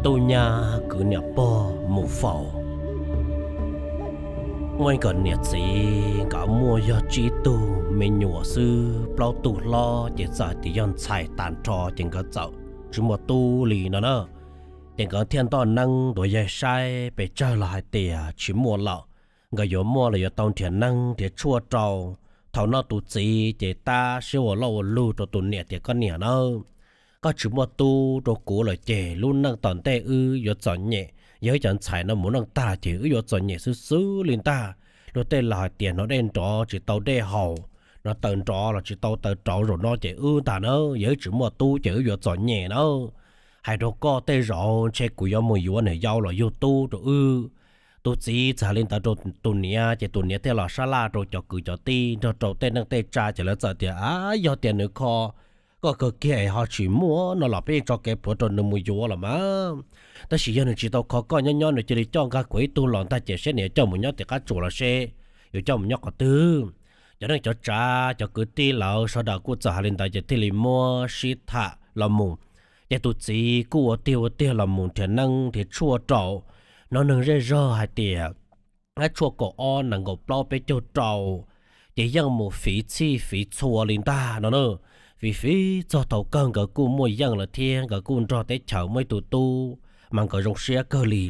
Tub nyab kwv niam pog mus faus. Muaj ib nkawm niam txiv nkawd muaj yog tsib tug me nyuam xwb, plaub tug hlob ces txawm tias yog ntxhais tas nrho ces nkawd txawm tsis muaj tub li no na. Ces nkawd thiaj ntoj neeb tuav yaig saib pes tsawg los hais tias tsis muaj lawm. Nkawd yuav muaj los yuav tau nrhiav neeb nrhiav tshuaj rau. Thaum no tus txiv ces tab siab ua loj ua lug rau tus niam tias, koj niam nawb, koj tsis muaj tub rau kuv lawm ces lub neej tom ntej wb yuav txom nyem, yog wb cov ntxhais no mus neej tag ces wb yuav txom nyem xwb xwb li ntag. Luag tej laus hais tias hnov dej nrov tsis tau dej haus, hnov taws nrov los tsis tau taws rauv, zaum no ces wb ntag na, yog wb tsis muaj tub ces wb yuav txom nyem na. Hais rau koj tej zaum ntshe kuv yuav mus yuav niam yau los yug tub rau wb. Tus txiv txawm hais li ntawd rau tus niam ces tus niam thiaj los sab laj rau cov kwv cov tij nrog rau tej neej tej tsa ces lawv txawm tias, a, yog tias nws kho koj kawg kiag es ho tsis muaj no los peb yeej tso kev plhuav rau nws mus yuav los mas. Tab sis yog nws tsis tau kho koj nyob nyob nws cia li coj nkag kuv ib tug los ntag ces seb nws yuav coj mus nyob tim qab tsuas los seb yuav coj mus nyob qhov twg. Cov neej cov tsav cov kwv tij lawv sawv daws kuj txawm hais li ntawd ces thiaj li muab sib tham los mus. Ces tus txiv kuj ua tiag ua tiag los mus nrhiav neeb nrhiav tshuaj rau. Hnov neeg zej zog hais tias hab tshuaj kaum ob nees nkaum plaub peb caug rau, ces yeej mus fiv txhij fiv txhua li ntag no na. Fiv fiv txog thaum kawg nkawd kuj muaj yeej lawm thiab nkawd kuj nrog teb chaws muaj ib tug tub, mas nkawd zoo siab kawg li.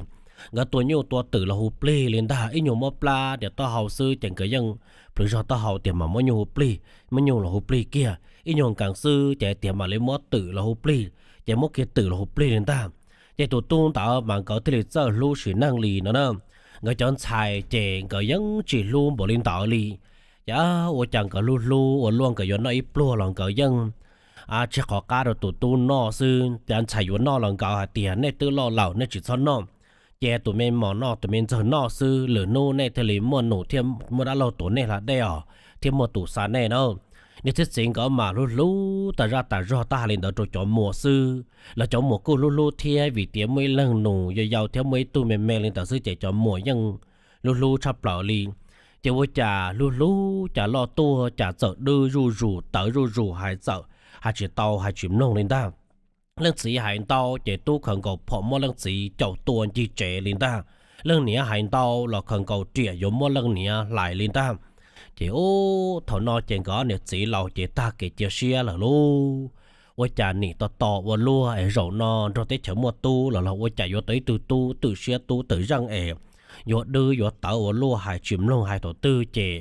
Nkawd tua nyuj tua twm los hu plig li ntag, ib nyuag muab plab tias taub hau xwb ces nkawd yeej plhws zog taub hau tias mas muab nyuj hu plig, muab nyuj los hu plig kiag, ib nyuag nkees xwb ces tias mam li muab twm los hu plig, ces muab kiag twm los hu plig li ntag. Ces tus tub ntawd mas nkawd thiaj li txawj hlub sim neej li no na. Nkawd cov ntxhais ces nkawd yeej tsis hlub npaum li ntawd li. Ces ua cas nkawd hlub hlub ua luaj nkawd yuav noj ib pluag los nkawd yeej tseg qhov qab rau tus tub noj xwb. Cov ntxhais yuav noj los nkawd hais tias nej twb loj lawm nej tsis txhob noj, cia tus me mos noj tus me ntxawg noj xwb, lwm hnub nej thiaj li muaj nus thiab muaj dab laug tuav nej hla dej os, thiab muaj tus xa nej na. Niam thiab txiv nkawd mas hlub hlub tas zaj tas zog tab hais li ntawd rau cov muam xwb los cov muam kuj hlub hlub thiab vim tias muaj ib leeg nus yau yau thiab muaj ib tug me me li ntawd xwb ces cov muam yeej hlub hlub tshaj plaws li. Ces ua cas hlub hlub cas loj tuaj cas txawm dwb zuj zus tawv zuj zus hais txawm hais tsis tau hais tsis mloog li ntag. Leej txiv hais ntau ces tub khaws nkaus phom muab leej txiv caum tua ncig tsev li ntag. Leej niam hais ntau los khaws nkaus riam yuav muab leej niam hlais li ntag. Ces ub thaum no ces nkawd niam txiv laus ces tag kev cia siab lawm lauj. Ua cas nim tos tos ua luaj es zaum no nrog teb chaws muaj tub los los ua cas yuav tau ib tug tub twm siab tub twm zeej es yuav dwb yuav tawv ua luaj hais tsis mloog hais thaum twg ces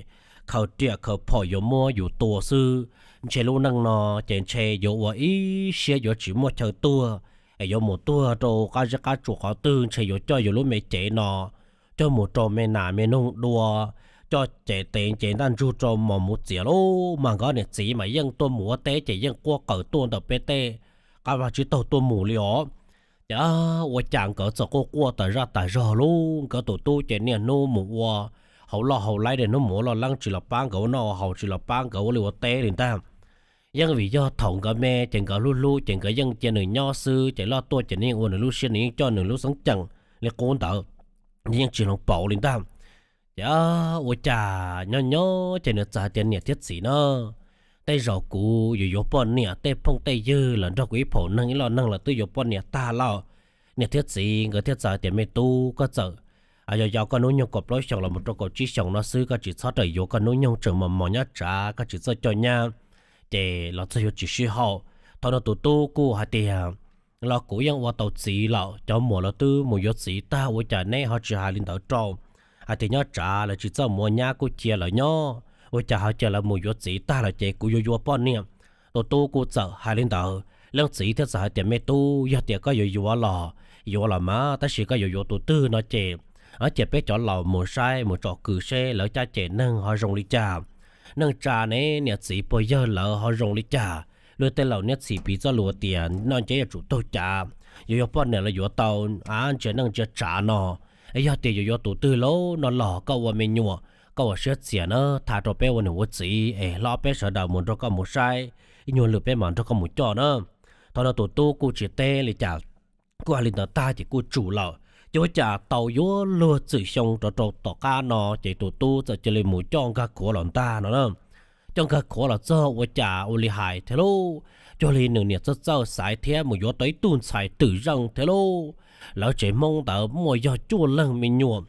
khaws riam khaws phom yuav muab yus tua xwb. Ntshe lub neej no ces ntshe yuav ua ib siab yuav tsis muaj chaw tuag es yuav mus tuag rau qab zeb qab tsuas qhov twg ntshe yuav coj yus lub me cev no coj mus rau me nas me noog dua, coj cev tes cev ntaj ntsug rau mos mus txias lauj. Mas nkawd niam txiv mas yeej tuaj mus ua teb ces yeej quaj qawm tuaj ntawm peb tej qab vaj tsib taug tuaj mus li os. Ces ua cas nkawd txawm quaj quaj tas zaj tas zog lauj. Nkawd tus tub ces niaj hnub mus ua hauv loj hauv laib, niaj hnub mus ua loj leeb tsis los pab nkawd ua noj ua haus tsis los pab nkawd ua liaj ua teb li ntag. Yeej vim yog thaum nkawd me ces nkawd hlub hlub ces nkawd yeej cia nws nyob xwb ces loj tuaj ces nws yeej ua nws lub siab nws yeej coj nws lub xeeb ceem li qub ntawd, nws yeej tsis hloov pauv li ntag. Ces ua cas nyob nyob ces nws txawm hais tias niam thiab txiv na, tej zaum kuv yuav yuav poj niam, tej phooj tej ywg los nrog kuv ib phaum neeg ib loj neeg los twb yuav poj niam tag lawm. Niam thiab txiv nkawd thiaj txawm hais tias me tub koj txawm yog yau koj hnub nyoog kaum plaub xyoos los mus rau kaum tsib xyoos no xwb, koj tsis txhob rawm yuav, koj hnub nyoog tseem mos mos nyob tsav koj tsis txawj coj nyab ces los txog yuav tsis sib haum. Thaum no tus tub kuj hais tias los kuv yeej ua tau txiv lawm, cov muam lawv twb mus yuav txiv tag ua cas neb ho tsis hais li ntawd rau, hais tias nyob tsav lawv tsis txawj mus ua nyab kuj cia lawv nyob, ua cas ho cia lawv mus yuav txiv tag lawm ces kuv yuav yuav poj niam. Tus tub kuj txawm hais li ntawd, leej txiv thiaj txawm hais tias me tub yog tias koj yuav yuav los yuav los mas tab sis koj yuav yuav tus twg no ces cia peb cov laus mus saib mus tsom kwm seb lawv caj ces neeg ho zoo li cas, neej tsa ne niam txiv puas yawg lawv ho zoo li cas. Luag tej laus niaj txhis piv txoj lus tias noj nceb yuav tsum taug cav, yuav yuav poj niam los yuav tau av ntsia neej ntsia tsav no. Yog tias yuav yuav tus twg lauj no los koj ua me nyuam koj ua siab txias na, tha rau peb ua niam ua txiv es hlob peb sawv daws mus nrog koj mus saib ib nyuag lwm peb mam nrog koj mus coj na. Thaum no tus tub kuj tsis teb li cas, kuj hais li ntawd tag ces kuj tsum lawm. Ces ua cas tau yuav luag txwm xyoo rov rau tom qab no ces tus tub txawm cia li mus coj nkag khuav los ntag no na. Coj nkag khuav los txog ua cas ua li hais thiab lauj, cuag li nws niam txawj txawj xaiv thiab mus yuav tau ib tug ntxhais twm zeej thiab lauj. Lawv tsev Hmoob ntawd muaj yog cuaj leeg me nyuam,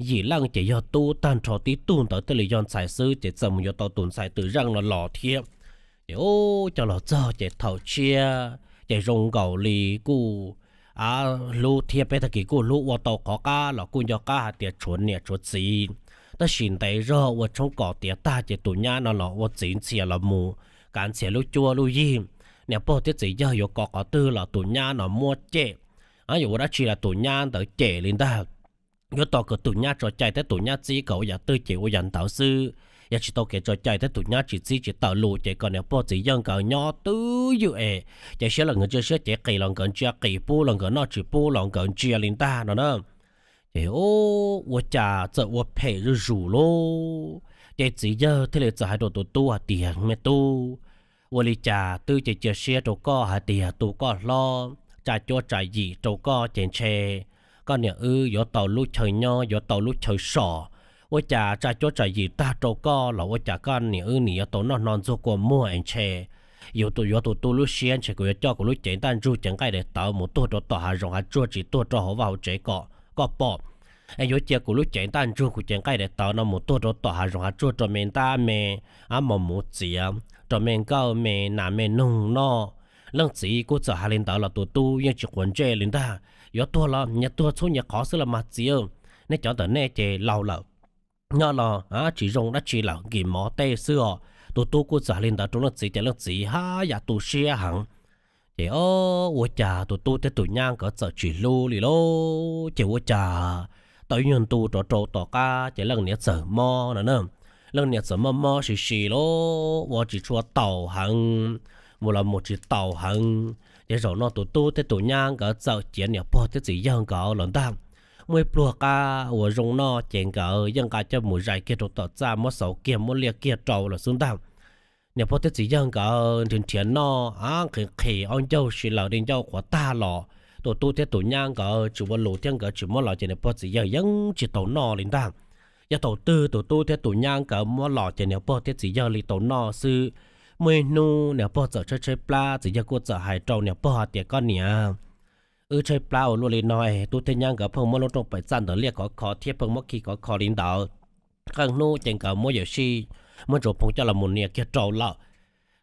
yim leej ces yog tub, tag nrho tib tug ntawd thiaj li yog ntxhais xwb, ces txawm mus yuav tau tus ntxhais twm zeej no los thiab. Ces ub, coj los txog ces thaum tshiab ces zoo nkaus li kuj hlub thiab, peb tag kis kuj hlub, ua tau qhov qab los kuj nco qab hais tias tshuav niam tshuav txiv. Tab sis ntev zog ua tshoob kos tiav tag ces tus nyab no los ua txiv ntxhias los mus kav ntxhias lub cuab lub yig. Niam pog thiab txiv yawg yuav kov qhov twg los tus nyab no muab cem, yuav ua dab tsi los tus nyab ntawd cem li ntag. Yuav tau kom tus nyab tso cai thiab tus nyab txib kom ua yam twg ces ua yam ntawd xwb, yog tsis tau kev tso cai thiab tus nyab tsis txib tsis tawm lus ces kom niam pog txiv yawg nkawd nyob twj ywm es, ces siab los nkawd ntsia siab, cev qis los nkawd ntsia qis, pub los nkawd noj, tsis pub los nkawd ntsia li ntag no na. Ces ua cas txawm ua phem zuj zus lauj. Ces txiv yawg thiaj li txawm hais rau tus tub hais tias, me tub, ua li cas twb cia cia siab rau koj hais tias tu koj hlob, tsa cuab tsa yim rau koj ces ntshe koj niam wb yuav tau lub chaw nyob, yuav tau lub chaw so. Ua cas tsa cuab tsa yim tag rau koj los ua cas koj niam wb nim yuav tau noj hno ntxuag kua muag es ntshe yuav tus, yuav tus tub lub siab, ntshe kuv yuav coj kuv lub cev ntaj ntsug cev nqaij daim tawv mus tuag rau tom hav zoov hav tsuag tsis tuag rau hauv vaj hauv tsev kom koj pom. Es yuav cia kuv lub cev ntaj ntsug kuv cev nqaij daim tawv no mus tuag rau tom hav zoov hav tsuag rau me ntab me, ab, mos mus txiav rau me nkawj me nas me noog noj. Leej txiv kuj txawm hais li ntawd los tus tub yeej tsis quav ntsej li ntag. Yuav tuag los nyias tuag txhub nyias qhov xwb los mas txiv, nej cov ntawm nej ces laus lawm, nyob los tsis zoo dab tsi lawm, nkim mov tej xwb os. Tus tub kuj txawm hais li ntawd rau leej txiv ces leej txiv haj yam tu siab heev. Ces o, ua cas tus tub thiab tus nyab nkawd txawm tsis hlub li lauj. Ces ua cas tau ib nyuag ntu rov rau tom qab ces leej niam txawm mob no na. Leej niam txawm mob mob si si lauj, ua tsis tshua taus heev, mus los mus tsis taus heev. Ces zaum no tus tub thiab tus nyab nkawd txawm cia niam pog thiab txiv yawg nkawd los ntag. Muaj ib pluag qab uas zoo noj ces nkawd yeej nqa coj mus zais kiag rau tom txaj, muab xauv kiag muab liaj kiag rau lawm xwb ntag. Niam pog thiab txiv yawg nkawd nrhiav nrhiav noj, a, nqhis nqhis aub ncaug si lawm, di ncauj qhuav tag los tus tub thiab tus nyab nkawd tsis ua lus thiab nkawd tsis muab los ces niam pog txiv yawg yeej tsis tau noj li ntag. Yog thaum twg tus tub thiab tus nyab nkawd muab los ces niam pog thiab txiv yawg li tau noj xwb. Muaj ib hnub niam pog txawm tshaib tshaib plab, txiv yawg kuj txawm hais rau niam pog hais tias, koj niam, wb tshaib plab ua luaj li no es tub thiab nyab nkawd pheej muab lub rooj pem txaj ntawd liaj khov kho thiab pheej muab khi khov kho li ntawd. Qee hnub ces nkawd muab yawm sij, muab ntsuas phoov coj los mus nias kiag rau lawm.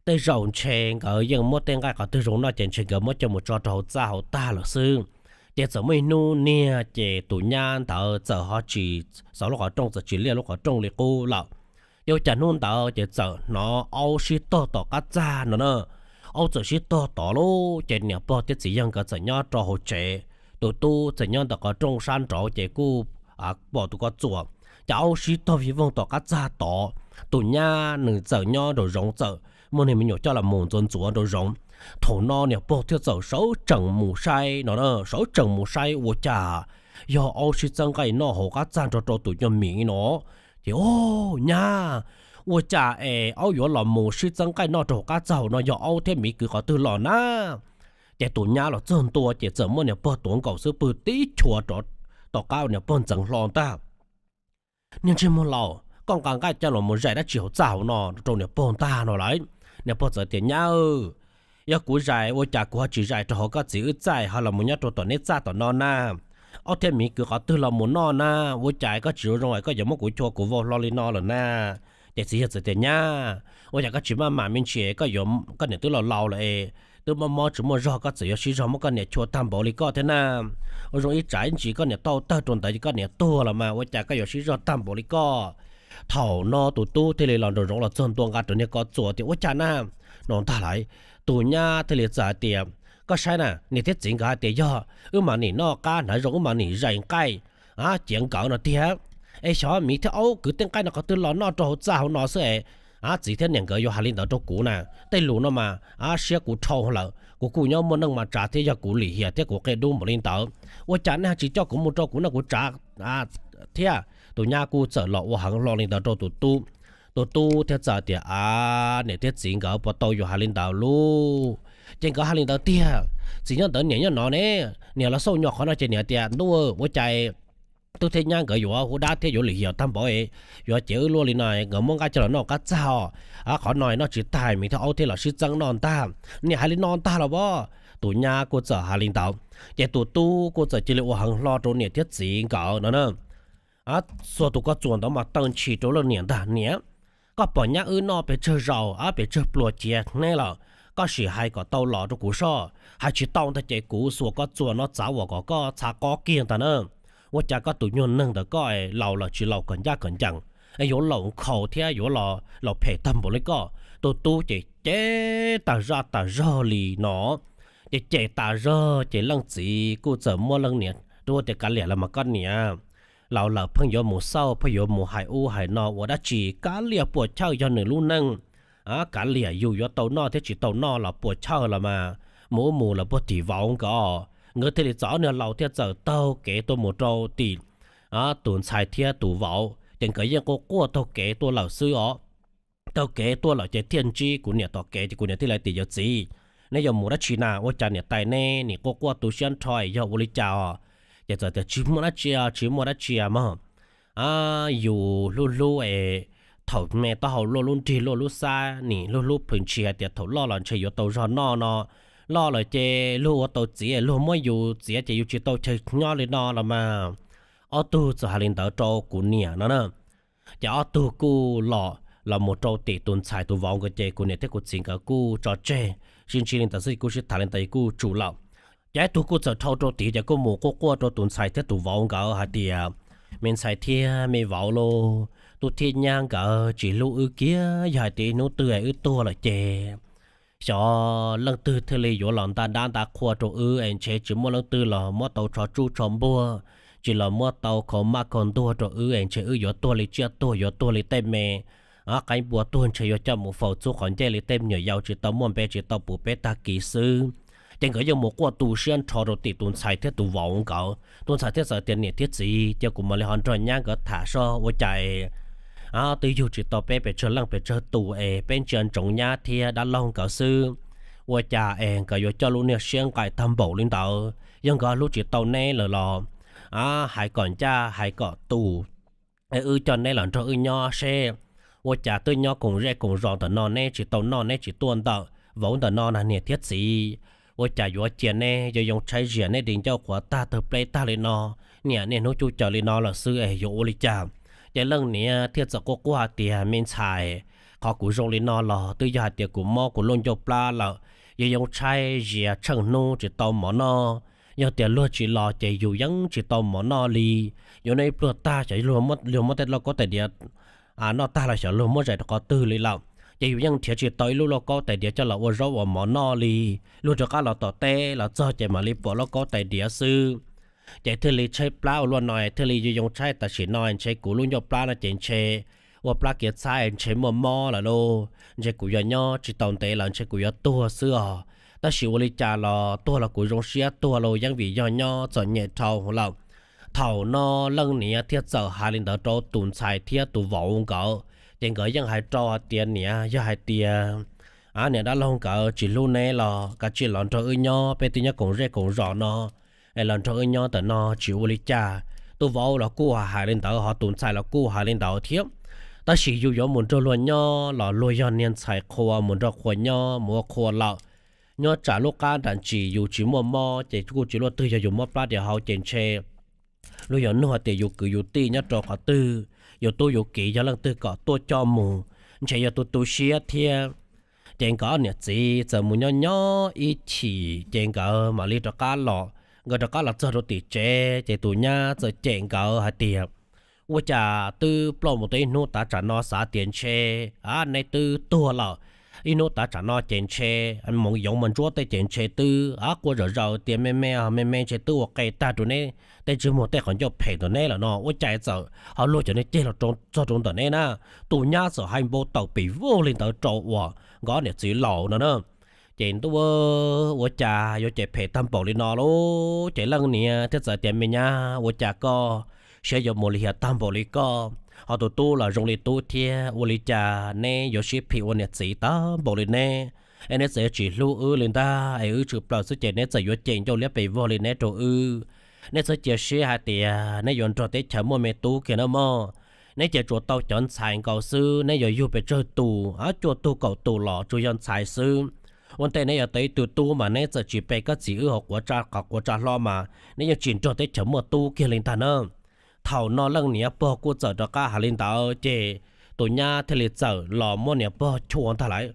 Tej zaum ntshe nkawd yeej muab tej nqaij qhov twg zoo noj ces ntshe nkawd muab coj mus tso rau hauv txaj hauv tag lawm xwb. Ces txawm muaj ib hnub niag ces tus nyab ntawd txawm ho tsis xauv lub qhov rooj, txawm tsis liaj lub qhov rooj li qub lawm. Ces ua cas hnub ntawd ces txawm hnov aub sib tog tom qab txaj no na. Aub txawm sib tog tod lauj, ces niam pog thiab txiv yawg nkawd txawm nyob rau hauv tsev, tus tub txawm nyob ntawm qhov rooj sab nraud ces kuj pom tus ko txuas. Ces aub sib tog vij voog tom qab txaj tod, tus nyab nws txawm nyob nraum zoov txawm muaj niag me nyuam coj los mus ntxuav ntxuav nraum zoov. Thaum no niam pog thiaj txawm sawv tsees mus saib no, sawv tsees mus saib ua cas yog aub sib txeeb nqaij noj hauv qab txaj nrog rau tus nyuag miv no. Ces o, nyab, ua cas es aub yuav los mus sib txeeb nqaij noj rau hauv qab txaj hauv no, yog aub thiab miv kwv qhov twg los na? Ces tus nyab los txog ntua ces txawm muab niam pog tuav nkaus xwb pw tib chua rov tom qab niam pog ntxeev hlo ntag. Niag ntsej muag laus, koj nqa nqaij coj los mus zais dab tsi hauv txaj hauv no rau niam pog ntag no lauj? Niam pog txawm tias, nyab, yog kuv zais ua cas kuv ho tsis zais rau hauv koj txiv wb txaj ho los mus nyob rau tom neb txaj tom no na? Aub thiab miv kwv qhov twg los mus noj na? Ua cas koj tsis zoo zoo es koj yuav muab kuv chua kuv vau hlo li no lawm na? Ces txiv yawg txawm tias, nyab, ua cas koj tsis maj mam me ntsis, koj yuav, koj niam twb laus laus lawm es twb mob mob tsis muaj zog, koj txawm yuav sib zog muab koj niam chua tag npaum li koj thiab na? Ua zoo ib tsam ib ntsis koj niam tau tawg rau ntawd ces koj niam tuag los mas, ua cas koj yuav sib zog tag npaum li koj? Thaum no tus tub thiaj li los nraum zoov los txog ntua nqa rau niag ko txuas tias, ua cas na? No ntag lauj, tus nyab thiaj li txawm hais tias, koj saib na, niam thiab txiv nkawd hais tias yog wb mam nim noj qab hnav zoo, wb mam nim zais nqaij ciav nkawd no tiag. Es xyov miv thiab aub kwv tej nqaij no qhov twg los noj rau hauv txaj hauv no xwb es, txiv thiab niam nkawd yuav hais li ntawd rau kuv na? Tej lus no mas siab kuv dhau lawm, kuv kuj nyob muaj neej mas tsav thiab, yog kuv lim hiam thiab kuv qia dub npaum li ntawd, ua cas nej ho tsis coj kuv mus rau kuv noj kuv tsav thiab? Tus nyab kuj txawm los ua heev hlo li ntawd rau tus tub. Tus tub thiaj txawm tias, a, niam thiab txiv nkawd puas tau yuav hais li ntawd lauj? Ces nkawd hais li ntawd tiag, txiv nyob ntawd niam nyob no ne. Niam los xauj nyos qhov no ces niam tias, ntuj, ua cas tub thiab nyab nkawd yuav hu dab thiab yuav lim hiam tag npaum, yuav ciav wb luaj li no, nkawd muab nqaij coj los noj qab txaj os. Qhov no noj tsis tag, miv thiab aub thiaj los sib txeeb noj ntag. Niam hais li no ntag los as? Tus nyab kuj txawm hais li ntawd, ces tus tub kuj txawm cia li ua heev hlo rau niam thiab txiv nkawd no na. Xuas tus koj txuas ntawd mas tawm ntshis rau leej niam ntag, Niam, koj pom nyab wb noj pes tsawg zaus, pes tsawg pluas ciav hnub lawm, koj sim hais kom tau los rau kuv soj. Hais tsis tau ntag ces kuv xuas koj txuas no txav uas kom koj txhav qob kiag ntag na. Ua cas koj tus nyuag neeg ntawd koj laus lawm tsis laus kom ncaj kom ncees, yuav laus nkhaus thiab yuav laus phem tag npaum li koj. Tus tub ces cem tas zaj tas zog li no. Ces cem tas zog ces leej txiv kuj txawm muab leej niam rub tias, Kav liam los mas koj niam, laus lawm pheej yuav mus xauj, pheej yuav mus hais ub hais no ua dab tsi, kav liam puas chawj yog nws lub neej. Kav liam, yus yuav tau noj thiab tsis tau noj los puas chawj los mas, mus ub mus los puag tim vauv nkawd. Nkawd thiaj li txawm ob niag laus thiaj txawm taug kev tuaj mus rau tim tus ntxhais thiab tus vauv, ces nkawd yeej quaj quaj taug kev tuaj lawm xwb os. Taug kev tuaj lawm ces thiaj ntsib kuv niam tom kev, ces kuv niam thiaj li tias, Yawm txiv, neb yuav mus dab tsi na? Ua cas niam tais neb nim quaj quaj tu siab nrho es yog ua li cas os? Ces txawm tias, Tsis muaj dab tsi, tsis muaj dab tsi mog. Yus hlub hlub es thaum me taub hau luaj lub nrig luaj lub xab nim hlub hlub plhws ntshis hais tias thaum loj los ntshe yuav tau zog noj no, loj lawm ces luag ua tau txiv, luag muab yus txiav ces yus tsis tau chaw nyob li no los mas. Ob tug txawm hais li ntawd rau kuv niam no na. Ces ob tug kuj los los mus rau tim tus ntxhais tus vauv nkawd, ces kuv niam thiab kuv txiv nkawd kuj tso tseg. Sib ntsib li ntawd xwb kuj sib tham li ntawd kuj tsum lawm. Ces ib tug kuj txawm dhau rau tid ces kuj mus quaj quaj rau tus ntxhais thiab tus vauv nkawd hais tias, Me ntxhais thiab me vauv lauj, tub thiab nyab nkawd tsis hlub wb kiag, yog hais tias ib hnub twg wb tuag lawm ces xyov leej twg thiaj li yuav los nta dab nta qhua rau wb es ntshe tsis muaj leej twg los muab tau tsho tsuj tsho npuag, tsis los muab tau khau maj khau ntuag rau wb es ntshe wb yuav tuag li tsiaj tuag, yuav tuag li tej me qaib npua tuag, ntshe yuav coj mus faus txhub qhov ncej li tej me nyuam yaus tsis tau muaj npe tsis tau puv peb tag kis xwb. Ces nkawd yeej mus quaj tu siab nrho rau tim tus ntxhais thiab tus vauv nkawd. Tus ntxhais thiaj txawm tias, Niam thiab txiv, cia kuv mam li ho nrog nyab nkawd tham soj, ua cas twb yug tsis tau peb pes tsawg leej pes tsawg tus es peb ntsia ntsoov nyab thiab dab laug nkawd xwb, ua cas es nkawd yuav coj lub niag siab nqaim tag npaum li ntawd? Yog nkawd hlub tsis tau neb lawm los hais kom ncaj hais kom tus, wb coj neb los nrog wb nyob seb. Ua cas twb nyob koom zej koom zos ntawm no neb tsis tau noj neb tsis tuaj ntawm vauv ntawm no na niam thiab txiv? Ua cas yuav cia neb yuav yoo tshaib zias neb di ncauj qhuav tag tawg pleb tag li no, niam niaj hnub cuj caws li no lawm xwb es yuav ua li cas? Ces leej niam thiaj txawm quaj quaj hais tias, Me ntxhais, qhov kuv zoo li no los twb yog hais tias kuv mob kuv lub ncauj plab lawm, yuav yoo tshaib zias tsheej hnub tsis tau mov noj. Yog tias luag tsis los ces yus yeej tsis tau mov noj li. Yuav noj ib pluag tag xyov luag muab tej lauj kaub tais diav noj tag los xyov luag muab zais rau qhov twg li lawm, ces yus yeej nrhiav tsis tau ib lub lauj kaub tais diav coj los ua zaub ua mov noj li. Luag rov qab los tom teb los txog ces mam li pom lauj kaub tais diav xwb. Ces thiaj li tshaib plab ua luaj no, thiaj li yuav yoo tshaib tam sim no, ntshe kuv lub ncauj plab no ces ntshe ua plab kiav txhab ntshe muaj mob lawm lauj, ntshe kuv yuav nyob tsis tau ntev lawm ntshe kuv yuav tuag xwb os. Tab sis ua li cas los tuag los kuv zoo siab tuag lauj, yeej vim yog nyob txom nyem dhau lawm. Thaum no leej niam thiaj txawm hais li ntawd rau tus ntxhais thiab tus vauv nkawd, ces nkawd yeej hais rau hais tias, Niam, yog hais tias niam dab laug nkawd tsis hlub neb los kav tsij los nrog wb nyob, peb twb nyob koom zej koom zos no es los nrog wb nyob ntawm no tsis ua li cas. Tus vauv los kuj hais li ntawd, ho tus ntxhais los kuj hais li ntawd thiab. Tab sis yus yuav mus nrog luag nyob los luag yog niag ntxhais qhua mus nrog qhua nyob mus ua qhua lawm. Nyob tsam lub qab nram ntsis yus tsis muaj mob ces kuj tsis luaj twg, yog yus mob plab diav hau ces ntshe luag yuav nug tias yus kwv yus tij nyob rau qhov twg, yus tub yus kiv yog leej twg kom tuaj coj mus, ntshe yuav tu tu siab thiab. Ces nkawd ob niam txiv txawm mus nyob nyob ib chim ces nkawd mam li rov qab los. Nkawd rov qab los txog rau tim tsev ces tus nyab txawm cem nkawd hais tias, Ua cas twb ploj mus tau ib hnub tav tsam no xav tias ntshe neb twb tuag lawm, ib hnub tav tsam no ces ntshe mus yoov mas ntsuab tej ces ntshe twb quaj zom zaws tias me me me me ntshe twb ua qe tag rau neb tej ntsej muag tej qhov ncauj phem ntawm neb lawm no, ua cas txawm ho luag cov niag ceg los txog rau ntawm neb na. Tus nyab txawm hais npau taws pes vog li ntawd rau uas nkawd ob niam txiv laus no na. Ces ntuj, ua cas yuav cem phem tag npaum li no lauj? Ces leej niam thiaj txawm tias, Me nyab, ua cas koj siab yuav mus lim hiam tag npaum li koj? Ho tus tub los zoo li tub thiab, ua li cas neb yuav sib phim ua niam txiv tag npaum li neb? Es neb txawm yuav tsis hlub wb li ntag, es wb tshwm plaws xwb ces neb txawm yuav cem ncauj liab pes vog li neb rau wb. Neb txhob cia siab hais tias neb yuav nrog teb chaws muaj me tub kiag na mog. Neb cia tsuas tau cov ntxhais nkaus xwb, neb yuav yug pes tsawg tus, cuaj tug kaum tus los tsuas yog ntxhais xwb. Ua ntej neb yuav tau ib tug tub mas neb txawm tsis pe koj txiv wb hauv quav tsa qhov quav tsa hlob mas neb yeej tsis nrog teb chaws muaj tub kiag li ntag na. Thaum no leej niam pog kuj txawm rov qab hais li ntawd ces tus nyab thiaj li txawm los muab niam pog chua ntag lauj.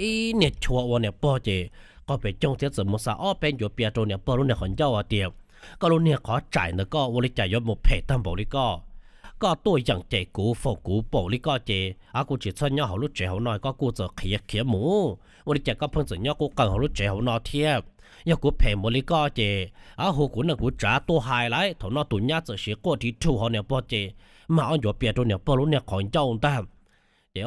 Ib niag chua ua niam pog ces qaug pes coog thiab txawm mus xa ob peb ncuav pias rau niam pog lub niag qhov ncauj hais tias, koj lub niag qhov tsaim ntawd koj ua li cas yuav mus phem tag npaum li koj? Koj tuaj yeem cem kuv foom kuv npaum li koj ces kuv tsis txhob nyob hauv lub tsev hauv no, koj kuj txawm khiav khiav mus. Ua li cas koj pheej txawm nyob qub qees hauv lub tsev hauv no thiab? Yog kuv phem npaum li koj ces hu kuv neej kuv tsav tuaj hais lauj. Thaum no tus nyab txawm siv quaj rhi rhu hauv niam pog ces mag ob ncuav pias rau niam pog lub niag qhov ncauj ntag. Ces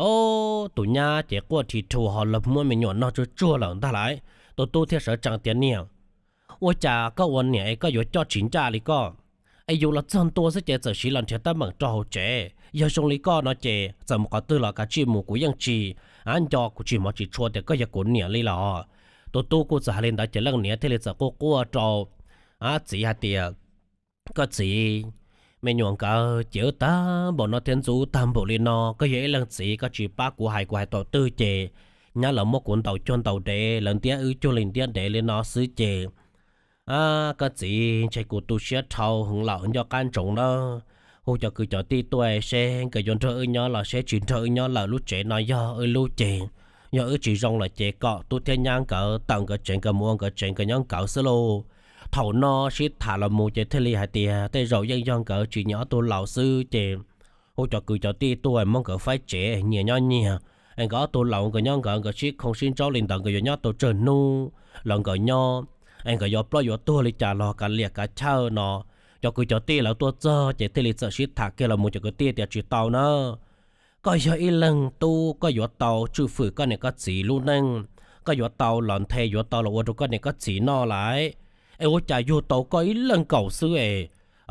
tus nyab ces quaj rhi rhu ho los muab me nyuam noj tsuag tsuag lawm ntag lauj. Tus tub thiaj sawv tsees tias, niam, ua cas koj ua niam es koj yuav coj tsis ncaj li koj? Es yus los txog ntua xwb ces txawm siv los nrhiav teeb meem rau hauv tsev. Yog zoo li koj no ces txawm mus qhov twg los kav tsij mus, kuv yeej tsis nco, kuv tsis hmov tsis tshua tias koj yog kuv niam li los. Tus tub kuj txawm hais li ntawd ces leej niam thiaj li txawm quaj quaj rau txiv hais tias, koj txiv, me nyuam nkawd ces wb tag npaum no thiab ntxub tag npaum li no, koj yog ib leej txiv koj tsis pab kuv hais, kuv hais thaum twg ces nyab lawv muab kuv ntaus cuag ntaus dev, lawv ntiab wb cuag li ntiab dev li no xwb ces koj txiv, ntshe kuv tu siab dhau heev lawm, nco qab ntsoov nawb. Hu cov kwv cov tij tuaj seb nkawd yuav nrog wb nyob los seb tsis nrog wb nyob lawm, lub tsev no yog wb lub ces yog wb tsis zoo lawm ces kom tub thiab nyab nkawd tawm nkawd tsev nkawd mus ua nkawd tsev nkawd nyob nkawd xwb lauj. Thaum no sib tham los mus ces thiaj li hais tias tej zaum yeej yog nkawd tsis nyiam ob tug laus xwb ces hu cov kwv cov tij tuaj muab nkawd faib tsev nyias nyob nyias, es nkawd ob tug laus nkawd nyob nkawd, nkawd sib khoo sib ntsaub li ntawd nkawd yuav nyob tau tsawg hnub los nkawd nyob, es nkawd yuav ploj yuav tuag li cas los kav liam kav chawj no. Cov kwv cov tij lawv tuaj txog ces thiaj li txawm sib tham kiag los mus, cov kwv tij tias tsis tau na. Koj yog ib leeg tub, koj yuav tau tswj fwm koj niam koj txiv lub neej, koj yuav tau los nthe, yuav tau los ua rau koj niam koj txiv noj lawm. Es ua cas yug tau koj ib leeg nkaus xwb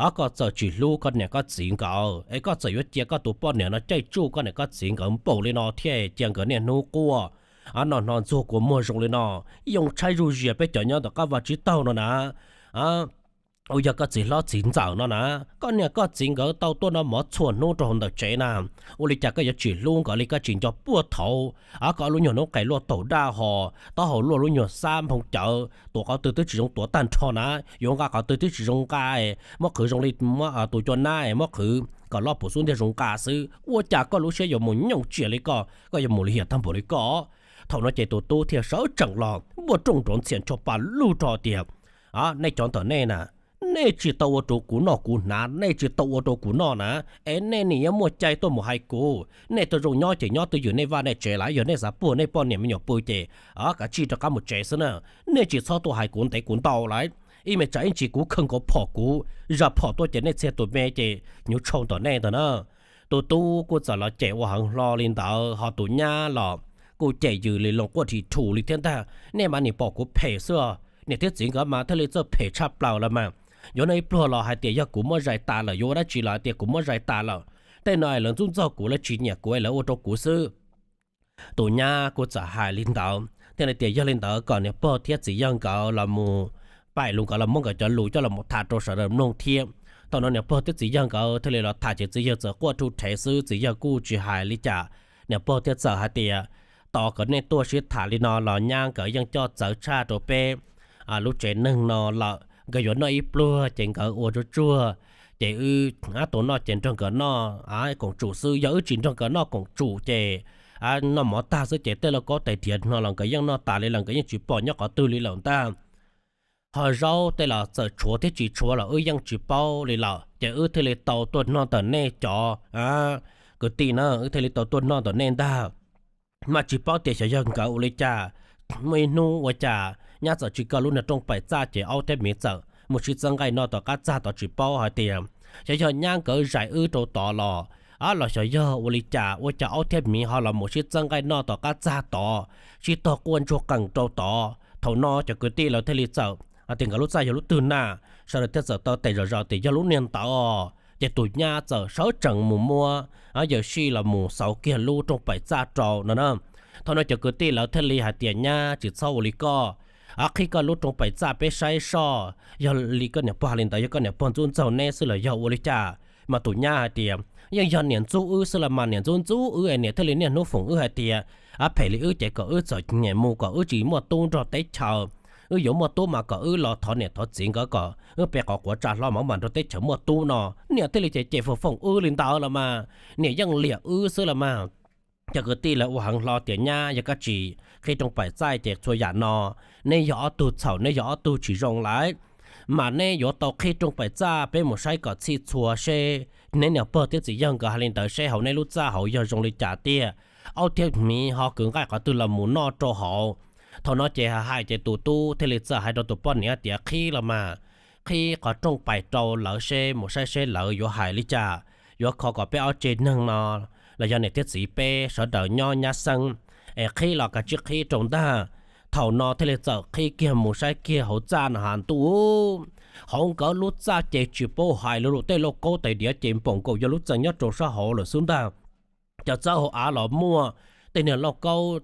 es koj txawm tsis hlub koj niam koj txiv nkawd, es koj txawm yuav cia koj tus poj niam no caij tsuj koj niam koj txiv nkawd npaum li no thiab cia nkawd niaj hnub quaj noj hno ntxuag kua muag zoo li no, yoo tshaib zuj zias peb cov nyob ntawm qab vaj tsib taug no na. Uas yog koj txiv hlob txiv ntxawm no na, koj niam koj txiv nkawd tau tuaj noj mov txhua hnub rau hauv ntawm tsev na, ua li cas koj yuav tsis hlub nkawd li? Koj tsis nco puag thaum koj lub nyuag noob qes luaj taum daj hos, taub hau luaj lub nyuag xab nphoo cawv, tuav qhov twg twb tsis zoo tuav tag nrho na, yuav nqa qhov twg twb tsis zoo nqa, muab qhwv zoo li tus cua nab muab qhwv kom loj puv xub ntiag zoo nqa xwb. Ua cas koj lub siab yuav mus nyooj tsiam li koj, koj yuav mus lim hiam tag npaum li koj? Thaum no ces tus tub thiaj sawv tsees los npuaj rooj nrov ntxhias nrho pa lug rau tias, nej cov ntawm nej na, nej tsis tau ua rau kuv noj kuv hnav, nej tsis tau ua rau kuv noj na, es nej nim yuav muaj cai tuaj mus hais kuv. Nej tau zoo nyob ces nyob twj ywm nej vaj nej tsev lawm, yog nej xav puag nej poj niam me nyuam pw ces kav tsij rov qab mus tsev xwb na. Nej tsis txhob tuaj hais kuv ntev kuv ntau lawm, ib me tsam ib ntsis kuv khaws nkaus phom kuv zaj phom tuaj ces nej txhia tus me ces hnyuv tshau ntawm nej ntag na. Tus tub kuj txawm los cem ua heev hlo li ntawd, ho tus nyab los kuj cem yws li loo quaj rhim rhum li thiab ntag. Nej mas nim pom kuv phem xwb, niam thiab txiv nkawd mas thiaj li txawj phem tshaj plaws lawm mas. Yuav noj ib pluag los hais tias yog kuv muab zais tas lawm, yuav ua dab tsi los hais tias kuv muab zais tas lawm. Tej no lawv ntxub ntxaug kuv, lawv tsis nyiam kuv, lawv ua rau kuv xwb. Tus nyab kuj txawm hais li ntawd thiaj li tias yog li ntawd kom niam pog thiab txiv yawg nkawd los mus, paim lus nkawd los muab nkawd cov lus coj los tham rau sawv daws mloog thiab. Thaum no niam pog thiab txiv yawg nkawd thiaj li los tham ces txiv yawg txawm quaj rhu rhev xwb, txiv yawg kuj tsis hais li cas. Niam pog thiaj txawm hais tias, tos kom nej tuaj sib tham li no los nyab nkawd yeej coj txawv tshaj rau peb lub tsev neeg no lawm, nkawd yuav noj ib pluag ces nkawd ua tsuag tsuag, ces wb tua noj ces nrog nkawd noj koom tsum xwb. Yog wb tsis nrog nkawd noj koom tsum ces noj mov tag xwb ces tej lauj kaub tais diav no los nkawd yeej noj tas li lawm, nkawd yeej tsis pom nyob qhov twg li lawm ntag. Ho zaub tej los txawm tshuav thiab tsis tshuav los wb yeej tsis paub li lawm, ces wb thiaj li tau tuaj noj ntawm nej cov kwv tij na, wb thiaj li tau tuaj noj ntawm nej ntag. Mas tsis paub tias xyov yog nkawd ua li cas, muaj ib hnub ua cas nyab txawm tsis kaw lub niag rooj paim txaj ces aub thiab miv txawm mus sib txeeb nqaij noj tom qab txag tod, tsis paub hais tias xyov yog nyab nkawd zais wb rau tod los, los xyov yog ua li cas ua cas aub thiab miv ho los mus sib txeeb nqaij noj tom qab txag tod, sib tog quaj ntsuag qees rau tod. Thaum no cov kwv tij lawv thiaj li txawm hais tias nkawd lub txaj yog lub twg na, sawv daws thiaj txawm tau tes zom zaws tias yog lub niag ntawd os. Ces tus nyab txawm sawv tsees mus muab yawm sij los mus xauv kiag lub rooj paim txaj rau no na. Thaum no cov kwv tij lawv thiaj li hais tias nyab tsis txhob ua li koj, qhib koj lub rooj paim txaj peb saib soj, yog li koj niam pog hais li ntawd yog koj niam pog ntxub ntxaug neb xwb los yog ua li cas? Mas tus nyab hais tias, yeej yog niam ntxub wb xwb los mas, niam ntxub ntxub wb es niam thiaj li niaj hnub foom wb hais tias, phem li wb ces kom wb txom nyem mus, kom wb tsis muaj tub nrog teb chaws. Wb yuav muaj tub mas kom wb los thov niam thov txiv nkawd kom wb pe quav tsa hlo mam mam nrog teb chaws muaj tub no. Niam thiaj li ces ces foom foom wb li ntawd los mas, niam yeej liam wb xwb los mas. Cov kwv tij lawv ua heev hlo tias, nyab, yog koj tsis qhib rooj paim txaj ces txhua yam no neb yog ob tug txhaum, neb yog ob tug tsis zoo lawm. Mas neb yuav tau qhib rooj paim txaj, peb mus saib kom txhij txhua seb neb niam pog thiab txiv yawg nkawd hais li ntawd seb hauv neb lub txaj hauv yog zoo li cas tiag, aub thiab miv ho kwv nqaij qhov twg los mus noj rau hauv. Thaum no ces hais hais ces tus tub thiaj li txawm hais rau tus poj niam tias, qhib los mas, qhib qhov rooj paim rau lawv seb, mus saib seb lawv yuav hais li cas, yuav kho kom peb ob tsev neeg no los yog niam thiab txiv peb sawv daws nyob nyab xeeb, es qhib los kav tsij qhib rau ntag. Thaum no thiaj li txawm qhib kiag mus saib kiag hauv txaj no has ntuj, hauv nkawd lub txaj ces tsis paub hais li lus, tej lauj kaub tais diav ces npaum nkaus yog lub txaj nyob rau sab hauv lawm xwb ntag. Cov txawb hauv av los muaj, tej niag lauj kaub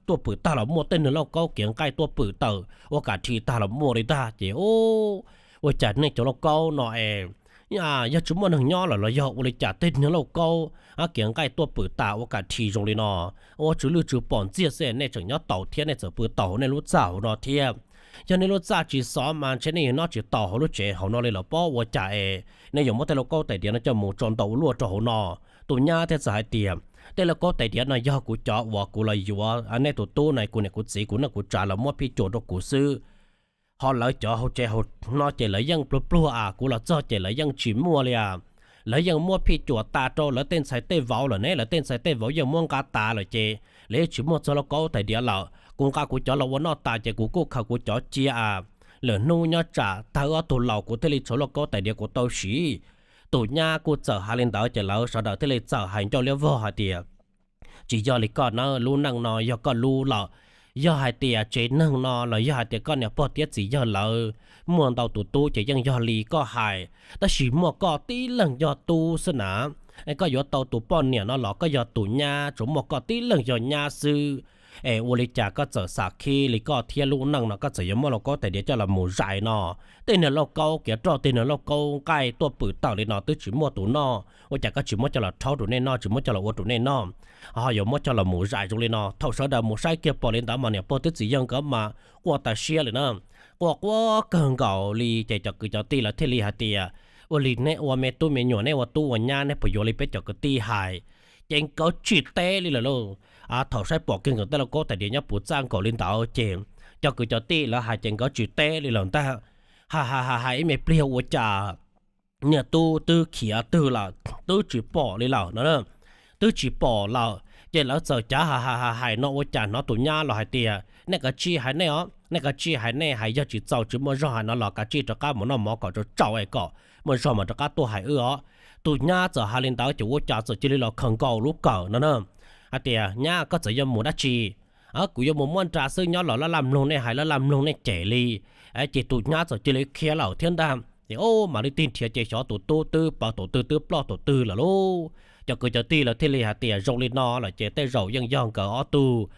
tuaj pwm tag los muaj, tej niag lauj kaub kiav nqaij tuaj pwm tawm ua kam rhi tag los muaj li ntag. Ces ua cas nej cov lauj kaub no es yog tsis muaj neeg nyob lawm los yog ua li cas tej niag lauj kaub kiav nqaij tuaj pwm tas ua kam rhi zoo li no? Ua tsw lwj tsw pom ntxiag xwb nej tseem nyob taus thiab, nej txawm pw taus hauv nej lub txaj hauv no thiab. Yog nej lub txaj tsis xov mas ntshe nej yuav nyob tsis taus hauv lub tsev hauv no li los pob. Ua cas es nej yuav muab tej lauj kaub tais diav no coj mus tso ntaus ua luaj rau hauv no? Tus nyab thiaj txawm hais tias, tej lauj kaub tais diav no yog kuv cov uas kuv los yuav nej tus tub no, kuv niam kuv txiv, kuv neej kuv tsav los muab phij cuam rau kuv xwb. Ho lawv cov hauv tsev hauv no ces lawv yeej pluag pluag a, kuv los txog ces lawv yeej tsis muaj li a. Lawv yeej muab phij cuam tas rau lawv tej ntxhais tej vauv lawm ne, lawv tej ntxhais tej vauv yeej muab nqa tas lawm ces lawv yeej tsis muaj txog lauj kaub tais diav lawm. Kuv nqa kuv cov los ua noj tas ces kuv kuj khaws kuv cov cia a. Lwm hnub nyob tsam tag wb ob tug laus kuv thiaj li tshuav lauj kaub tais diav kuv tau siv. Tus nyab kuj txawm hais li ntawd ces lawv sawv daws thiaj li txawm hais ncauj liab vog hais tias, tsis yog li koj na, lub neej no yog koj lub lawm. Yog hais tias tsev neeg no los yog hais tias koj niam pog thiab txiv yawg lawv muaj ntau tus tub ces yeej yog li koj hais, tab sis muaj koj tib leeg yog tub xwb na. Koj yuav tau tus poj niam no los koj yog tus nyab, tsuas muaj koj tib leeg yog nyab xwb. Es ua li cas koj txawm xam khib li koj thiab lub neej no koj txawm yuav muab lauj kaub tais diav coj los mus zais no? Tej niag lauj kaub kiav roj, tej niag lauj kaub nqaij tuaj pwm tawm li no twb tsis muaj tus noj, ua cas koj tsis muab coj los rhaub rau nej noj, tsis muab coj los ua rau nej noj, ho yuav muab coj los mus zais zoo li no? Thaum sawv daws mus saib kiag pom li ntawd mas niam pog thiab txiv yawg nkawd mas quaj tas siab li na. Quaj quaj kawg nkaus li ces cov kwv cov tij lawv thiaj li hais tias, ua li neb ua me tub me nyuam, neb ua tub ua nyab, neb puas yuav li peb cov kwv tij hais? Ces nkawd tsis teb li lawm lauj. Thaum saib pom kiag nkawd tej lauj kaub tais diav nyob puv txaj nkaus li ntawd ces cov kwv cov tij lawv hais ces nkawd tsis teb li lawm ntag. Hais hais hais ib me pliag ua cas niag tub twb khiav twg lawm, twb tsis pom li lawm no. Twb tsis pom lawm ces lawv txawm cav hais hais hais hais no ua cas hnov tus nyab los hais tias, nej kav tsij hais nej os, nej kav tsij hais nej, hais yog tsis txaus tsis muaj zog hais no los kav tsij rov qab mus noj mov kom tsau tsau es kom muaj zog mas rov qab tuaj hais wb os. Tus nyab txawm hais li ntawd ces ua cas txawm cia li los khaws nkaus lub kawm no na, hais tias, nyab, koj txawm yuav mus dab tsi? Kuv yuav mus muab nra xwb, nyob los laj laj mloog nej hais, laj laj mloog nej cem li. Ces tus nyab txawm cia li khiav lawm thiab ntag. Ces o, mam li tig nrhiav ces xyov tus tub twb pawv thaum twg twb ploj thaum twg lawm lauj. Cov kwv cov tij lawv thiaj li hais tias zoo li no lawm ces tej zaum yeej yog nkawd ob tug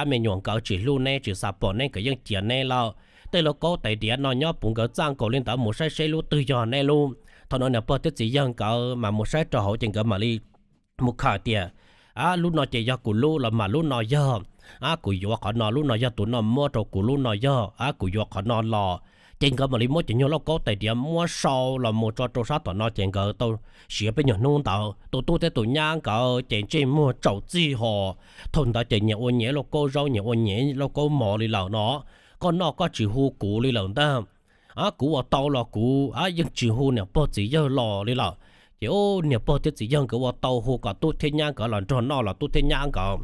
me nyuam nkawd tsis hlub neb, tsis xav pom neb, nkawd yeej ciav neb lawm. Tej lauj kaub tais diav no nyob puv nkawd txaj nkaus li ntawd, mus saib seb lub twg yog neb lub. Thaum no niam pog thiab txiv yawg nkawd mas mus saib rau hauv ces nkawd mam li mus khaws tias, lub no ces yog kuv lub los mas lub no yog, kuv yuav qhov no, lub no yog tus no muab rau kuv, lub no yog, kuv yuav qhov no los. Ces nkawd mam li muab cov nyuag lauj kaub tais diav muab sau los mus tso rau sab tom no ces nkawd tau siav peb nyuag hnub ntawd. Tus tub thiab tus nyab nkawd ces ntsej muag tsaus txij ho. Thaum ntawd ces nyias ua nyias lauj kaub zaub, nyias ua nyias lauj kaub mov li lawm no. Koj noj koj tsis hu kuv li lawm ntag. Kuv ua tau los kuv yeej tsis hu niam pog txiv yawg los li lawm. Ces niam pog thiab txiv yawg nkawd ua tau hu kom tub thiab nyab nkawd los nrog noj los tub thiab nyab nkawd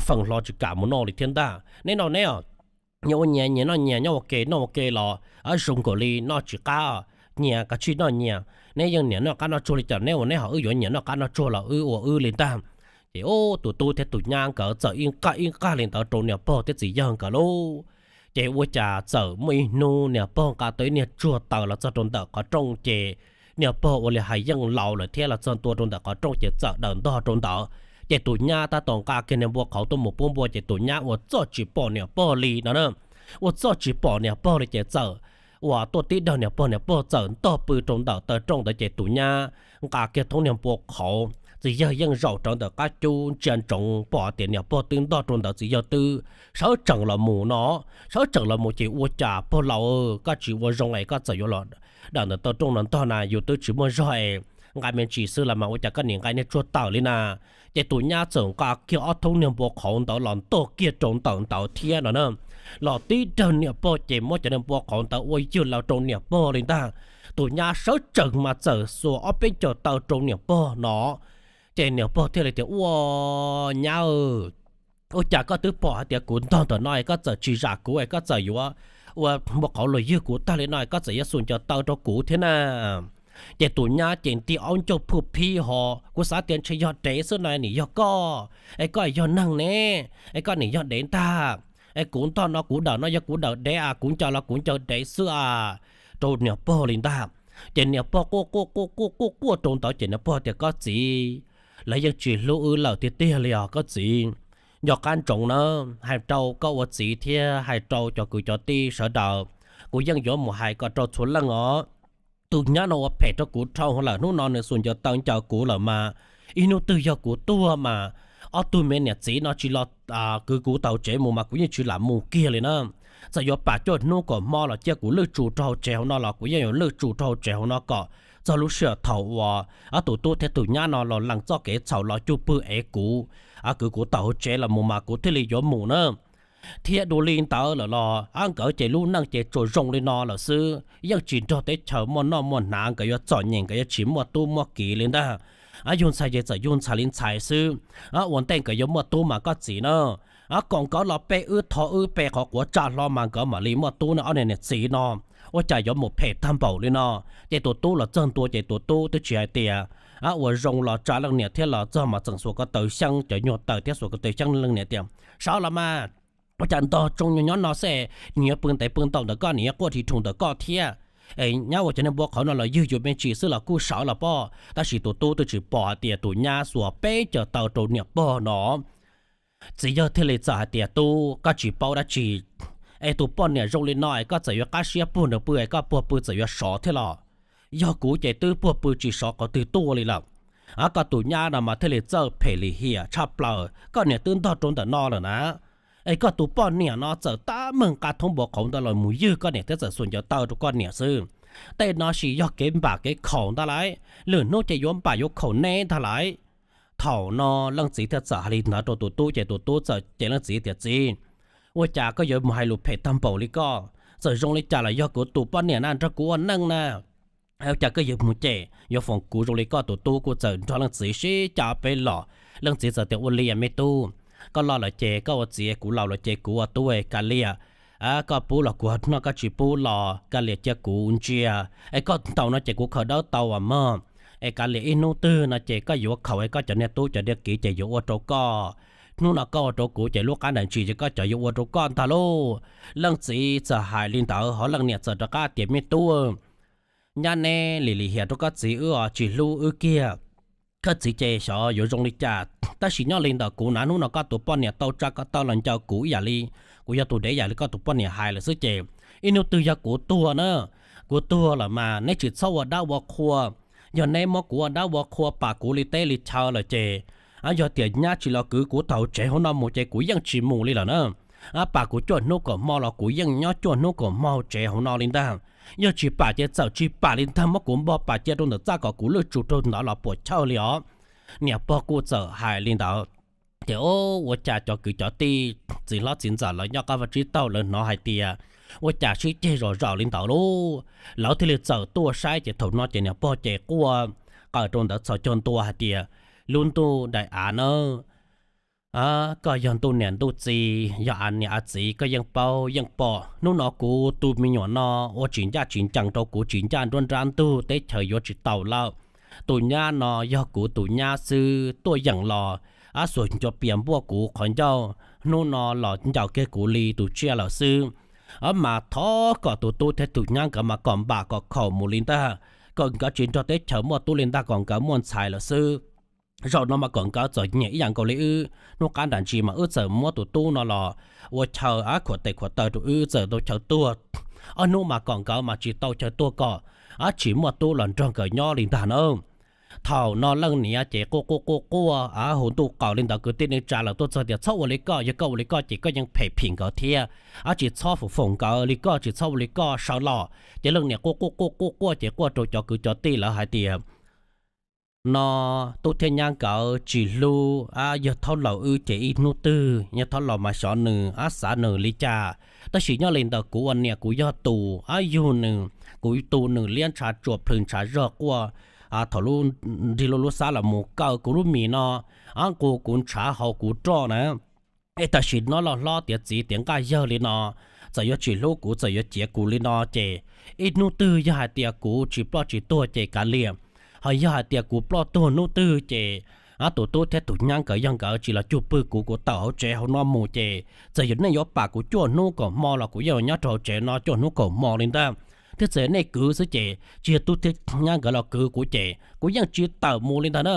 feem hlo tsis kam mus noj li thiab ntag. Neb noj neb, nyias ua nyias, nyias noj nyias, nyob ua ke noj ua ke los zoo nkaus li noj tsis qab. Nyias kav tsij noj nyias, neb yeej niam noj qab noj tsuag li cas neb ua neb, ho wb yuav nyias noj qab noj tsuag los wb ua wb li ntag. Ces tus tub thiab tus nyab nkawd txawm ib nqaj ib nqaj li ntawd rau niam pog thiab txiv yawg nkawd lauj. Ces ua cas txawm muaj ib hnub niam pog nqa tau ib niag tsuag taws los txog rau ntawm qhov rooj ces niam pog ua li hais yeej laus lawm thiab los txog ntua rau ntawm qhov rooj ces txawm daws ntog rau ntawd. Ces tus nyab tab tom nqa kiag niag npua qhauv tuaj mus pub npua ces tus nyab ua txoj tsis pom niam pog li no na. Ua txoj tsis pom niam pog li ces txawm uas tuaj tib daws niam pog, niam pog txawm ntog pw rau ntawm taw rooj ntawd ces tus nyab nqa kiag thoob niag npua qhauv, txiv yawg yeej zaum rawv ntawm qab cub ntsia ntsoov pom tias niam pog twb ntog rau ntawd, txiv yawg twb sawv tsees los mus no. Sawv tsees los mus ces ua cas pog laus, koj tsis ua zoo es koj txawm yuav los dawm ntawm taw rooj no ntog na, yus twb tsis muaj zog es nqa me ntsis xwb los mas ua cas koj nim nqa niag tsuag tawm li na. Ces tus nyab txawm nqa kiag ob thoob niag npua qhauv ntawd los ntog kiag rau ntawm ntawd thiab no na. Los tib daws niam pog ces muab cov niag npua qhauv ntawd ua ywg laws rau niam pog li ntag. Tus nyab sawv tsees mas txawm xuas ob peb caug taw rau niam pog no. Ces niam pog thiaj li tias, Ua nyab, ua cas koj twb pom hais tias kuv ntog ntawm no es koj txawm tsis zam kuv es koj txawm yuav ua npua qhauv los ywg kuv tag li no es koj txawm yuav xuas ncaws taw rau kuv thiab na? Ces tus nyab ces nti aub ncauj phwj phib ho, kuv xav tias ntshe yog dev xwb no, nim yog koj es koj yog neeg ne, es koj nim yog dev ntag. Es kuv ntog no kuv dawm no yog kuv dawm dev a, kuv ncaws los kuv ncaws dev xwb a, rau niam pog li ntag. Ces niam pog quaj quaj quaj quaj quaj quaj rau ntawd ces niam pog tias, Koj txiv, lawv yeej tsis hlub wb lawm tiag tiag li os koj txiv. Nco qab ntsoov na, hais rau koj ua txiv thiab hais rau cov kwv cov tij sawv daws, kuv yeej yuav mus hais kom rau txhua leej os. Tus nyab no ua phem rau kuv dhau lawm, hnub no nws xuas ncaws taw ncaws kuv lawm mas ib hnub twg yog kuv tuag mas ob tug me niam txiv no tsis los kwv kuv tau tsev mus mas kuv yeej tsis lam mus kiag li na. Txawm yuav pam cuaj hnub kaum hmo los cia kuv lwj tsus rau hauv tsev hauv no los kuv yeej yuav lwj tsus rau hauv tsev hauv no kom txog lub sij hawm thaum uas ob tus tub thiab tus nyab no los lees txoj kev txhaum los cug pwg ev kuv, kwv kuv tau hauv tsev los mus mas kuv thiaj li yuav mus na. Thiab dua li ntawd lawm los nkawd ces lub neej ces tsuas zoo li no lawm xwb, yeej tsis nrog teb chaws muaj noj muaj hnav, nkawd yuav txom nyem nkawd yuav tsis muaj tub muaj kiv li ntag. Yug ntxhais ces txawm yug ntxhais li ntxhais xwb, ua ntej nkawd yuav muaj tub mas koj txiv na, kom nkawd los pe wb thov wb pe qhov quav tsa hlo mas nkawd mam li muaj tub ne ob niag niam txiv no. Ua cas yuav mus phem tag npaum li no? Ces tus tub los txog ntua ces tus tub twb tsis hais tias ua zoo los tsa leej niam thiab los txog mas txeem xuas ko taw xyeeb cov nyuag taw thiab xuas ko taw xyeeb leej niam tias, Sawv los mas, ua cas ntog tsoo nyuag nyob no xwb, nim yuav pw ntev pw ntau ntawm koj, nim yuav quaj rhi rhus ntawm koj thiab. Nyab ua cov niag npua qhauv no los ywg yus me ntsis xwb los kuj sawv los pob. Tab sis tus tub twb tsis pom hais tias tus nyab xuas peb caug taw rau niam pog no. Txiv yawg thiaj li txawm hais tias, Tub, koj tsis paub dab tsi es tus poj niam zoo li no es koj txawm yuav qab siab puag nws pw es koj puag pw txawm yuav sov thiab los? Yog kuv ces twb puag pw tsis sov qhov twg tuaj li lawm. Koj tus nyab no mas thiaj li txawj phem lim hiam tshaj plaws, koj niam twb ntog rau ntawm no lawm na, es koj tus poj niam no txawm tab meeg nqa thoob npua qhauv ntawd los mus ywg koj niam thiab txawm xuas ncaws taw rau koj niam xwb. Tej no sis yog kev npam kev khaum ntag lauj, lwm hnub ces yuav npam yuav khaum neb ntag lauj. Thaum no leej txiv thiaj txawm hais li ntawd rau tus tub ces tus tub txawm cem leej txiv tias, Txiv, ua cas koj yuav mus hais lus phem tag npaum li koj? Txawm zoo li cas los yog kuv tus poj niam na nrog kuv ua neej na. Ua cas koj yuav mus cem yuav foom kuv zoo li koj? Tus tub kuj txawm nrog leej txiv sib cav peb los. Leej txiv txawm tias, Ua li me tub, koj los lawm ces koj ua txiv, kuv laus lawm ces kuv ua tub, kav liam. Koj pub los kuv noj, koj tsis pub los kav liam, cia kuv ntsia. Es koj ntaus no ces kuv khaws dawb tau as mog. Es kav liam, ib hnub twg no ces koj yuav khaum es koj cov niag tub cov niag kiv ces yuav ua rau koj. Hnub no koj ua rau kuv ces lub qab nram ntsis ces koj cov yuav ua rau koj ntag lauj. Leej txiv txawm hais li ntawd ho leej niam txawm rov qab tias, Me tub, nyab neb lim lim hiam rau koj txiv wb os, tsis hlub wb kiag. Koj txiv ces xyov yuav zoo li cas, tab sis nyob li ntawm kuv na, hnub no koj tus poj niam tau tsa ko taw los ncaws kuv ib yam li kuv yog tus dev ib yam li koj tus poj niam hais lawm xwb ces ib hnub twg yog kuv tuag na, kuv tuag lawm mas neb tsis txhob ua dab ua qhua. Yog neb muab kuv ua dab ua qhua pam kuv li teb li chaw lawm ces, yog tias nyab tsis los kwv kuv tau tsev hauv no mus ces kuv yeej tsis mus li lawm na. Pam kuv cuaj hnub kaum hmo los kuv yeej nyob cuaj hnub kaum hmo hauv tsev hauv no li ntag. Yog tsis pam ces txawm tsis pam li ntag, muab kuv npog pas cia rau ntawm txaj kom kuv lwj tsus rau ntawd los puas chawj li os. Niam pog kuj txawm hais li ntawd. Ces ua cas cov kwv cov tij, txiv hlob txiv ntxawm lawv nyob qab vaj tsib taug lawv hnov hais tias ua cas sib ceg zom zaws li ntawd lauj, lawv thiaj li txawm tuaj saib ces thaum no ces niam pog ces quaj qaws rau ntawd txhos caug ntua hais tias, Lub ntuj daim av na, koj yog ntuj niam ntuj txiv, yog av niam av txiv, koj yeej paub yeej pom. Hnub no kuv tus me nyuam no ua tsis ncaj tsis ncees rau kuv, tsis ncaj nruab nrab ntug, teb chaws yuav tsis tau lawm. Tus nyab no yog kuv tus nyab xwb, tuaj yeem los, ab, xuas ncua pias npuaj kuv qhov ncauj, hnub no los ncaws kiag kuv li tus tsiaj lawm xwb. Ab, mas thov kom tus tub thiab tus nyab nkawd mas kom npam kom khaum mus li ntag, kom nkawd tsis nrog teb chaws muaj tub li ntag, kom nkawd muaj ntxhais lawm xwb. Zaum no mas kom nkawd txom nyem ib yam nkaus li wb. Hnub qab nram ntsis mas wb txawm muab tus tub no los ua chaw, ab, khuam tes khuam taw rau wb txawm tau chaw tuag. Ob hnub mas kom nkawd mas tsis tau chaw tuaj kom, a, tsis muaj tub los nrog nkawd nyob li ntag na. Thaum no leej niam ces quaj quaj quaj quaj, a, hu ntuj qaws li ntawd, kwv tij neej tsa lawv tuaj txog tias txhob ua li koj, yog koj ua li koj ces koj yeej phem phim nkawd thiab, a, tsis txhob foom foom nkawd li koj, tsis txhob ua li koj sawv los. Ces leej niam quaj quaj quaj quaj quaj ces quaj rau cov kwv cov tij lawv hais tias no tub thiab nyab nkawd tsis hlub, a, yog thaub laus wb ces ib hnub twg yog thaub laus mas xyov nws, a, xav nws li cas. Tab sis nyob li ntawd kuv ua niam kuv yog tus, a, yug nws, kuv tu nws liab ntshav tsuas plhws ntshav zog quaj, a, thaum lub nrig lub lub xab los mus kaw kuv lub mis no, a, nqus kuv ntshav haus kuv roj na. Es tam sim no los hlob tiav txiv tiav nqaj yawg li no, txawm yuav tsis hlub kuv txawm yuav ciav kuv li no ces ib hnub twg yog hais tias kuv tsis ploj tsis tuag ces kav liam, ho yog hais tias kuv ploj tuag hnub twg ces, a, tus tub thiab tus nyab nkawd yog nkawd tsis los cug pwg kuv, kuv tawm hauv tsev hauv no mus ces txawm yog nej yuav pam kuv cuaj hnub kaum hmo los kuv yeej nyob rau hauv tsev no cuaj hnub kaum hmo li ntag. Thiab txawm nej kwv xwb ces tsis yog tub thiab nyab nkawd los kwv kuv ces kuv yeej tsis tawm mus li ntag na.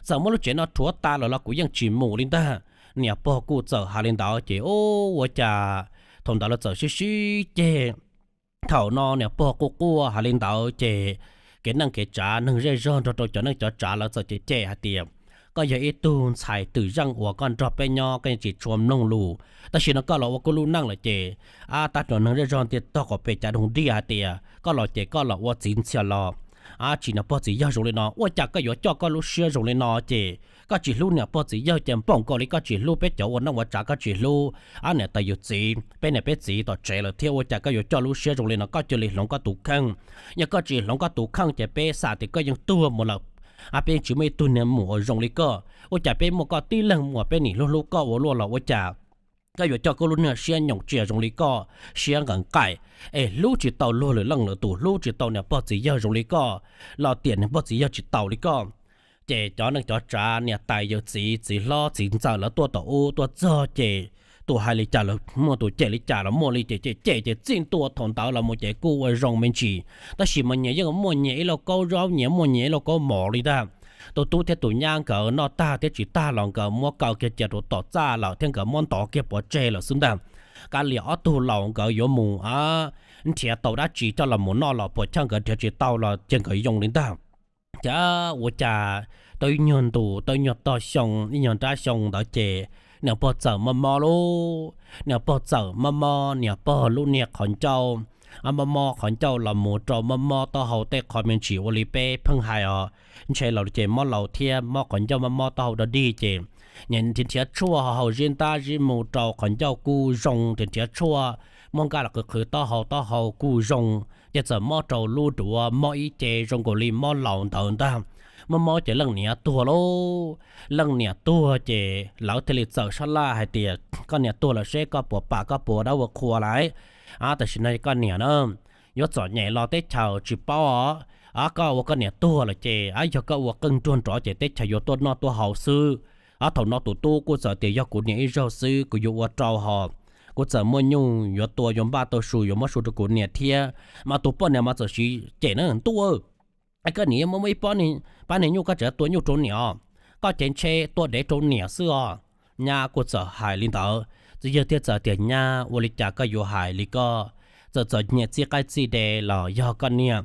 Txawm muab lub tsev no rhuav tas lawm los kuv yeej tsis mus li ntag. Niam pog kuj txawm hais li ntawd ces ua cas thaum ntawd lawv txawm sib sib ceg. Thaum no niam pog quaj quaj hais li ntawd ces kev neej kev tsav neeg zej zog nrog rau cov neej cov tsav lawv txawm cem cem hais tias koj yog ib tug ntxhais twm zeej uas koj nrog peb nyob koj yeej tsis tshua mloog lus, tab sis no koj los ua koj lub neej lawm ces, a, tab tsuas neeg zej zog ntiaj tog qaum pem cav doog dig hais tias koj los ces koj los ua txiv ntxhias los, a, tsis niam pog txiv yawg zoo li no, ua cas koj yuav coj koj lub siab zoo li no ces koj tsis hlub niam pog txiv yawg ces npaum nkaus li koj tsis hlub peb cov ua neej ua tsav, koj tsis hlub, a, niam tais yawm txiv, peb niam peb txiv tom tsev lawm thiab ua cas koj yuav coj lub siab zoo li no, koj cia li hloov koj tus kheej. Yog koj tsis hloov koj tus kheej ces peb xam tias koj yeej tuag mus lawm, a, peb yeej tsis muaj ib tug niag muam uas zoo li koj, ua cas peb muaj koj tib leeg mus peb nim hlub hlub koj ua luaj los ua cas koj yuav coj koj lub niag siab nyoos tsiaj zoo li koj, siab nqees nqaim, es hlub tsis tau luag lwm leej lwm tus, hlub tsis tau niam pog txiv yawg zoo li koj, los tiam niam pog txiv yawg tsis taus li koj. Ces cov neej cov tsav niam tais yawm txiv txiv hlob txiv ntxawm lawv tuaj tom ub tuaj txog ces tus hais li cas los muaj, tus cem li cas los muaj li ces cem cem ces txij ntua thaum ntawd los mus ces kuj ua zoo me ntsis, tab sis mas nyias yeej muaj nyias ib lauj kaub zaub, nyias muaj nyias ib lauj kaub mov li ntag. Tus tub thiab tus nyab nkawd noj tag thiab tsis tag los nkawd muab kaw kiag cia rau tom txaj lawm thiab nkawd muab ntov kiag pov tseg lawm xwb ntag. Kav liam ob tug laus nkawd yuav mus, a, nrhiav tau dab tsi coj los mus noj los puas chawj nkawd nrhiav tsis tau los cia nkawd yoo li ntag. Ces ua cas tau ib nyuag ntus tau ib nyuag tog xyoo ib nyuag nrab xyoo ntawd ces niam pog txawm mob mob lauj, niam pog txawm mob mob, niam pog lub niag qhov ncauj, a, mob mob qhov ncauj los mus rau mob mob taub hau tej qho me ntsis ua li peb pheej hais os, ntshe laus ces mob laus thiab mob qhov ncauj mob mob taub hau dog dig ces nyias nrhiav tshuaj haus zib ntab zib mus rau qhov ncauj kuj zoo, nrhiav tshuaj muab nkaj los qhwv qhwv taub hau taub hau kuj zoo, ces txawm mob rau lub duav mob ib ce zoo nkaus li mob laus ntawd ntag. Mob mob ces leej niam tuag lauj, leej niam tuag ces lawv thiaj li txawm sab laj hais tias koj niam tuag lawm seb koj puas pam koj puas dab ua qhua lawm, a, tam sim no koj niam na yuav txom nyem los teb chaws tsis paub os, a, koj ua koj niam tuag lawm ces, a, yog koj ua qeej nruag nrov ces teb chaws yuav tuaj noj tuaj haus xwb. A, thaum no tus tub kuj txawm tias yog kuv niam ib zaug xwb kuv yuav ua rau hos, kuv txawm muaj nyuj yuav tua yuav npaj tau su yuav muab su rau kuv niam thiab, mas tus poj niam mas txawm siv cem na, ntuj, koj niam yuav muaj ib pab niag nyuj koj tseem tua nyuj rau niam os, koj ces ntshe tua dev rau niam xwb os. Nyab kuj txawm hais li ntawd, txiv yawg thiaj txawm tias nyab ua li cas koj yuav hais li koj, txawm txom nyem txij qaib txij de los yog koj niam,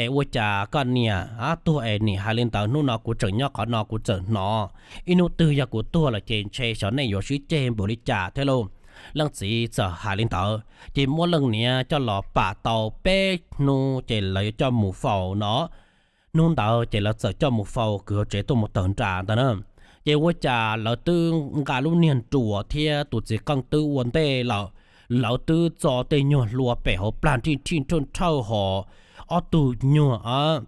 es ua cas koj niam, a, tuag es nim hais li ntawd, hnub no kuv tseem nyob qhov no kuv txawm hnov, ib hnub twg yog kuv tuag lawm ces ntshe xyov nej yuav sib ceg npaum li cas thiab lauj. Leej txiv txawm hais li ntawd ces muab leej niam coj los pam tau peb hnub ces lawv yuav coj mus faus no. Hnub ntawd ces lawv txawm coj mus faus kwv hauv tsev tuaj mus tawm nram ntawd na. Ces ua cas lawv twb nqa lub niag ruam thiab tus txiv qeej twb ua ntej lawm, lawv twb txo tej nyuag hlua pem hauv plag nrhij nrhij nrhawj nrhawj hos ob tug nyuag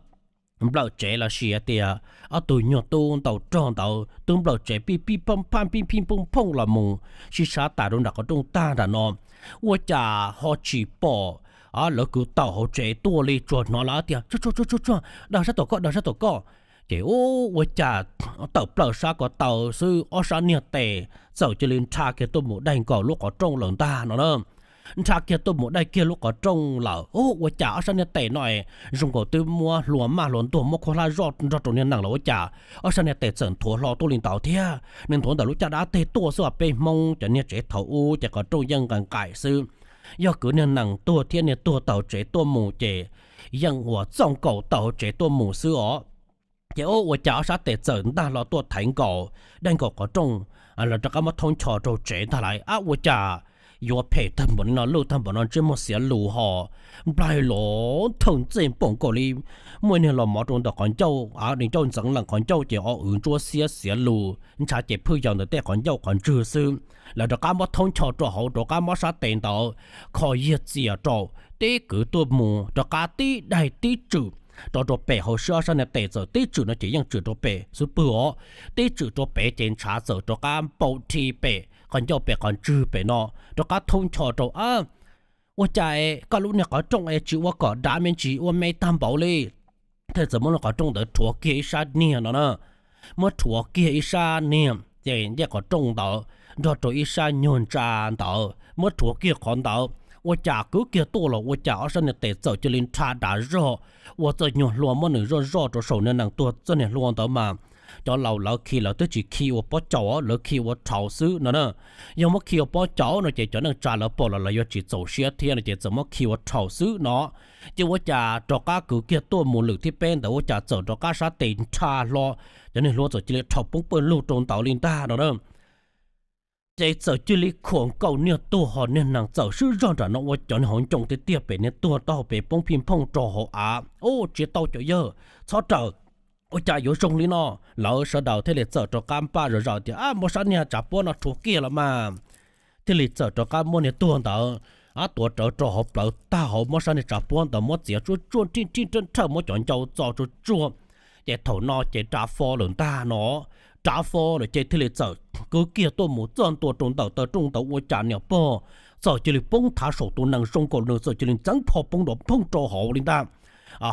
nplawm tsev los sis hais tias ob tug nyuag tub ntaus rog ntawd twb nplawm tsev pij pij phooj phaj pij pij phooj phooj los mus sib sab tas rau nram qhov rooj tag nram no. Ua cas ho tsis pom lawv kwv tawm hauv tsev tuaj li, tsuas hnov lawv tias tsuag tsuag tsuag tsuag, daws sab tom koj, daws sab tom koj. Ces ua cas tawm plaws sab ko taw xwb ob sab niag tes txawm cia li nrha kiag tuaj mus daig nkaus lub qhov rooj lawm ntag no na. Nrha kiag tuaj mus daig kiag lub qhov rooj lawm, ua cas ob sab niag tes no es zoo nkaus twb muab hlua maj hlua ntuag muab khuab hlab zoj nrog rau niag nees lawm ua cas ob sab niag tes txawm nthuav hlo tuaj li ntawd thiab. Nws nthuav ntawm lub caj dab teg tuaj xwb os. Peb Hmoob cov niag tsev thaum ub ces qhov rooj yeej nqaim nqaim xwb. Yog kwv niag nees tuag thiab niag tuag tau tsev tuaj mus ces yeej uas txoj nkaus tau tsev tuaj mus xwb os. Ces ua cas ob sab tes txawm ntag hlo tuaj thaiv nkaus daim nkaus qhov rooj, los rov qab muab thoob ncho rau tsev ntag lauj. Ab, ua cas yuav phem tag npaum li no, luj tag npaum no, ntsej muag xiav lus ho nplaig los thawj ntxej npaum nkaus li muaj niag los mov rau ntawm qhov ncauj, a, ncauj ntxeev lees qhov ncauj ces o wv ntsuab xiab xiav lus ntshav ces phwj yos ntawm tej qhov ncauj qhov ntswg xwb. Lawv rov qab muab thoob ncho rau hauv, rov qab muab sab tes ntawd kho yiag txias rau, tib kwv tuaj mus rov qab tib daig tib tswm rau rau pem hauv sab, ob sab niag tes txawm tib tswm no ces yeej tswm rau pem xwb pwg os, tib tswm rau pem ces ntshav txawm rov qab npau rhi pem qhov ncauj pem qhov ntswg pem no, rov qab thoob ncho rau. Ab, ua cas koj lub niag qhov rooj es tsis ua kom dav me ntsis ua me tag npaum li? Thiaj txawm muab lub qhov rooj ntawd rhuav kiag ib sab niag no na, muab rhuav kiag ib sab niag ces ncej qhov rooj ntawd nrog rau ib sab nyuag ntsa ntawd, muab rhuav kiag qhov ntawd, ua cas kwv kiag tuaj los ua cas ob sab niag tes txawm cia li nrha dav zog, ua txoj nyuag hlua muab nws zoj zoj rau saum niag nees tuag txoj niag hlua ntawd mas cov laus lawv khi lawv twb tsis khi ua pob caus, lawv khi ua rhaus xwb no na. Yog muab khi ua pob caus no ces cov neej tsa lawv pom los lawv yuav tsis txaus siab thiab no ces txawm muab khi ua rhaus xwb no. Ces ua cas rov qab kwv kiag tuaj mus lwm thib peb ntawd ua cas txawm rov qab sab tes nrha hlo, cov niag hlua txawm cia li rhaus poob pawg lug rau ntawd li ntag no na. Ces txawm cia li khuam nkaus niag tuag ho niag nees txawm swb zog nram no ua cov niag hauv ncoo tiag tiag pem niag tuag taub hau pem poob phij phooj rau hauv av. Ub, tsis tau cov yawg, txhob raws, ua cas yuav zoo li no? Lawv sawv daws thiaj li txawm rov qab npaj zom zaws tias, ab, muab sab niag tsav puab no rhuav kiag los mas. Thiaj li txawm rov qab muab niag tuag ntawd, ab, tuav rawv rau hauv plawv tag hauv, muab sab niag tsav puab ntawd muab txiav tsuaj tsuaj nrij nrij nrhawj nrhawj, muab cov ncau txo tsuaj tsuaj. Ces thaum no ces rav fo lawm ntag no, rav fo lawm ces thiaj li txawm kwv kiag tuaj mus txog ntua rau ntawm taw rooj ntawd ua cas niam pog txawm cia li poob thav saum tus nees zoo nkaus nws txawm cia li ntxeev pho poob nrov phooj rau hauv li ntag,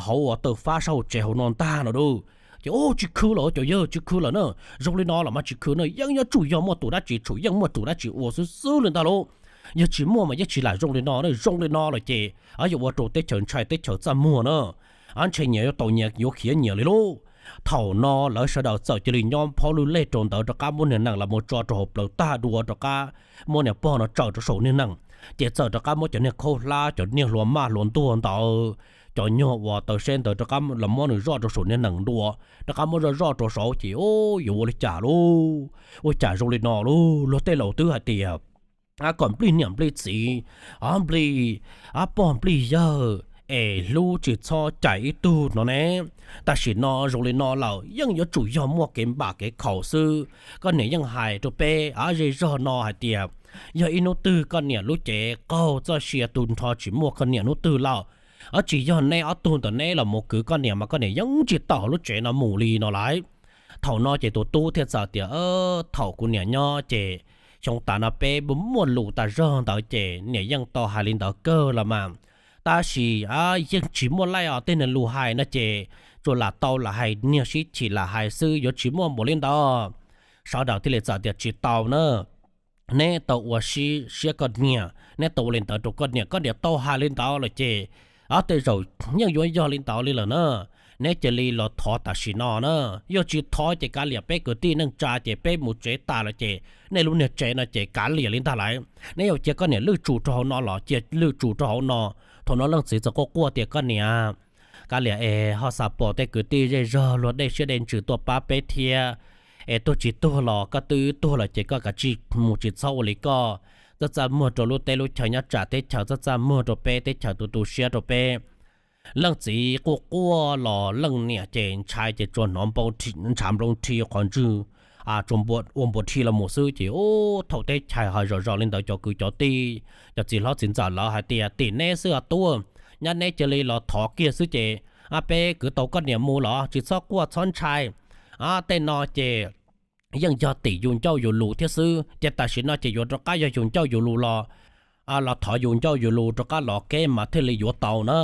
hauv uas taw fab sab hauv tsev hauv no ntag no lauj. Ces ub, tsis khwv lawm cov yawg, tsis khwv lawm na, zoo li no los mas tsis khwv na, yeej yuav tsum yog muaj tus dab tsi tsum, yeej muaj tus dab tsi ua xwb xwb li ntag lauj. Yog tsis muaj mas yeej tsis lam zoo li no na, zoo li no lawm ces yuav ua rau teb chaws ntshai teb chaws txaj muag na, ntshe nyias yuav tau nyias yuav khiav nyias li lauj. Thaum no lawv sawv daws txawm cia li nyob phaub lwj lej rau ntawd rov qab muab niag nees los mus tso rau hauv plawv tag dua rov qab muab niam pog no tsaws rau saum niag nees, ces txawm rov qab muab cov niag khaub hlab cov niag hlua maj hlua ntuag ntawd, cov nyuag uas taw seb ntawd rov qab los muab nws zoj rau saum niag nees dua, rov qab muab zoj zoj rau saud ces ub, yuav ua li cas lauj? Ua cas zoo li no lauj? Luag tej laus twb hais tias, ab, kom nplij niam nplij txiv, ab, nplij, ab, pog nplij yawg es hlub tsis txhob cais ib tug no ne. Tam sim no zoo li no lawm yeej yuav tsum yog muaj kev npam kev khaum xwb. Koj niam yeej hais rau peb, ab, zej zog no hais tias yog ib hnub twg koj niam lub cev qaug txoj sia tu nrho tsis muaj koj niam hnub twg lawm, ab, tsis yog neb ob tug ntawm neb los mus kwv koj niam mas koj niam yeej tsis tawm hauv lub tsev no mus li no lauj. Thaum no ces tus tub thiaj txawm tias, thaum kuv niam nyob ces xyoo tas no peb muaj lus tas zog ntawd ces niam yeej tau hais li ntawd kawg los mas, tab sis, ab, yeej tsis muaj laij os, tej niag lus hais no ces tsuas lam tau lam hais niag sib chim lam hais xwb, yuav tsis muaj npaum li ntawd. Sawv daws thiaj li txawm tias tsis tau na, neb tau ua siab koj niam, neb tau ua li ntawd rau koj niam, koj niam tau hais li ntawd lawm ces, ab, tej zaum yeej yuav yog li ntawd li lawm na. Neb cia li los thov tam sim no na, yog tsis thov ces kav liam peb kwv tij neej tsa ces peb mus tsev tas lawm ces nej lub niag tsev no ces kav liam li ntag lauj. Neb yuav cia koj niam lwj tsum rau hauv no los cia lwj tsum rau hauv no. Thaum no leej txiv txawm quaj quaj tias koj niam, kav liam es ho xav pom tej kwv tij zej zog luag dej siab dej ntsws tuaj pab peb thiab, es tuag tsis tuag los koj twb tuag lawm ces koj kav tsij mus tsis txhob ua li koj, txaj txaj muag rau lub teb lub chaw nyob tsam teb chaws, txaj txaj muag rau peb teb chaws, tu tu siab rau peb. Leej txiv quaj quaj los leej niam ces ntshai ces tsuas hnov ntshav nploov rhi qhov ntswg, tsuas ua npuas rhi los mus xwb ces ub, thaum teb chaws hais zom zaws li ntawd cov kwv cov tij, cov txiv hlob txiv ntxawm lawv hais tias tim neb xwb os tub, nyab neb cia li los thov kiag xwb ces, ab, peb kwv tau koj niam mus los tsis txhob quaj txhob ntshai. Ab, tej no ces yeej yog tim yus ncauj yus lus thiab xwb ces tam sim no ces yuav rov qab yog yus ncauj yus lus los, los thov yus ncauj yus lus rov qab los kev mas thiaj li yuav tau na.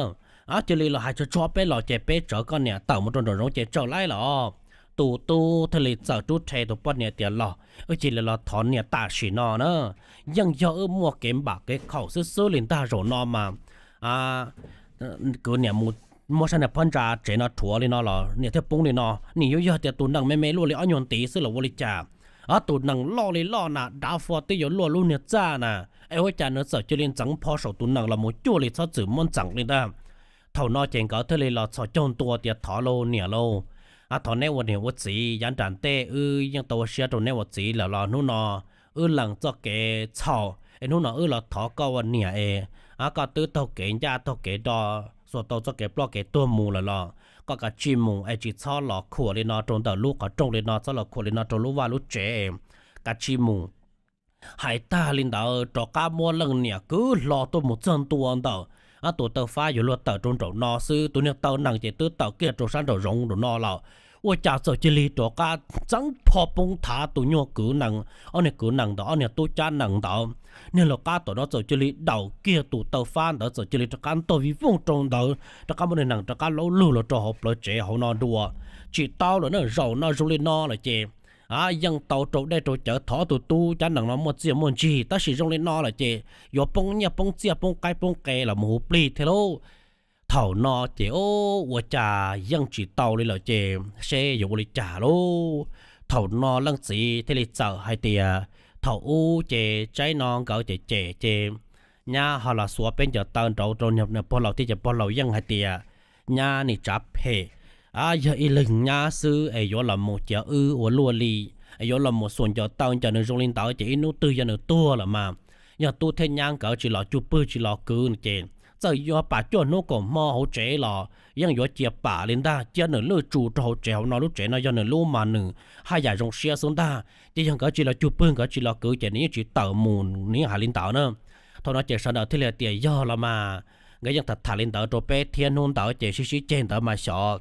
Ab, cia li los hais tso tso peb los ces peb tsawv koj niam tawm mus rau nraum zoov ces tsawg laib los. Tus tub thiaj li txawm rub rhe tus poj niam tias los, wb cia li los thov niam tam sim no na, yeej yog wb muaj kev npam kev khaum xwb xwb li ntag zaum no mas, kwv niam mus muab sab niag phab ntsa tsev no rhuav li no los niam thiaj poob li no, nim yuav yog tias tus nees me me luaj li ob nyuag ntiv xwb los ua li cas? Ob tug nees loj li loj na, dav fo twb yuav luaj lub niag txaj na, es ua cas nws txawm cia li ntxeev pho saum tus nees los mus cuaj li txhob txwm muab ntxeev li ntag. Thaum no ces nkawd thiaj li los txhos caug ntua tias thov lauj niam lauj, thov neb ua niam ua txiv, yav nram ntej wb yeej tau ua siab rau neb ua txiv lawm los hnub no wb lees txoj kev txhaum es hnub no wb los thov koj ua niam es koj twb taug kev ncaj taug kev do, xuas tau txoj kev ploj kev tuag mus lawm los koj kav tsij mus es tsis txhob los khuam li no rau ntawm lub qhov rooj li no, txhob los khuam li no rau lub vaj lub tsev, kav tsij mus. Hais tag li ntawd rov qab muab leej niam kwv hlo tuaj mus txog ntua ntawm ob tug taw fab yuav luag tawm rau nraum no xwb, tus niag taw nees ces twb tawm kiag rau sab nraum zoov nraum no lawm. Ua cas txawm cia li rov qab ntxeev pho poob thav tus nyuag kwv nees, ob niag kwv nees ntawd, ob niag tub cab nees ntawd, niag laus qab tom no txawm cia li daws kiag tus taw fab ntawd txawm cia li rov qab ntog vij vooj rau ntawd, rov qab muab niag nees rov qab laub lug los rau hauv plawv tsev hauv no dua. Tsis tau lawm na, zaum no zoo li no lawm ces yeej tau rau dej rau cawv thov tus tub cab nees no muaj txiaj muaj ntsig, tab sis zoo li no lawm ces yuav poob nyiaj poob txiaj poob qaib poob qe los mus huv plig thiab lauj. Thaum no ces ua cas yeej tsis tau li lawm ces seb yuav ua li cas lauj. Thaum no leej txiv thiaj li txawm hais tias thaum ub ces tsaib no nkawd cem cem ces nyab ho los xuav peb ncaws taw nraud rau niag pog laus thiab ces pog laus yeej hais tias nyab nim tsav phem, yog ib leeg nyab xwb es yuav los mus cia wb ua luaj li, es yuav los mus xuas ncaws taw ncaws nws zoo li ntawd ces ib hnub twg yog nws tuag lawm mas yog tub thiab nyab nkawd tsis los cug pwg tsis los kwv ces txawm yuav pam cuaj hnub kaum hmo hauv tsev los yeej yuav cia pam li ntag, cia nws lwj tsu rau hauv tsev hauv no, lub tsev no yog nws lub mas nws haj yam zoo siab xwb ntag. Ces yog nkawd tsis los cug pwg nkawd tsis los kwv ces nws yeej tsis tawm mus, nws yeej hais li ntawd na. Thaum no ces sawv daws thiaj li tias yog los mas, nkawd yeej tham tham li ntawd rau peb thiab hnub ntawd ces sib sib ceg ntawd mas xyov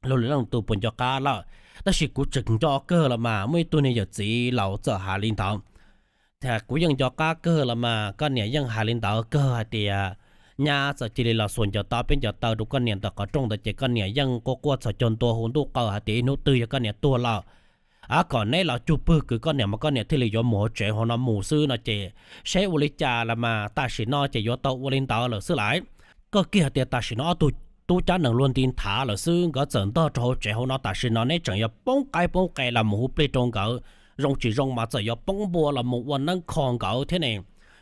luag lwm leej tus puas nco qab lawm, tab sis kuv tseem nco kawg los mas muaj ib tug niag yawm txiv laus txawm hais li ntawd. Kuv yeej nco qab kawg los mas koj niam yeej hais li ntawd kawg hais tias nyab txawm cia li los xuas ncaws taw peb ncaws taw rau koj niam ntawm qhov rooj ntawd ces koj niam yeej quaj quaj txhos caug ntua hu ntuj qaws hais tias ib hnub twg yog koj niam tuag lawm, a kom neb los cug pwg kwv koj niam mas koj niam thiaj li yuav mus hauv tsev hauv no mus xwb no ces seb ua li cas los mas tam sim no ces yuav tau ua li ntawd lawm xwb lauj. Koj kiag hais tias tam sim no ob tug tub cab nees luag nti nthav lawm xwb, nkawd txawm ntog rau hauv tsev hauv no, tam sim no neb tseem yuav poob qaib poob qe los mus hu plig rau nkawd, zoo tsis zoo mas txawm yuav poob npua los mus ua neeb kho nkawd thiab ne.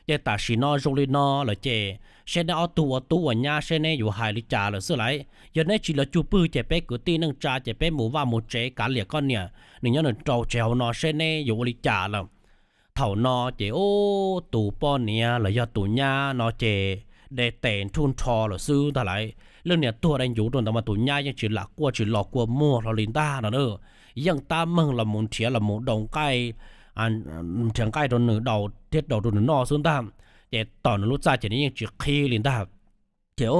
Ces tam sim no zoo li no lawm ces seb neb ob tug ua tub ua nyab seb neb yuav hais li cas lawm xwb lauj. Yog neb tsis los cug pwg ces peb kwv tij neej tsa ces peb mus vaj mus tsev kav liam koj niam, nws nyob nws rau tsev hauv no seb neb yuav ua li cas lawm. Thaum no ces ub tus poj niam los yog tus nyab no ces de tes nrhuj nrho lawm xwb ntag lauj. Leej niam tuag dai ncuv rau ntawd mas tus nyab yeej tsis lam quaj tsis los kua muag hlo li ntag no na. Yeej tab meeg los mus nrhiav los mus daus nqaij, nrhiav nqaij rau nws daus thiab daus rau nws noj xwb ntag. Ces tom nws lub txaj ces nws yeej tsis qhib li ntag. Ces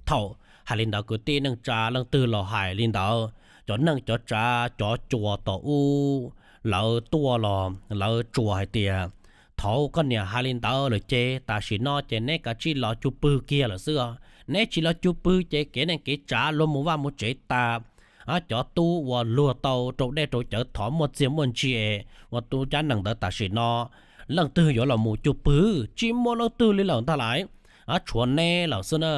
thaum hais li ntawd kwv tij neej tsa leej twg los hais li ntawd, cov neej cov tsav cov cuas tom ub lawv tuaj los lawv tsuas hais tias thaum koj niam hais li ntawd lawm ces tam sim no ces neb kav tsij los cug pwg kiag lawm xwb os. Neb tsis los cug pwg ces kev neej kev tsav luag mus vaj mus tsev tas, cov tub uas luag tau rau dej rau cawv thov muaj txiag muaj ntsig uas tub cab nees ntawd tam sim no leej twg yuav los mus cug pwg? Tsis muaj leej twg li lawm ntag lauj. Tshuav neb lawm xwb na.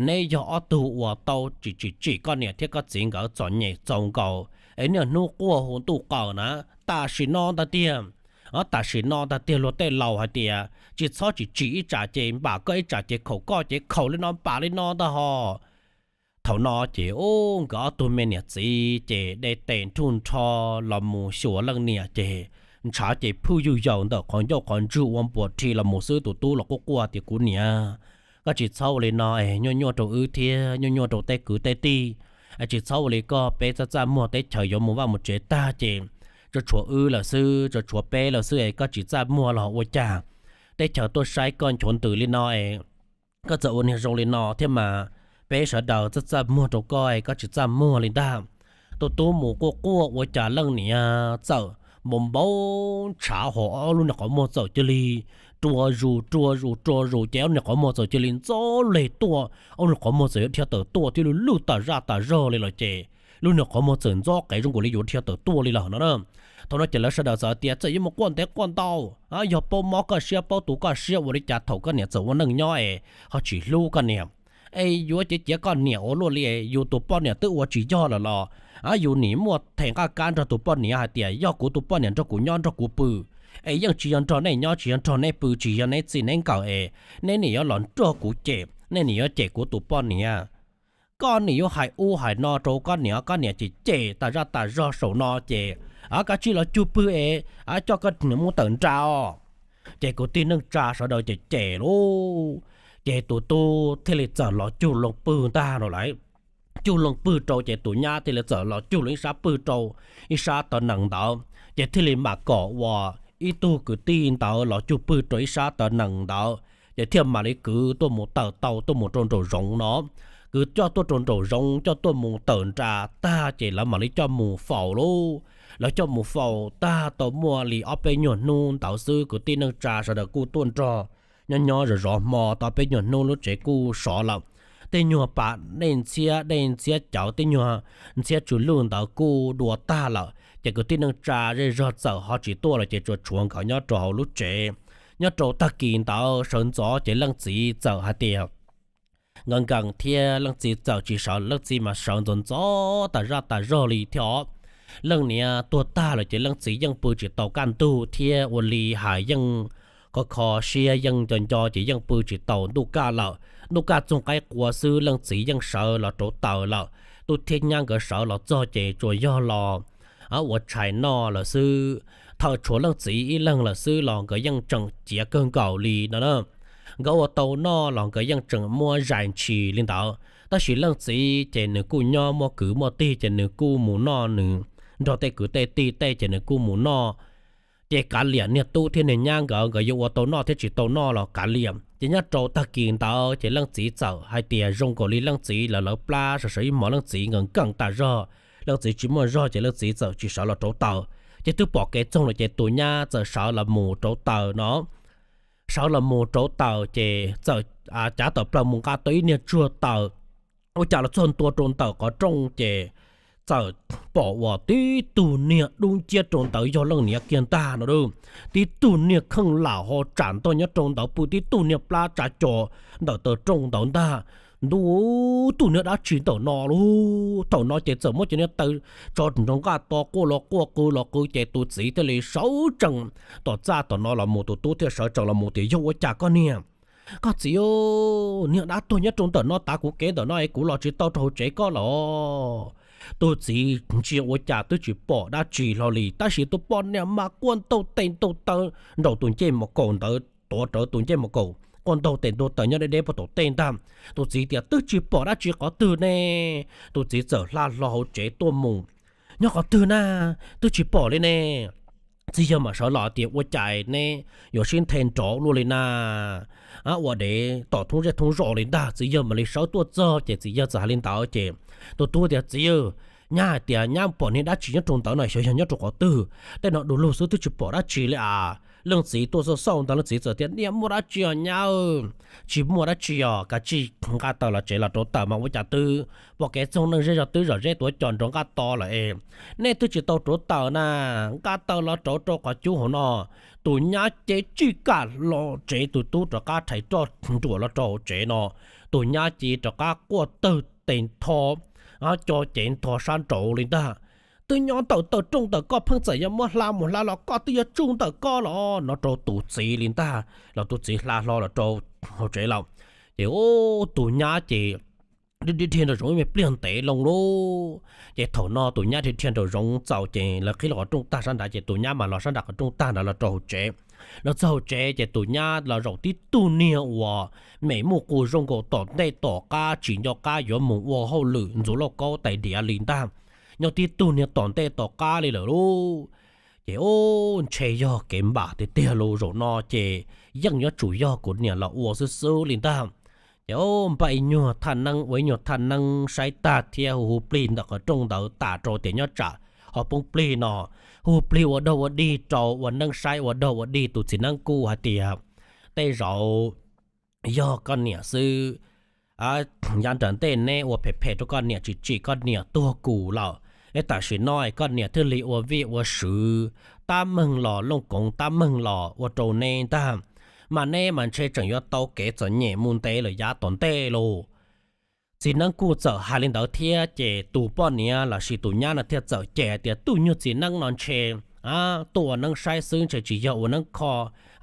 Neb yog ob tug uas tau tsis tsim tsim koj niam thiab koj txiv nkawd txom nyem txaus nkaus es niaj hnub quaj hu ntuj qaws na. Tam sim no ntag tiag, tam sim no ntag tiag luag tej laus hais tias tsis txhob tsis tsim ib tsam ces npam koj ib tsam ces khaum koj ces khaum li no npam li no ntag ho. Thaum no ces ub nkawd ob tug me niam txiv ces de tes nrhuj nrho los mus xyuas leej niam ces ntshav ces phwj yuj yaws ntawm qhov ncauj qhov ntswg ua npuas rhi los mus xwb. Tus tub los quaj quaj tias kuv niam, koj tsis txhob ua li no es nyuaj nyuaj rau wb thiab nyuaj nyuaj rau tej kwv tej tij. Tsis txhob ua li koj, peb txaj txaj muag teb chaws yuav mus vaj mus tsev tag ces tsuas tshuav wb lawm xwb, tsuas tshuav peb lawm xwb es koj tsis txaj muag los ua cas? Teb chaws tuaj saib koj nchuav ntws li no es koj txawm ua niag zoo li no thiab mas peb sawv daws txaj txaj muag rau koj es koj tsis txaj muag li ntag. Tus tub mus quaj quaj ua cas leej niam txawm npau npau ntshav ho ob lub niag qhov muag txawm cia li rua zus rua zus rua zus ces ob niag qhov muag txawm cia li ntxob leg tuaj, ob niag qhov muag txawm yuav dhia tawm tuaj thiab lwj lwj tas zaj tas zog li lawm ces lub niag qhov muag txawm ntxob qev zoo nkaus li yuav dhia tawm tuaj li lawm no na. Thaum no ces lawv sawv daws txawm tias txawm yuav mus quaj ntev quaj ntau, yog paub mob koj siab paub tu koj siab ua li cas thaum koj niam txawm ua neej nyob es ho tsis hlub koj niam. es yuav cev ciav koj niam ua luaj li, yus tus poj niam twb ua tsis yog lawm los, a, yus nim muaj them nqaj kab nrog tus poj niam hais tias yog kuv tus poj niam nrog kuv nyob nrog kuv pw, es yeej tsis yog nrog nej nyob, tsis yog nrog nej pw, tsis yog neb txij neb nkawm es neb nim yuav los nrog kuv cem, nej nim yuav cem kuv tus poj niam. Koj nim yuav hais ub hais no rau koj niam, koj niam ces cem tas zaj tas zog saum no ces, a, koj cia li los cug pw es, a, coj koj niam mus tawm nra os. Ces kwv tij neej tsa sawv daws ces cem lauj. Ces tus tub thiaj li txawm los cug loo pw ntag no lauj. Cug loo pw rau ces tus nyab thiaj li txawm los cug loo ib sab pw rau ib sab taw nees ntawd, ces thiaj li mam kom uas ib tug kwv tij ntawd los cug pw rau ib sab taw nees ntawd, ces thiaj mam li kwv tuaj mus tawm tau tuaj mus rau nraum zoov no. Kwv coj tuaj rau nraum zoov coj tuaj mus tawm nra tag ces lawv mam li coj mus faus lauj. Lawv coj mus faus tag tau muaj li ob peb nyuag hnub ntawd xwb kwv tij neej tsa sawv daws kuj tuaj nrog nyob nyob zov zov hmo tau peb nyuag hnub lub tsev kuj sov lawm. Tej nyuag pas dej ntxhiab dej ntxhiab cawv tej nyuag ntxhiab tsw luj ntawd kuj dua tag lawm ces kwv tij neej tsa zej zog txawm ho tsis tuaj lawm ces tsuas tshuav nkawd nyob rau hauv lub tsev. Nyob rau tag kis ntawd sawv ntxov ces leej txiv txawm hais tias nkawd nkees thiab leej txiv txawm tsis sawv, leej txiv mas sawv ntxov ntxov tas zaj tas zog li thiab. Leej niam tuag tag lawm ces leej txiv yeej pw tsis tau kaj ntug thiab ua li hais yeej kho kho siab yeej nco nco ces yeej pw tsis tau ntuj kaj lawm. Ntuj kaj txoog qaib qua xwb leej txiv yeej sawv los rauv taws lawm. Tub thiab nyab nkawd sawv los txog ces tsuas yog los ua tshais noj lawm xwb. Thaum tshuav leej txiv ib leeg lawm xwb los nkawd yeej tseem ciav kawg nkaus li no na. Nkawd ua tau noj los nkawd yeej tseem muaj zais ntshis li ntawd, tab sis leej txiv ces nws kuj nyob muaj kwv muaj tij ces nws kuj mus noj nws nrog tej kwv tej tij tej ces nws kuj mus noj. Ces kav liam niag tub thiab niag nyab nkawd, nkawd yuav ua tau noj thiab tsis tau noj los kav liam. Ces nyob rau tag kis ntawd ces leej txiv txawm hais tias zoo nkaus li leej txiv lawv lawv plab sawv sawv ib hmos leej txiv nkees nkees tas zog, leej txiv tsis muaj zog ces leej txiv txawm tsis sawv los rauv taws. Ces twb pom kev txoog lawm ces tus nyab txawm sawv los mus rauv taws no. Sawv los mus rauv taws ces txawm cav tawm plaws mus nqa tau ib niag tsuag taws. Ua cas los txog ntua rau ntawm qhov rooj ces txawm pom uas tib tug niag dub nciab rau ntawd yog leej niam kiag ntag no. Tib tug niag kheej lam ho tsam ntog nyob rau ntawd pw tib tug niag plab tsa co ntawm taw rooj ntawd ntag. Ntuj, tus niag dab tsi ntawm no lauj. Thaum no ces txawm muab cov niag taw tso nrov nqaj to quaj los quaj qw los qw ces tus txiv thiaj li sawv tsees tom txaj tom no los mus, tus tub thiaj sawv tsees los mus tias yog ua cas koj niag, koj txiv, niag dab tuag nyob rau ntawm no tav kuv kev ntawm no es kuv los tsis tau rau hauv tsev koj los. Tus txiv ntsia ua cas twb tsis pom dab tsi hlo li tab sis tus poj niam mas quaj ntaug tes ntaug taw nraum tus ncej mos kaum ntawd, tuav rawv tus ncej mos kaum quaj ntaug tes ntaug taw nyob deb deb puag tom tej ntag. Tus txiv tias twb tsis pom dab tsi qhov twg ne. Tus txiv txawm hla hlo hauv tsev tuaj mus, nyob qhov twg na, twb tsis pom li ne. Txiv yawg mam sawv los tias ua cas neb yuav sib nthe nrov luaj li na, ua dev tom thoob zej thoob zos li ntag. Txiv yawg mam li sawv tuaj txog ces txiv yawg txawm hais li ntawd ces tus tub tias txiv yawg, nyab hais tias nyab pom niag dab tsi nyob rau ntawd no, xyov yog nyob rau qhov twg, tej no du lug xwb twb tsis pom dab tsi li as. Leej txiv tuaj xauj xauj ntawd leej txiv txawm tias niam muaj dab tsi os nyab, tsis muaj dab tsi os, kav tsij nqa taws los tsev los rauv taws mas ua cas twb pom kev txoog neeg zej zog twb zom zeb tuav cos nrov nqaj to lawm es nej twb tsis tau rauv taws na, nqa taws los rauv rau qhov cub hauv no. Tus nyab ces tsis kam los tsev, tus tub rov qab rhais roj nruam los rau hauv tsev no, tus nyab ces rov qab quaj tawg tes ntho, co cev ntho sab nraud li ntag. Twb nyob ntawm taw rooj ntawm koj, pheej txawm yuav muab hla mus hla los koj twb yuav tsuj ntawm koj los no rau tus txiv li ntag, los tus txiv hla hlo los rau hauv tsev lawm. Ces tus nyab ces dhia dhia nraum zoov ib me pliag ntev loo lauj. Ces thaum no tus nyab dhia dhia nraum zoov txaus ces lawv qhib los qhov rooj tag sab nrad ces tus nyab mas los sab nrad qhov rooj tag nrad los rau hauv tsev. Los txog hauv tsev ces tus nyab los zaum tib tug niag uas me muj qus zoo nkaus tom ntej tom qab tsis nco qab yuav mus ua hauj lwm ntxuav lauj kaub tais diav li ntag. Nyob tib tug niag tom ntej tom qab li lawm lauj. Ces ub, ntshe yog kev npam tiag tiag los zaum no ces yeej yuav tsum yog kuv niam los ua xwb xwb li ntag. Ces ub, npaj ib nyuag thaj neeb ua ib nyuag thaj neeb saib tag thiab hu hu plig ntawm qhov rooj ntawd tas rau tias nyob tsam ho poob plig no, hu hu plig ua dog ua dig rau, ua neeb saib ua dog ua dig, tus txiv neeb kuj hais tias tej zaum yog koj niam xwb. Yav nram ntej neb ua phem phem rau koj niam tsis tsim koj niam tuag kus lawm, es tam sim no koj niam thiaj li ua vij ua sw tab meeg los looj koov tab meeg los ua rau neb ntag, mas neb mas ntshe tseem yuav tau kev txom nyem mus ntev lawm yav tom ntej lauj. Txiv neeb kuj txawm hais li ntawd thiab ces tus poj niam lossis tus nyab no thiaj txawm cem hais tias, Tub nyuag txiv neeb no ntshe tuaj ua neeb saib xwb, ntshe tsis yog ua neeb kho,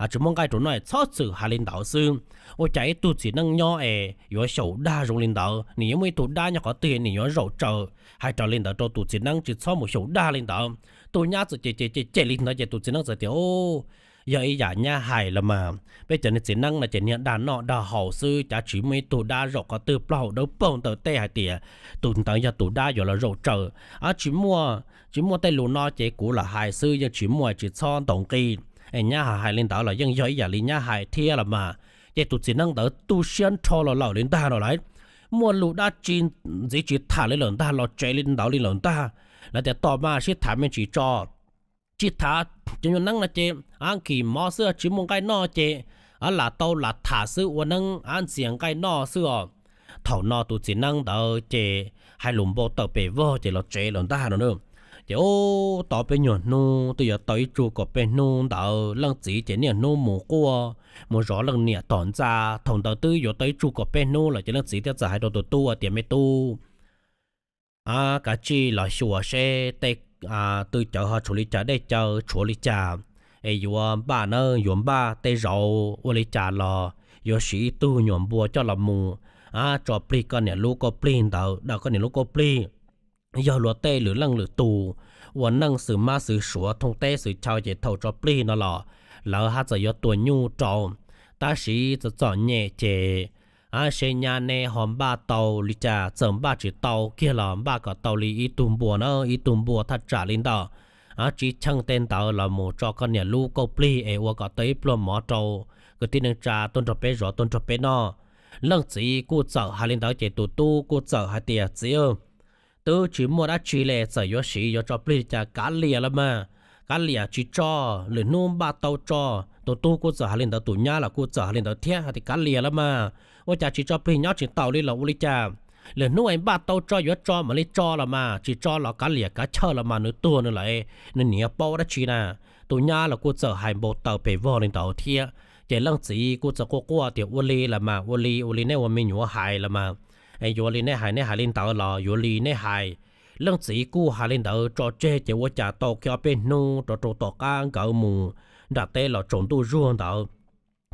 tsis muaj nqaij rau noj, txhob txwm hais li ntawd xwb. Ua cas ib tug txiv neeb nyob es yuav xyaum dag zoo li ntawd? Nws yuav muaj ib tug dab nyob qhov twg nws yuav zaum tsaws hais raws li ntawd rau tus txiv neeb, tsis txhob mus xyaum dag li ntawd. Tus nyab txawm cem cem cem cem li ntawd ces tus txiv neeb txawm tias, Yog ib yam nyab hais los mas, peb cov niag txiv neeb no ces niag dag noj dag haus xwb, cav tsis muaj ib tug dab zaum qhov twg plaub hau dawb paug ntawm tej hais tias tus ntawd yog tus dab yuav los zaum tsaws. Tsis muaj, tsis muaj tej lus no ces kuv lam hais xwb, yeej tsis muaj, tsis txhob ntaus nqi. Es nyab hais li ntawd los yeej yog ib yam li nyab hais thiab los mas. Ces tus txiv neeb ntawd tu siab nrho los lawm li ntag no lawm. Muaj lus dab tsi ntxiv tsis tham li lawm ntag, los tsev li ntawd li lawm ntag. Lawv tias, Tom mas sib tham me ntsis tso. Tsis tham, cov nyuag neeb no ces a nkis mov xwb, tsis muaj nqaij noj ces a lam tau lam tham xwb, ua neeb a ntxias nqaij noj xwb os. Thaum no tus txiv neeb ntawd ces hais lus npau taws pes vog ces los tsev lawm ntag no. Ces ub, tau peb nyuag hnub twb yuav tau ib tsug kaum peb hnub ntawd, leej txiv ces niaj hnub mus quaj mus zov leej niam tom ntxa. Thaum ntawd twb yuav tau ib tsug kaum peb hnub lawm ces leej txiv thiaj txawm hais rau tus tub tias, Me tub, kav tsij los xyuas seb tej tw cawv ho tshuav li cas, dej cawv tshuav li cas, es yuav npaj na, yuav npaj tej zaum ua li cas los yuav siv ib tug nyuam npua coj los mus tso plig koj niam lub kauj plig ntawd, daws koj niam lub kauj plig. Yog luag tej lwm leej lwm tus ua neej xws mab xws suav, thooj teb xws chaw ces thaum tso plig no los lawv haj txawm yuav tua nyuj rau. Tab sis txom txom nyem ces a seb nyab neb ho npaj tau li cas, txawm npaj tsis tau kiag los npaj kom tau li ib tug npua na, ib tug npua thaj tsam li ntawm a tsib cheej tej ntawd los mus tso koj niam lub kauj plig es ua kom tau ib pluag mov rau kwv tij neej tsa tuaj nrog peb zov tuaj nrog peb noj. Leej txiv kuj txawm hais li ntawd ces tus tub kuj txawm hais tias, Txiv, twb tsis muaj dab tsi li, txawm yuav siv yuav tso plig li cas kav liam los mas, kav liam tsis tso, lwm hnub npaj tau tso. Tus tub kuj txawm hais li ntawd, tus nyab los kuj txawm hais li ntawd thiab, hais tias, Kav liam los mas, ua cas tsis tso plig nyob tsis taus li los ua li cas? Lwm hnub es npaj tau tso yuav tso mam li tso los mas, tsis tso los kav liam kav chawj los mas, nws tuag nws lawm, nws niam paub dab tsi na? Tus nyab los kuj txawm hais npau taws pes vog li ntawd thiab. Ces leej txiv kuj txawm quaj quaj tias, Ua li los mas, ua li, ua li nej ua me nyuam hais los mas, yuav li nej hais, nej hais li ntawd los yuav li nej hais. Leej txiv kuj hais li ntawd tso tseg ces ua cas tau kiag ob peb hnub rau rau tom qab nkawd mus nram teb los tsaus ntuj zuag ntawd,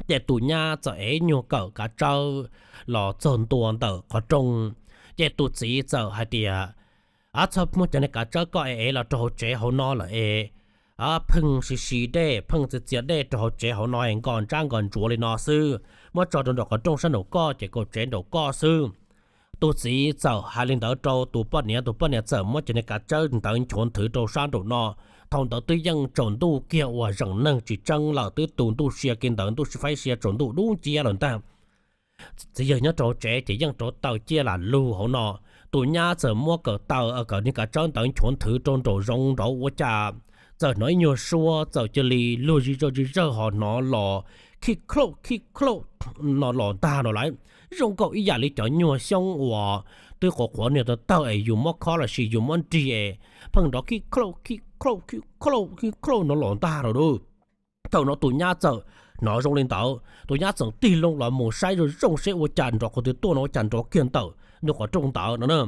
ces tus nyab txawm ev nyuag kawm kav tsawb los txog ntua ntawm qhov rooj. Ces tus txiv txawm hais tias, Ab, txhob muab cov niag kav tsawb koj ev ev los rau hauv tsev hauv no lawm es, pheej si si dej, pheej txias txias dej rau hauv tsev hauv no es nkos ntsab nkos ntsuav li no xwb. Muab tso rau nraum qhov rooj sab nraum koj ces kaum tsev nraum koj xwb. Tus txiv txawm hais li ntawd rau tus poj niam, tus poj niam txawm muab cov niag kav tsawb ntawd nchuav nthwv rau sab nraum no. Thaum ntawd twb yeej tsaus ntuj kiag uas zeem neeg tsis tseeb lawm, twb tu ntuj sia kiag ntawd, ntuj sib faib sia tsaus ntuj dub nciab lawm ntag. Txiv yawg nyob rau hauv tsev ces yeej rauv taws ciaj lam lug hauv no. Tus nyab txawm muab kawm taws, kawm niag kav tsawb ntawd nchuav nthwv rau nraum zoov nraud ua cas txawm hnov ib nyuag suab txawm cia li luag zig zawg zig zawg ho hnov los khij khlauj khij khlauj no los ntag no lawm. Zoo nkaus ib yam li cov nyuag xyoob uas twb qhuav qhuav niag tawg tawg es yus muab khob los sis yus muab nrig es pheej nrov khij khlauj khij khlauj khij khlauj khij khlauj no los ntag no lauj. Thaum no tus nyab txawm hnov zoo li ntawd, tus nyab txawm tig loo los mus saib zoo zoo seb ua cas nrov qhov twg tuaj no, ua cas nrov kiag ntawm ntug qhov rooj ntawd no.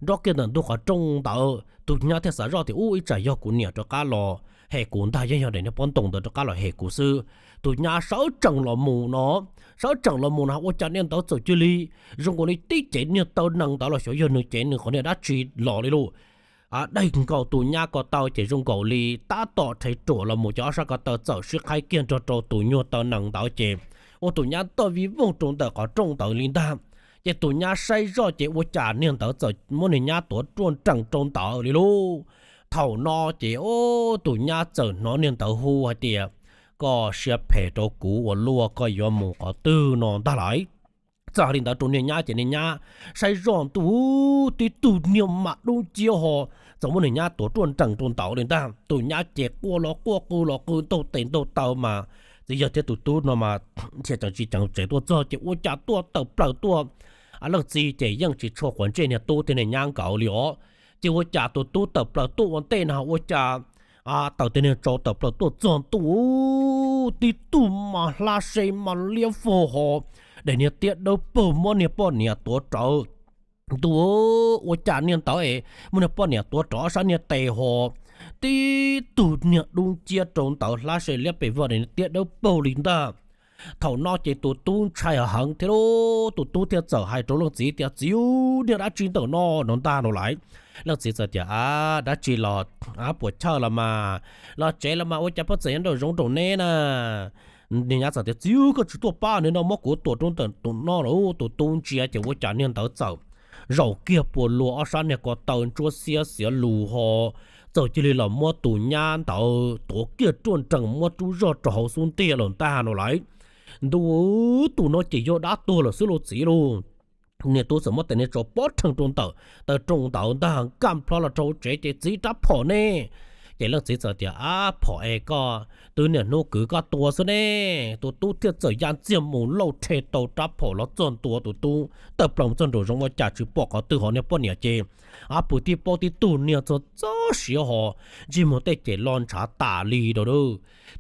Nrov kiag ntawm ntug qhov rooj ntawd, tus nyab thiaj xav zoj tias, Ub, ib tsam yog kuv niam rov qab los hem kuv ntag, yeej yog daim niag pob ntoo ntawd rov qab los hem kuv xwb. Tus nyab sawv tsees los mus no, sawv tsees los mus no ua cas niag ntawd txawm cia li zoo nkaus li tib cev niag taw nees ntawd los xyov yog nws cev nws qhov niag dab tsi los li lauj. Daig nkaus tus nyab ko taw ces zoo nkaus li tab tom rhe ruam los mus ces ob sab ko taw txawm sib qhaib kiag nrog rau tus nyuag taw nees ntawd ces ua tus nyab tawg vij voog rau ntawm qhov rooj ntawd li ntag. Ces tus nyab saib zoj ces ua cas niag ntawd txawm muab niag nyab tuav ruaj nrees rau ntawd li lauj. Thaum no ces ub, tus nyab txawm hnov niag ntawd hu hais tias, Koj siab phem rau kuv ua luaj, koj yuav mus qhov twg no ntag lauj. Txawm hais li ntawd rau niag nyab ces niag nyab saib zoj ntuj, tib tug niag mas dub nciab ho txawm muab niag nyab tuav ruaj nrees rau ntawd li ntag. Tus nyab ces quaj los quaj, qw los qw, ntaug tes ntaug taw mas txiv yawg thiab tus tub no mas thiaj tseem tsis ceev tsev tuaj txog ces ua cas tuaj tawm plaws tuaj. Leej txiv ces yeej tsis tshua quav ntsej niag tub thiab niag nyab nkawd li os. Ces ua cas tus tub tawm plaws tuaj ua ntej no ua cas tawm tes niag tsau tawm plaws tuaj txog ntuj, tib tug mas hlab se mas liab vog ho, daim niag tiab dawb paug muab niag poj niam tuav rawv Ntuj, ua cas niag ntawd es muaj niag poj niam tuav rov sab niag tes ho, tib tug niag dub nciab rau ntawd hlab se liab pes vog, tiab dawb paug li ntag. Thaum no ces tus tub ntshai heev thiab lauj, tus tub thiaj txawm hais rau leej txiv tias, Txiv, niag dab tsi ntawm no no ntag no lais? Leej txiv txawm tias, A, dab tsi los, a, puas chawj los mas, los tsev los mas, ua cas pheej txawm nyob nraum zoov nraum neb na? Niag nyab txawm tias, Txiv, koj tsis tuaj pab no, muab kuv tuam rau ntawm tus no lawm. Tus tub ntsia ces ua cas niag ntawd txawm zaum kiag puas luag ob sab niag ko taw ntsuab xiab xiav lus ho, txawm cia li los muab tus nyab ntawd tuav kiag ruaj nrees muab rub zog rau hauv xub ntiag lawm ntag no lais. Ntuj, tus no ces yog dab tuag lawm xwb lauj txiv lauj. Niag tub txawm muab tes niag tso pob rheej rau ntawm taw rooj ntawd ntag, kaj nplho los rau hauv tsev ces, Txiv, rab phom ne? Ces leej txiv txawm tias, Ab, phom es koj twb niaj hnub kwv koj tua xwb ne. Tus tub thiaj txawm ya ntxiag mus lauj rhe tau rab phom los txog ntua tus tub tawm plaws txog nraum zoov ua cas tsis pom qhov twg ho niag poj niam ces, ab, pw tib paub tib tug niag txog txoj siav ho, ntsej muag tej ces lo ntshav tas li rau.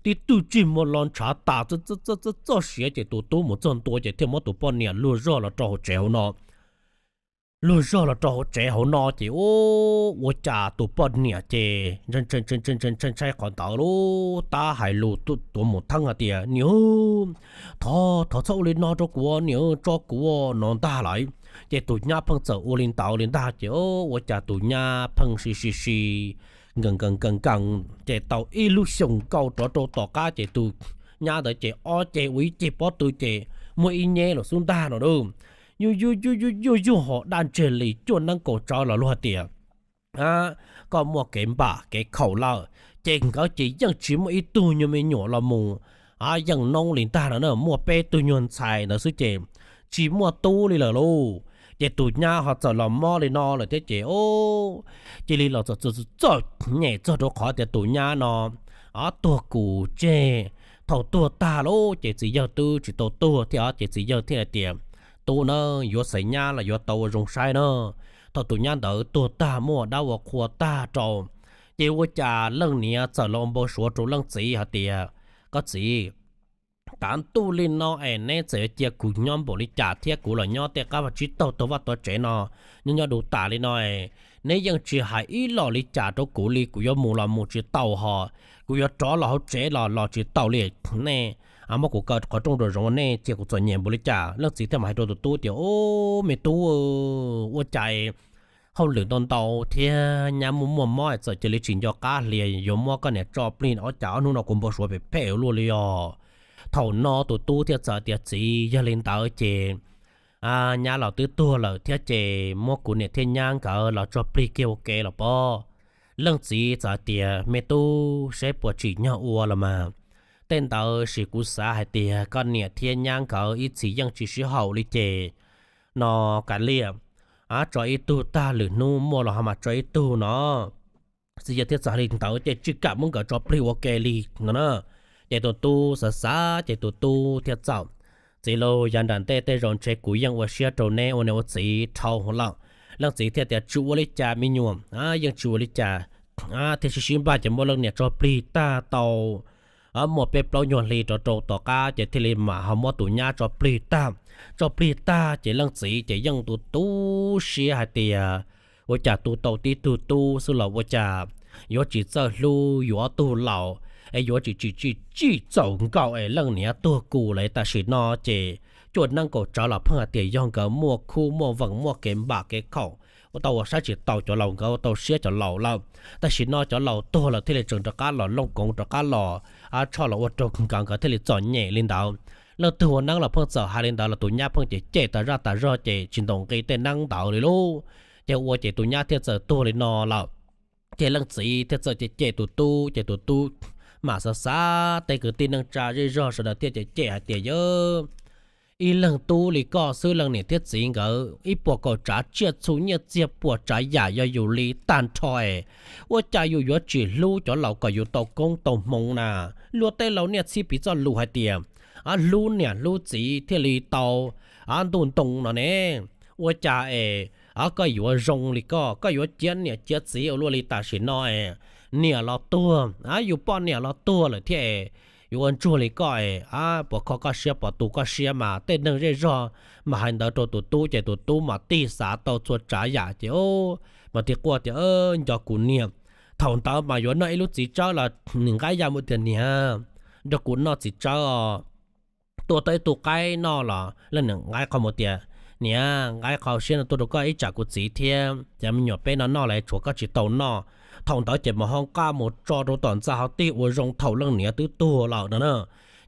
Tib tug ntsej muag lo ntshav tas txoj siav ces tus tub mus txog ntua ces thiaj muab tus poj niam luag zog los rau hauv tsev hauv no. Luag zog los rau hauv tsev hauv no ces ua cas tus poj niam ces ntshai ntshai qhov ntawd lub tab hais lus tuav mus theeb hais tias, Niam, thov thov txhob ua li no rau kuv, niam, tso kuv no ntag lais. Ces tus nyab pheej txawm ua li ntawd li ntag ces ua cas tus nyab pheej si si si nkees nkees nkees nkees ces tau ib lub xyoos nkaus rov rau tom qab ces tus nyab ntawd ces ob ceg ua ib ceg pob tw ces muaj ib nyeb los xub ntag no lauj. Yuj yuj yuj yuj yuj yuj ho daj ntseg li cuaj neeb kaum tsawv los luag tias, Koj muaj kev npam kev khaum lawm. Ces nkawd ces yeej tsis muaj ib tug nyuag me nyuam los mus yeej noob li ntag no na, muaj peb tug nyuag ntxhais ntawd xwb ces tsis muaj tub li lawm lauj. Ces tus nyab ho txawm los mob li no lawm thiab ces cia li los txom nyem txog rau qhov tias tus nyab no tuag kuv tseg. Thaum tuag tag lauj ces txiv yawg twb tsis tau tuag thiab ces txiv yawg thiaj hais tias, Tub na, yuav xaiv nyab los yuav tau ua zoo saib na. Thaum tus nyab ntawd tuag tag muaj dab ua qhua tag rau, ces ua cas leej niam txawm los ua npau suav rau leej txiv hais tias, Koj txiv, tav ntuj li no es neb txawm yuav cia kuv nyob npaum li cas thiab kuv los nyob tej qab vaj tsib taug taug vaj tog tsev no, nyob nyob du tas li no es neb yeej tsis hais ib los li cas rau kuv li, kuv yuav mus los mus tsis tau ho, kuv yuav rov los hauv tsev los los tsis tau li. Nej muab kuv kaw qhov rooj nraum zoov, nej cia kuv txom nyem npaum li cas? Leej txiv thiaj mam hais rau tus tub tias, Ub, me tub, ua cas hauj lwm ntau ntau thiab nyab muaj muaj mob txawm cia li tsis nco qab hli, yuav muab koj niam tso plig ua cas ob hnub no kuv npau suav phem phem ua luaj li os. Thaum no tus tub thiaj txawm tias, Txiv, yog li ntawd ces nyab los twb tuag lawm thiab ces muab kuv niam thiab nyab nkawd los tso plig kiag ua ke los pob. Leej txiv txawm tias, Me tub, seb puas tsim nyog ua los mas. Tej ntawd sis kuv xav hais tias koj niam thiab nyab nkawd ib txhis yeej tsis sib haum li ces no, kav liam, tso ib tug tag, lwm hnub muaj los ho mam tso ib tug no. Txiv yawg thiaj txawm hais li ntawd ces tsis kam muab nkawd tso plig ua ke li no na. Ces tus tub xav xav ces tus tub thiaj txawm, Txiv lauj, yav nram ntej tej zaum ntshe kuv yeej ua siab rau neb ua niam ua txiv dhau lawm. Leej txiv thiaj tias, Tsis ua li cas me nyuam, yeej tsis ua li cas. Thiaj sib sib npaj ces muab leej niam tso plig tag tau muaj peb plaub nyuag hli rov rau tom qab ces thiaj li mam ho muab tus nyab tso plig tag. Tso plig tag ces leej txiv ces yeej tu tu siab hais tias, Ua cas tu tau tib tug tub xwb los ua cas yuav tsis txawj hlub yus ob tug laus, es yuav tsis tsis tsis txaus nkaus es leej niam tuag kuv lawm. Tam sim no ces cuaj neeb kaum tsawv los pheej hais tias yog nkawd muaj khub muaj vees muaj kev npam kev khaum, ua tau ua saib tsis tau cov laus, nkawd ua tau siab cov laus lawm. Tam sim no cov laus tuag lawm thiaj li tseem rov qab los looj koov rov qab los tshoj los ua rau nkawd, nkawd thiaj li txom nyem li ntawd. Leej twg ua neeb los pheej txawm hais li ntawd los tus nyab pheej cem cem tas zaj tas zog ces tsis ntaus nqi tej neeb ntawd li lauj. Ces ua ces tus nyab thiaj txawm tuag li no lawm. Ces leej txiv thiaj txawm cem cem tus tub ces tus tub mam xav xav, tej kwv tij neej tsa zej zog sawv daws thiaj cem cem hais tias, Yawg, ib leeg tub li koj xwb leej niam thiab txiv nkawd ib puas kaum tsav tsiaj txhu nyiaj txiag puas tsav yam yog yus li tag nrho es ua cas yus yuav tsis hlub cov laus kom yus tau koob tau hmoov na? Luag tej laus niaj txhib piv txoj lus hais tias, Hlub niam hlub txiv thiaj li tau ntuj ntoo no ne. Ua cas es koj yuav zoo li koj, koj yuav ciav niam ciav txiv ua luaj li? Tam sim no es niam los tuag, yus poj niam los tuag lawm thiab es yuav ua ntsuag li koj es puas kho koj siab puas tu koj siab mas tej neeg zej zog mas hais ntawd rau tus tub ces tus tub mas tig xav tau txhua tsav yam ces mas tig quaj tias, Nco kuv niag, thaum ntawd mas yuav noj ib lub txiv tsawb los nws nqaib ya mus tias, Niam, nrog kuv noj txiv tsawb os. Tua tau ib tug qaib noj los leej niam nqaib qhov mus tias, Niam, nqaib qhov siab no tuaj rau koj ib tsam kuv txiv thiab cov me nyuam peb no noj los tshuav koj tsis tau noj. Thaum ntawd ces mas ho nqa mus tso rau tom ntxa ho tig ua zoo thaum leej niam twb tuag lawm no na.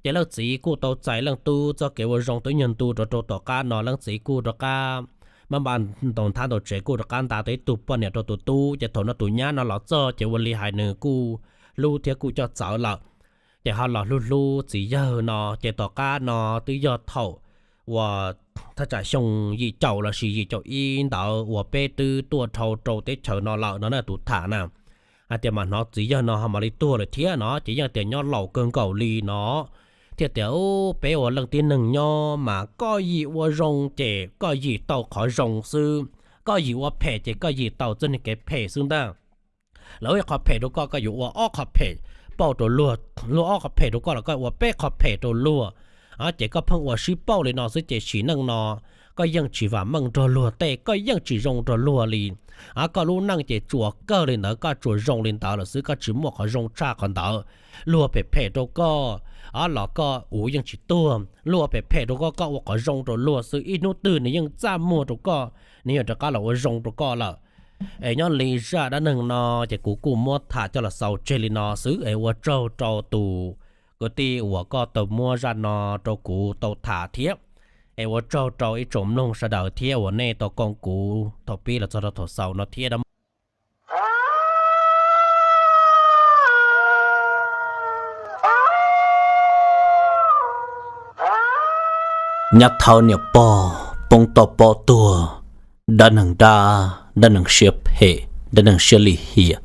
Ces leej txiv kuj tau txais leej tub txoj kev ua zoo twb nyuag ntu rau rau tom qab no leej txiv kuj rov qab maj mam ntaus nthab ntaus tsev kuj rov qab nta tau ib tug poj niam rau tus tub ces thaum no tus nyab no los txog ces ua li hais nws kuj hlub thiab kuj coj txawv lawm. Ces ho los hlub hlub txiv yawg no ces tom qab no twb yog thaum uas thaj tsam xyoo yim caum lossis yim caum ib ntawd uas peb twb tuaj dhau rau teb chaws no lawm no na tus tham na. Hais tias mas hnov txiv yawg no ho mam li tuag lawm thiab no ces yeej tias nyob laus kawg nkaus li no thiaj tias, Peb ua leej tib neeg nyob mas koj yim ua zoo ces koj yim tau qhov zoo xwb, koj yim ua phem ces koj yim tau txoj niag kev phem xwb ntag. Lawv ua ib qho phem rau koj, koj yuav ua ob qho phem pauj rau luag, luag ua ob qho phem rau koj los koj ua peb qho phem rau luag. Ces koj pheej ua sib pauj li no xwb ces sim neej no koj yeej tsis vam meej nrog luag tej, koj yeej tsis zoo nrog luag li. Koj lub neej ces tsuas kawg li ntawd, koj tsuas zoo li ntawd lawm xwb, koj tsis muaj qhov zoo tshaj qhov ntawd. Luag phem phem rau koj los koj ua yeej tsis tuag, luag phem phem rau koj, koj ua qhov zoo rau luag xwb, ib hnub twg nws yeej txaj muag rau koj, nws yeej rov qab los ua zoo rau koj lawm. Es nyob li zaj dab neeg no ces kuv kuj muab tham coj los xaus tseg li no xwb es ua tsaug rau tus kwv tij uas koj tau muab zaj no rau kuv tau tham thiab. Es ua tsaug rau ib tsoom mloog sawv daws thiab uas nej tau koom kuv thaum pib los txog rau thaum xaus no thiab. Nyab thawb niam pog poob toj pob tuag, dab neeg dab, dab neeg siab phem, dab neeg siab lim hiam.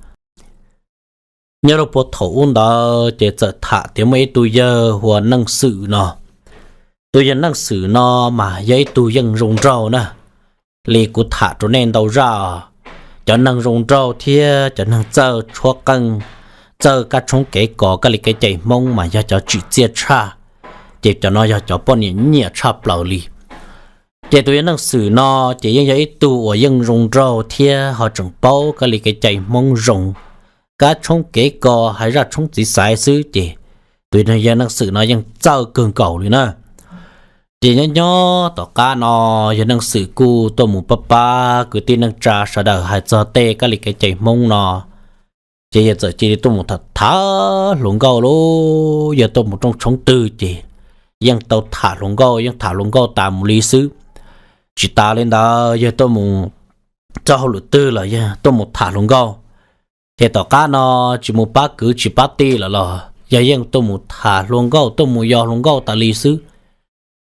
Nyob rau puag thaum ub ntawd ces txawm tham tias muaj ib tug yawg hu ua Neej Xwm no. Tus yawg Neej Xwm no mas yog ib tug yeej zoo nraug na. Li kuv tham rau nej ntau zaj, cov neeg zoo nraug thiab cov neeg txawj tshuab qeej, txawj kab tshoob kev kos kab li kev cai Hmoob mas yog cov tsim txiaj tshaj, ces cov no yog cov poj niam nyiam tshaj plaws li. Ces tus yawg Neej Xwm no ces yeej yog ib tug uas yeej zoo nraug thiab ho tseem paub kab li kev cai Hmoob zoo, kab tshoob kev kos hais zaj tshoob txiv xaiv xwb ces tus yawg Neej Xwm no yeej txawj kawg nkaus li na. Ces nyob nyob tom qab no yawg Neej Xwm kuj tuaj mus pab pab kwv tij neej tsa sawv daws hais txog tej kab li kev cai Hmoob no. Ces yawg txawm cia li tuaj mus tham tham hluas nkauj lauj, yawg tuaj mus rooj tshoob twg ces yeej tau tham hluas nkauj, yeej tham hluas nkauj tas mus li xwb. Tsis tas li ntawd yawg tuaj mus txoj hauj lwm twg los yawg tuaj mus tham hluas nkauj. Ces tom qab no tsis mus pab kwv tsis pab tij lawm los yawg yeej tuaj mus tham hluas nkauj tuaj mus yos hluas nkauj tas li xwb.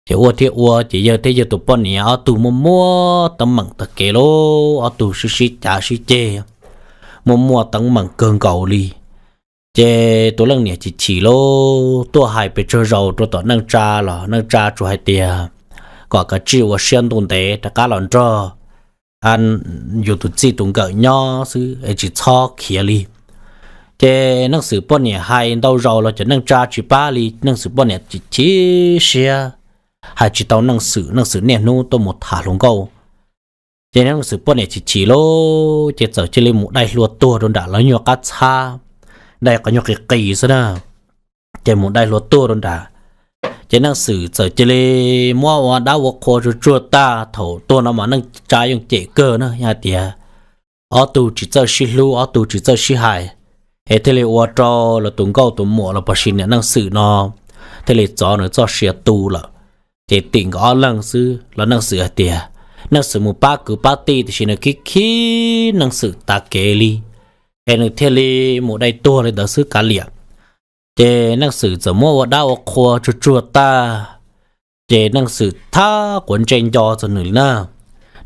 Ces ua thiab ua ces yawg thiab yawg tus poj niam ob tug muaj muaj teeb meem tag kev lauj, ob tug sib sib cav sib ceg, muaj muaj teeb meem kawg nkaus li. Ces tus leej niam chim chim lauj, tuaj hais pes tsawg zaus rau tom neej tsa los neej tsa tsuas hais tias kom kav tsij ua siab ntuj ntev rov qab los nrog yus tus txij tus nkawm nyob xwb es tsis txhob khiav li. Ces Neej Xwm poj niam hais ntau zaus los cov neej tsa tsis pab li, Neej Xwm poj niam chim chim siab, hais tsis tau Neej Xwm, Neej Xwm niaj hnub tuaj mus tham hluas nkauj. Ces Neej Xwm poj niam chim chim lauj, ces txawm cia li mus dai hlua tuag rau nram lawv nyuag qab txhab, dai qhov nyuag qis qis xwb na. Ces mus dai hlua tuag rau nram, ces Neej Xwm txawm cia li muab ua dab ua qhua tsuag tsuag tag. Thaum tuag no mas neej tsa yeej cem kawg na, yog hais tias ob tug tsis txawj sib hlub, ob tug tsis txawj sib hais, es thiaj li ua rau lawv tus nkauj tus muam los puas sis niam Neej Xwm no thiaj li txov nws txoj sia tu lawm. Ces tim nkawd ob leeg xwb los Neej Xwm hais tias Neej Xwm mus pab kwv pab tij tiam sis nws khib khib Neej Xwm tas kev li, es nws thiaj li mus dai tuag li ntawd xwb kav liam. Ces Neej Xwm txawm muab ua dab ua qhua tsuag tsuag tag, ces Neej Xwm thab quav ntsej nco txog nws li na.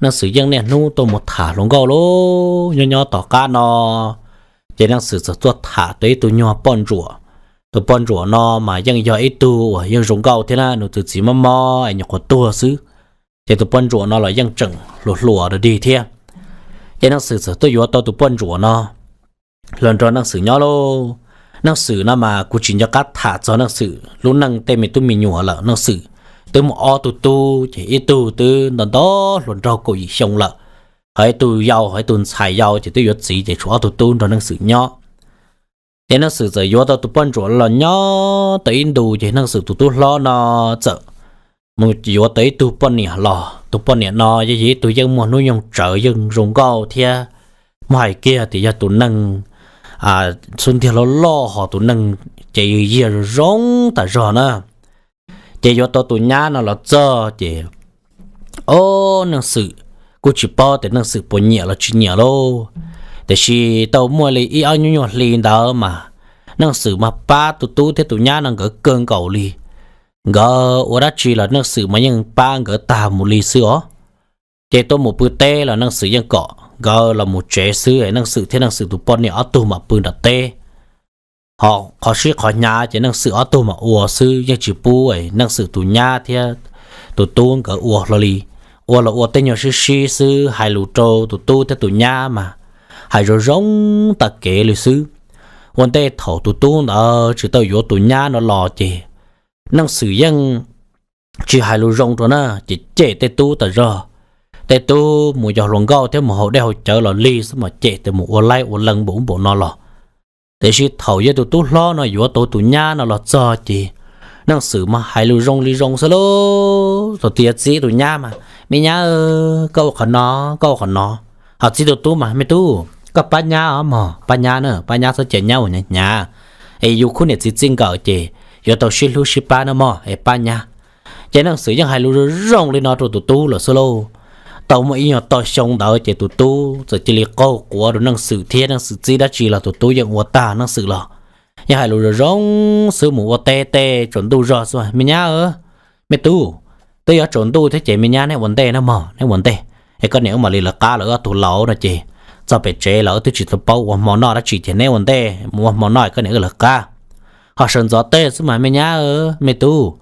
Neej Xwm yeej niaj hnub tuaj mus tham hluas nkauj lauj. Nyob nyob tom qab no ces Neej Xwm txawm tuaj tham tau ib tug nyuag poj ntsuam. Tus poj ntsuam no mas yeej yog ib tug uas yeej zoo nkauj thiab na, nws tus txiv mob mob es nyuam qhuav tuag xwb. Ces tus poj ntsuam no los yeej tseem hluas hluas dig thiab. Ces Neej Xwm txawm tuaj yuav tau tus poj ntsuam no los nrog Neej Xwm nyob lauj. Neej Xwm no mas kuv tsis nco qab tham txog Neej Xwm lub neej tej me tub me nyuam lawm. Neej Xwm twb muaj ob tug tub, ces ib tug twb nto nto hluas nraug kaum yim xyoo lawm, ho ib tug yau, ho ib tug ntxhais yau, ces twb yuav txiv, ces tshuav ob tug tub nrog Neej Xwm nyob. Ces Neej Xwm txawm yuav tau tus poj ntsuam los nyob tau ib ntus, ces Neej Xwm tus tub hlob no txawm mus yuav tau ib tug poj niam los. Tus poj niam no yog ib tug yeej muaj hnub nyoog tsawv, yeej zoo nkauj thiab, muab hais kiag tias yog tus neeg xub ntiag loj loj, ho tus neeg ces yws yiag zoo zoo tas zog na. Ces yuav tau tus nyab no los txog ces, o, Neej Xwm kuj tsis paub tias Neej Xwm puas nyiam los tsis nyiam lauj. Tiam sis tau muaj li ib ob nyuag hli ntawd mas Neej Xwm mas pab tus tub thiab tus nyab no nkawd kawg nkaus li. Nkawd ua dab tsi los Neej Xwm mas yeej pab nkawd tag mus li xwb os. Ces tuaj mus pw teb los Neej Xwm yeej kom nkawd los mus tsev xwb, Neej Xwm thiab Neej Xwm tus poj niam ob tug mam pw nram teb. Ho qhov sib qhov hnyav ces Neej Xwm ob tug mam ua xwb, yeej tsis pub Neej Xwm tus nyab thiab tus tub nkawd ua hlo li. Ua los ua tej nyuag sib sib xwb, hais lus rau tus tub thiab tus nyab mas hais zoo zoo tag kev li xwb. Ua ntej thaum tus tub ntawd tsis tau yuav tus nyab no los ces Neej Xwm yeej tsis hais lus zoo rau na, ces cem tej tub tas zog. Tej tub mus yos hluas nkauj thiab mus haus dej haus cawv los lig xwb mas cem tias mus ua laib ua lees npaum ub npaum no los. Tiam sis thaum yog tus tub hlob no yuav tau tus nyab no los txog ces Neej Xwm mas hais lus zoo li zoo xwb lauj. Thaum twg yuav txib tus nyab mas, me nyab, koj ua qhov no, koj ua qhov no. Ho txib tus tub mas, me tub, koj pab nyab os mog, pab nyab na, pab nyab txhob cia nyab ua hnyav hnyav, es yus khub niam txiv txij nkawm ces yuav tau sib hlub sib pab na mog, es pab nyab. Ces Neej Xwm yeej hais lus zoo zoo li no rau tus tub lawm xwb lauj. Tau muaj ib nyuag tog xyoo ntawd ces tus tub txawm cia li qaug quav rau Neej Xwm thiab Neej Xwm txib dab tsi los tus tub yeej ua tag Neej Xwm los. Yeej hais lus zoo zoo xwb, mus ua teb tej tsaus ntuj zog xwb, me nyab, me tub, twb yuav tsaus ntuj thiab ces me nyab neb ua ntej na mog, neb ua ntej, es koj niam wb mam li lawv qab lawm, wb ob tug laus no ces txog pem tsev lawm twb tsis tau paub ua hmo noj dab tsi ces neb ua ntej mus ua hmo noj es koj niam wb lawv qab. Ho sawv ntxov tej xwb mas me nyab, me tub,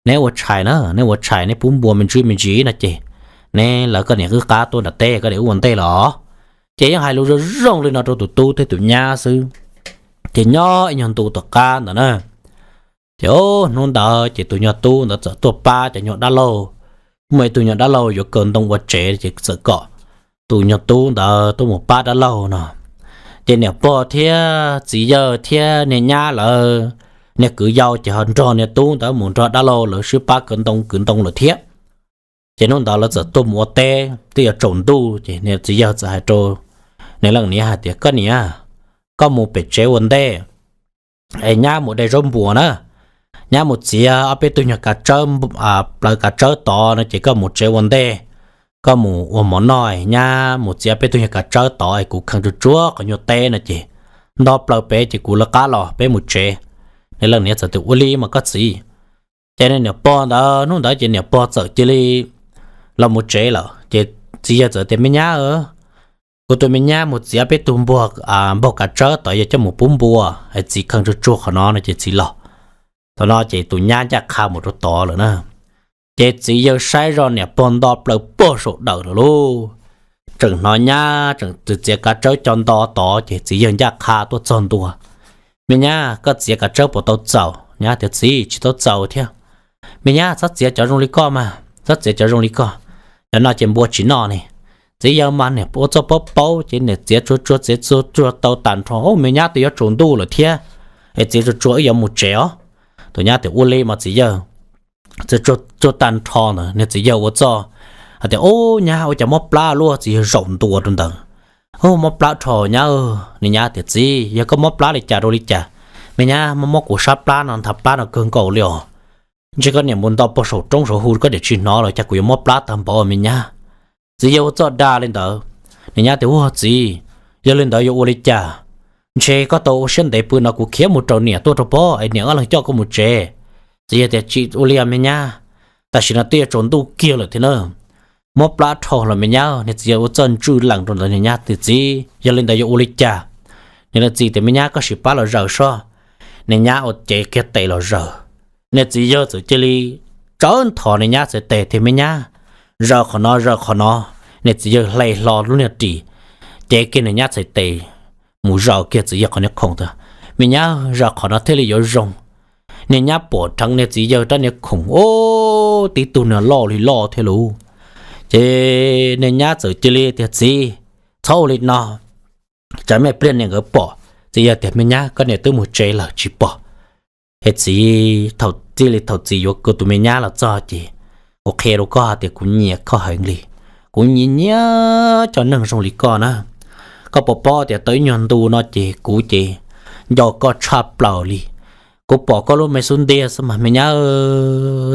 neb ua tshais na, neb ua tshais neb pub npua me ntsis me ntsis no ces neb lawv koj niam wb qab tuaj nram teb, koj niam wb ua ntej los. Ces yeej hais lus zoo zoo li no rau tus tub thiab tus nyab xwb. Ces nyob ib nyuag ntu tom qab ntawd na, ces hnub ntawd ces tus nyuag tub ntawd txawm tuaj pab cov nyuag dab laug. Muaj ib tug nyuag dab laug yuav kaw ntoo ua tsev ces txawm kom tus nyuag tub ntawd tuaj mus pab dab laug no. Ces niam pog thiab txiv yawg thiab niag nyab lawv, niag kwv yau ces ho nrog niag tub ntawd mus nrog dab laug lawv sib pab kaw ntoo kwv ntoo lawm thiab. Ces hnub ntawd lawv txawm tuaj mus ua teb twb yuav tsaus ntuj ces niag txiv yawg txawm hais rau niag leej niam hais tias, koj niam, koj mus pem tsev ua ntej, es nyab mus de zaub npuas na, nyab mus txiav ob peb tug nyuag kav tsawb, plaws kav tsawb tod no ces koj mus tsev ua ntej, koj mus ua mov noj, nyab mus txiav peb tug nyuag kav tsawb tod es kuv kheej tsuag tsuag qhov nyuag teb no ces nto plaws pem ces kuv lawv qab los peb mus tsev. Niag leej niam txawm tias, ua li mas koj txiv. Ces niag niam pog ntawd hnub ntawd ces niam pog txawm cia li los mus tsev lawm ces txiv yawg txawm tias, me nyab, kuv tus me nyab mus txiav peb tug npuag, npaug kav tsawb tod yog coj mus pub npua, es txiv kheej tsuag tsuag qhov no no ces txiv los. Thaum no ces tus nyab ncaj qha mus rau tod lawm na. Ces txiv yawg saib zoj niam pog nto plaws pog saum dawm lawm lauj. Tseem hnov nyab tseem txiav kav tsawb co nto tod ces txiv yawg ncaj qha tuaj txog ntua. Me nyab, koj txiav kav tsawb puas tau txaus? Nyab tias, txiv, tsis tau txaus thiab. Me nyab, txhob txiav cov zoo li koj mas, txhob txiav cov zoo li koj, cov no ces npua tsis noj ne. Txiv yawg mas niam ua txoj paub paub ces niam txiav tsuag tsuag txiav tsuag tsuag tau tag nrho, me nyab, twb yuav tsaus ntuj lawm thiab, es txiav tsuag tsuag wb yuav mus tsev os. Tus nyab tias, ua li mas txiv yawg. Txiav tsuag tsuag tag nrho ntawd niag txiv yawg ua txoj hais tias, ub, nyab, ua cas mob plab luaj? Txiv yawg zaum ntua rau ntawd. Ub, mob plab dhau nyab. Niag nyab tias, txiv, yog koj mob plab li cas rau li cas? Me nyab, mob mob kuv sab plab no, nthav plab no kawg nkaus li os. Ntshe koj niam mus nto pog saum roob saum hu koj niam tsis hnov los cas kuv yuav mob plab tag npaum me nyab. Txiv yawg ua txoj dag li ntawd. Niag nyab tias, ua txiv, yog li ntawd yuav ua li cas? Ntshe koj tau ua siab ntev pw no kuv khiav mus raws niam tuaj rau pob es niam ob leeg coj koj mus tsev. Txiv yawg tias, tsis ua li me nyab, tam sim no twb yuav tsaus ntuj kiag lawm thiab na. Mob plab dhau los me nyab. Niag txiv yawg ua txoj ntswj lees rau ntawd, niag nyab tias, txiv, yog li ntawd yuav ua li cas? Niag leej txiv tias, me nyab, koj sim pab los zaws soj. Niag nyab ua cev kiag tes los zaws. Niag txiv yawg txawm cia li tsawv nthos niag nyab txhais tes tias, me nyab, zaws qhov no, zaws qhov no. Niag txiv yawg hle hlo lub niag ris, cev kiag niag nyab txhais tes mus zaws kiag txiv yawg qhov niag khoom ntawd. Me nyab, zaj qhov no thiaj li yuav zoo. Niag nyab pom dheev niag txiv yawg rab niag khoom, ub, tib tug niag loj li loj thiab lauj. Ces niag nyab txawm cia li tias, Txiv, txhob ua li no, tsam me pliag niam nkawd pom. Txiv yawg tias, Me nyab, koj niam twb mus tsev lawm tsis pom. Es txiv, thaum txij li thaum txiv yuav kuv tus me nyab los txog ces kuv qhia rau koj hais tias kuv nyiam koj heev li. Kuv nyiam nyiam cov neeg zoo li koj na. Koj puas paub tias tau ib nyuag ntu no ces kuv ces nco koj tshaj plaws li. Kuv pom koj lub me xub ntiag xwb mas me nyab,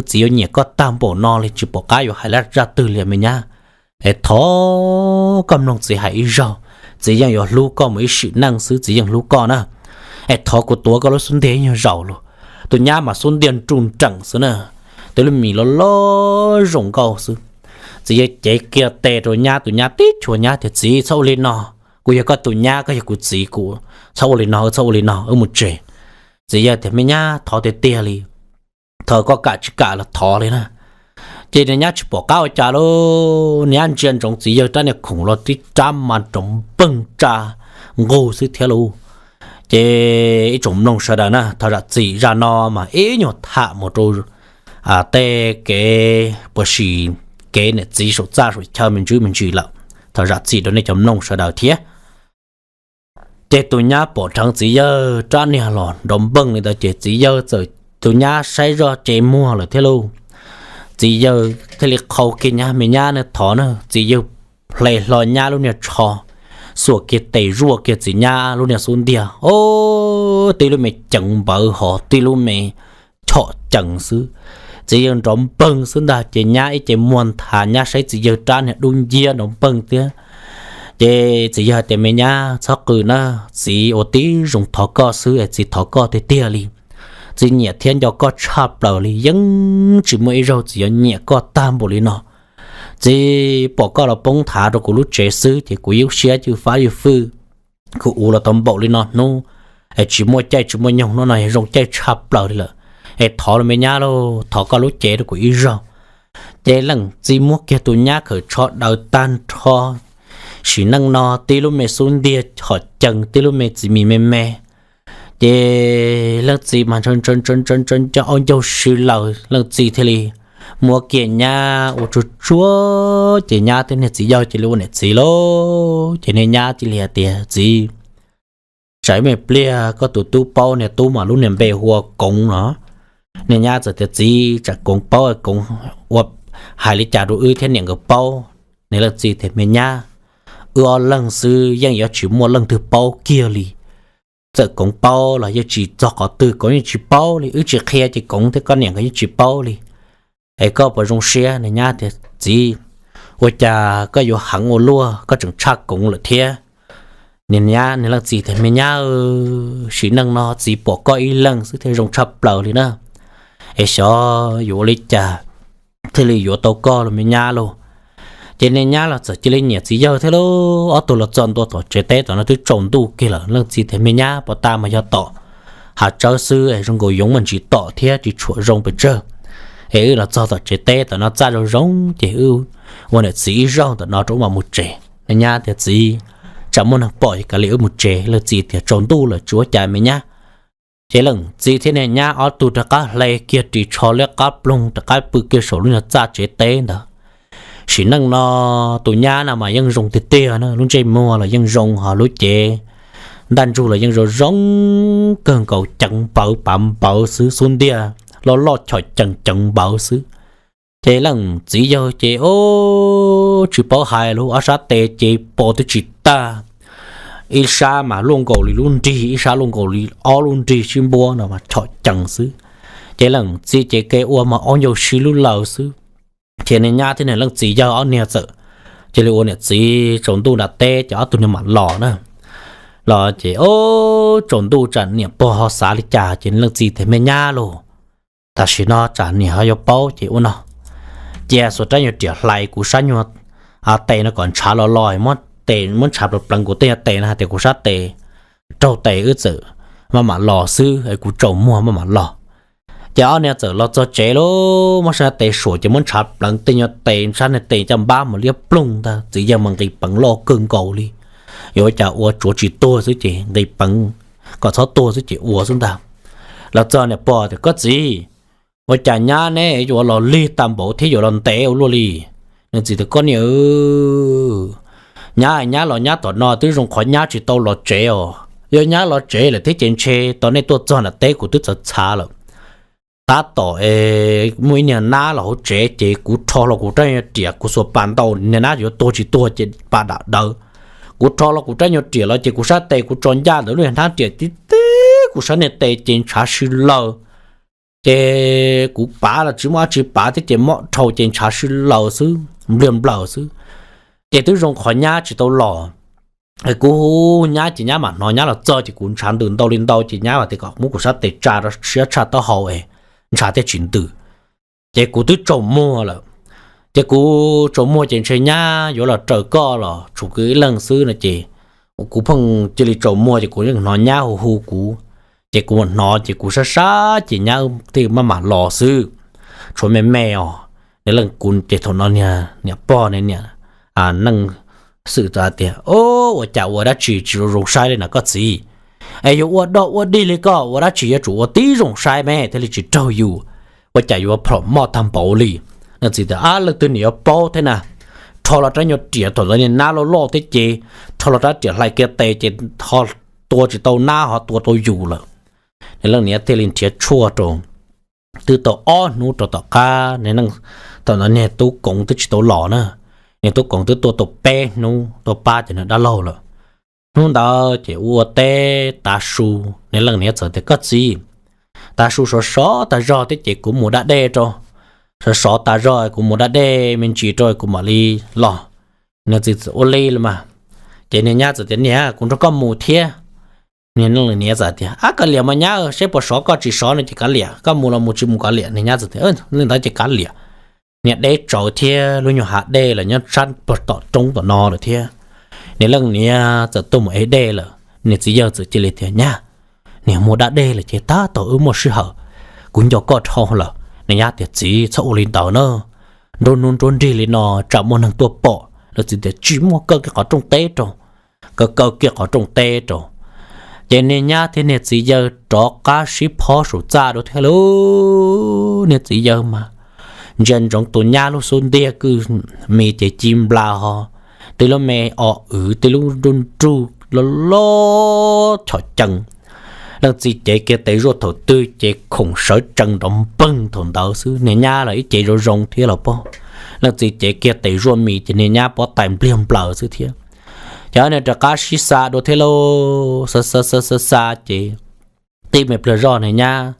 txiv yuav nyiam koj tag npaum no li tsis pom qab yuav hais zaj twg li me nyab. Es thov koj mloog txiv hais ib zaug, txiv yeej yuav hlub koj mus ib sim neej xwb, txiv yeej hlub koj na. Es thov kuv tuav koj lub xub ntiag ib nyuag zaus los. Tus nyab mas xub ntiag nruj nreem xwb na, twb lub mis loj loj zoo nkauj xwb. Txiv yawg cev kiag tes rau nyab, tus nyab tib chua, nyab tias, Txiv, txhob ua li no, kuv yog koj tus nyab, koj yog kuv txiv, kuv txhob ua li no, txhob ua li no, wb mus tsev. Txiv yawg tias, Me nyab, thov tiag tiag li, thov koj kam tsis kam los thov li na. Ces niag nyab tsis pom qab ua cas lauj, niag nyab ntsia ntsoov txiv yawg rab niag khoom los tib rab mas nrov npeeg tsa nqug xwb thiab lauj. Ces ib tsoom mloog sawv daws na, thov zam txim, zaj no mas ib nyuag tham mus rau tej kev puas sim, kev niam txiv saum txaj saum chaw me ntsis me ntsis lawm, thov zam txim rau nej cov mloog sawv daws thiab. Ces tus nyab pom dheev txiv yawg rab niag los nrov npeeg li ntawd ces txiv yawg txawm, tus nyab saib zoj ces muag lawm thiab lauj. Txiv yawg thiaj li qhau kiag nyab, Me nyab na, thov na. Txiv yawg hle hlo nyab lub niag tsho, xuas kiag tes zuaj kiag txiv nyab lub niag xub ntiag, o, tib lub me ceev npawv hos tib lub me chom cees xwb. Txiv yawg nrov npeeg xwb ntag ces nyab ib ce muag nthav, nyab saib txiv yawg rab niag dub nciab nrov npeeg thiab. Ces txiv yawg hais tias, Me nyab, txhob qw na, txiv ua tib zoo thov koj xwb es txiv thov koj tiag tiag li. Txiv nyiam thiab nco koj tshaj plaws li, yeej tsis muaj ib zaug txiv yuav nyiam koj tag npaum li no. Txiv pom koj los poob nthav rau kuv lub tsev xwb ces kuv ib siab cwj fab ywj fwj, kuv ua los tau npaum li no hnub, es tsis muaj caij tsis muaj nyoog, hnub no yog zoo caij tshaj plaws li lawm. Es thov los me nyab lauj, thov koj lub cev rau kuv ib zaug. Ces leej txiv muab kiag tus nyab khawm tsho daws tag nrho, sim neej no tib lub me xub ntiag chom cees, tib lub me txiv mis me me. Ces leej txiv mas ntshaw ntshaw ntshaw ntshaw ntshaw nco au ncaug sw laws, leej txiv thiaj li muab kiag nyab ua tsuag tsuag ces nyab thiab niag txiv yawg cia li ua niam txiv lauj. Ces niag nyab cia li hais tias, Txiv, tsam me pliag koj tus tub paub, niag tub mas lub niag npe hu ua Koov no. Niag nyab txawm tias, Txiv, tsam Koov paub, Koov ua hais li cas rau wb thiab niam nkawd paub? Niag leej txiv tias, Me nyab, wb ob leeg xwb yeej yuav tsis muaj leej twg paub kiag li. Txawm Koov paub los yeej tsis txog qhov twg, Koov yeej tsis paub li, wb tsis qhia ces Koov thiab koj niam nkawd yeej tsis paub li. Es koj puas zoo siab? Niag nyab tias, Txiv, ua cas koj yuav heev ua luaj, koj tseem tshaj Koov lawm thiab? Niag nyab, niag leej txiv tias, Me nyab, sim neej no txiv pom koj ib leeg xwb thiaj zoo tshaj plaws li na. Es xyov yuav ua li cas thiaj li yuav tau koj los me nyab lauj. Ces niag nyab los txawm cia li nyiam txiv yawg thiab lauj. Ob tug los txog ntua tom tsev teb tom no twb tsaus ntuj kiag lawm. Leej txiv tias, Me nyab, puag ta mas yog tom hav tsawb xwb es zoo nkaus yoov mas ntsis tom thiab tsis tshua zoo pes tsawg. Es wb los txog tom tsev teb tom no txaj zoo zoo ces wb ua niam txiv ib zaug ntawm no rau wb mam mus tsev. Niag nyab tias, Txiv, tsam muaj neeg pom es kav liam wb mus tsev. Leej txiv tias, Tsaus ntuj lawm tsis ua cas me nyab. Ces leej txiv thiab niag nyab ob tug rov qab hle kiag ris tsho liab qab ploog rov qab pw kiag saum lub nyuag txaj tsev teb ntawd. Sim neej no tus nyab no mas yeej zoo tiag tiag na, lub ntsej muag los yeej zoo, ho lub cev ntaj ntsug los yeej zoo zoo kawg nkaus, ceev npawv pav npawv xwb, xub ntiag loj loj chom cees ceev npawv xwb. Ces leej txiv yawg ces, o, tsis paub hais lus, ob sab tes ces pos twb tsis tag, ib sab mas luaj nkaus li lub nrig, ib sab luaj nkaus li ob lub nrig sib npuab no mas chom cees xwb. Ces leej txiv ces ke ua mas ob ncauj sib lub laws xwb. Ces niag nyab thiab niag leej txiv yawg ob niag txawm cia li ua niam txiv tsaus ntuj nram teb ces ob tug niag mam los na. Los ces, o, tsaus ntuj tsam niam pog ho xav li cas ces leej txiv tias, Me nyab lauj, tam sim no tsam niam ho yuav paub ces ua no, cia xuas rab nyuag riam hlais kuv sab nyuag tes no kom ntshav los los, muab tes muab ntshav pleev pleev kuv tej nyuag tes no hais tias kuv sab tes raug tes wb txawm maj mam los xwb, kuv tsaus muag maj mam los. Ces ob niag txawm los txog tsev lauj, muab sab tes suam ces muab ntshav pleev tej nyuag tes, sab niag tes caj npab mas liab ploog ntag, txiv yawg mas nqis peev loj kawg nkaus li. Yuav ua cas ua tsuav tsis tuag xwb ces nqis peev kom txhob tuag xwb ces ua xwb ntag. Los txog niam pog tias, Koj txiv, ua cas nyab neb yuav los lig tag npaum thiab yuav los ntev ua luaj li? Nws txiv tias, Koj niam, nyab, nyab los nyab tom no twb zoo qhov nyab tsis tau los tsev os. Yog nyab los tsev lawm thiab ces ntshe tau nej tuaj txog nram teb kuv twb txhav txhav lawm. Tab tom muaj ib niag nab los hauv tsev ces kuv rho los kuv rab nyuag riam, kuv xuas pas ntaus niag nab yuav tuag tsis tuag ces pas dam dawv. Kuv rho los kuv rab nyuag riam los ces kuv sab tes kuv tso ncaj ntawm lub hnab riam tib tib kuv sab niag tes ces ntshav si laws. Ces kuv pav los tsis muaj dab tsi pav thiab ces mob dhau ces ntshav si laws xwb, npliag nplaws xwb. Ces twb zoo qhov nyab tsis tau los. Kuv hu nyab ces nyab mam hnov nyab los txog ces kuv ntshav ntws ntau li ntau ces nyab mam tias kom muab kuv sab tes tsa rau siab tshaj taub hau es ntshav thiaj tsis ntws. Ces kuv twb tsaus muag lawm. Ces kuv tsaus muag ces ntshe nyab yuav los raws koj los tshuav kuv ib leeg xwb no ces kuv pheej cia li tsaus muag ces kuv yeej hnov nyab hu hu kuv. Ces kuv hnov ces kuv sab sab ces nyab thiaj maj mam los xwb. Tshuav me me os, niag leej kuv ces thaum no niam pog niam neej xwm tias, Ua cas ua dab tsi tsis zoo zoo saib li na koj txiv? Es yuav ua dog ua dig li koj ua dab tsi yuav tsum ua tib zoo saib me thiaj li tsis raug yus. Ua cas yuav phom moj tag npaum li? Nws txiv tias, Ab, leej twg niam yuav paub thiab na. Rho los rab nyuag riam thaum ntawd niag nab loj loj thiab ces rho los rab riam hlais kiag tes ces ho tua tsis tau nab ho tua tau yus lawm. Niag leej niam thiaj li nrhiav tshuaj rau. Twb tau ob hnub rau tom qab niag neej, thaum ntawd niag tub koov twb tsis tau los na. Niag tub koov twb tuaj tau peb hnub tuaj pab cov niag dab laug lawm. Hnub ntawd ces ua teb tav su, niag leej niam txawm tias, Koj txiv, tav su sov sov tag zog thiab ces kuv mus da dej rau. Sov sov tas zog kuv mus da dej me ntsis rau kuv mam li los. Niag txiv txawm ua li los mas. Ces niag nyab txawm tias, Niam, kuv nrog koj mus thiab. Niag leej niam txawm tias, Ab, kav liam mas nyab, seb puas sov koj, tsis sov no ces kav liam, koj mus los mus tsis mus kav liam. Niag nyab txawm tias, Li ntawd ces kav liam. Niag deb tsawv thiab lub nyuag hav dej los nyob sab puag tom roob tom no lawm thiab. Niag leej niam txawm tuaj mus ev dej lawm, niag txiv yawg txawm cia li tias, Nyab, niam mus da dej lawm ces tab tom wb muaj sij hawm, kuv nco koj dhau lawm. Niag nyab tias, Txiv, txhob ua li ntawd na, nruab hnub nruab nrig li no tsam muaj neeg tuaj pom. Niag txiv tias, Tsis muaj, kaw kiag qhov rooj teb rau. Kaw kaw kiag qhov rooj teb rau. Ces niag nyab thiab niag txiv yawg rov qab sib phob saum txaj dua thiab lauj. Niag txiv yawg mas ntsia ntsoov tus nyab lub xub ntiag kwj mis ces ci nplas ho, tej lub me o wv, tej lub nruj nruj loj loj chom cees. Leej txiv cev kiag tes zuaj thaum twg ces khoom sawv tsees nrov npeeg thaum ntawd xwb. Niag nyab los ib ce zoo zoo thiab los pob. Leej txiv cev kiag tes zuaj mis ces niag nyab pob tais npliag nplaws xwb thiab. Ces niag rov qab sib xa dua thiab lauj, xa xa xa xa xa ces tib me pliag zoj niag nyab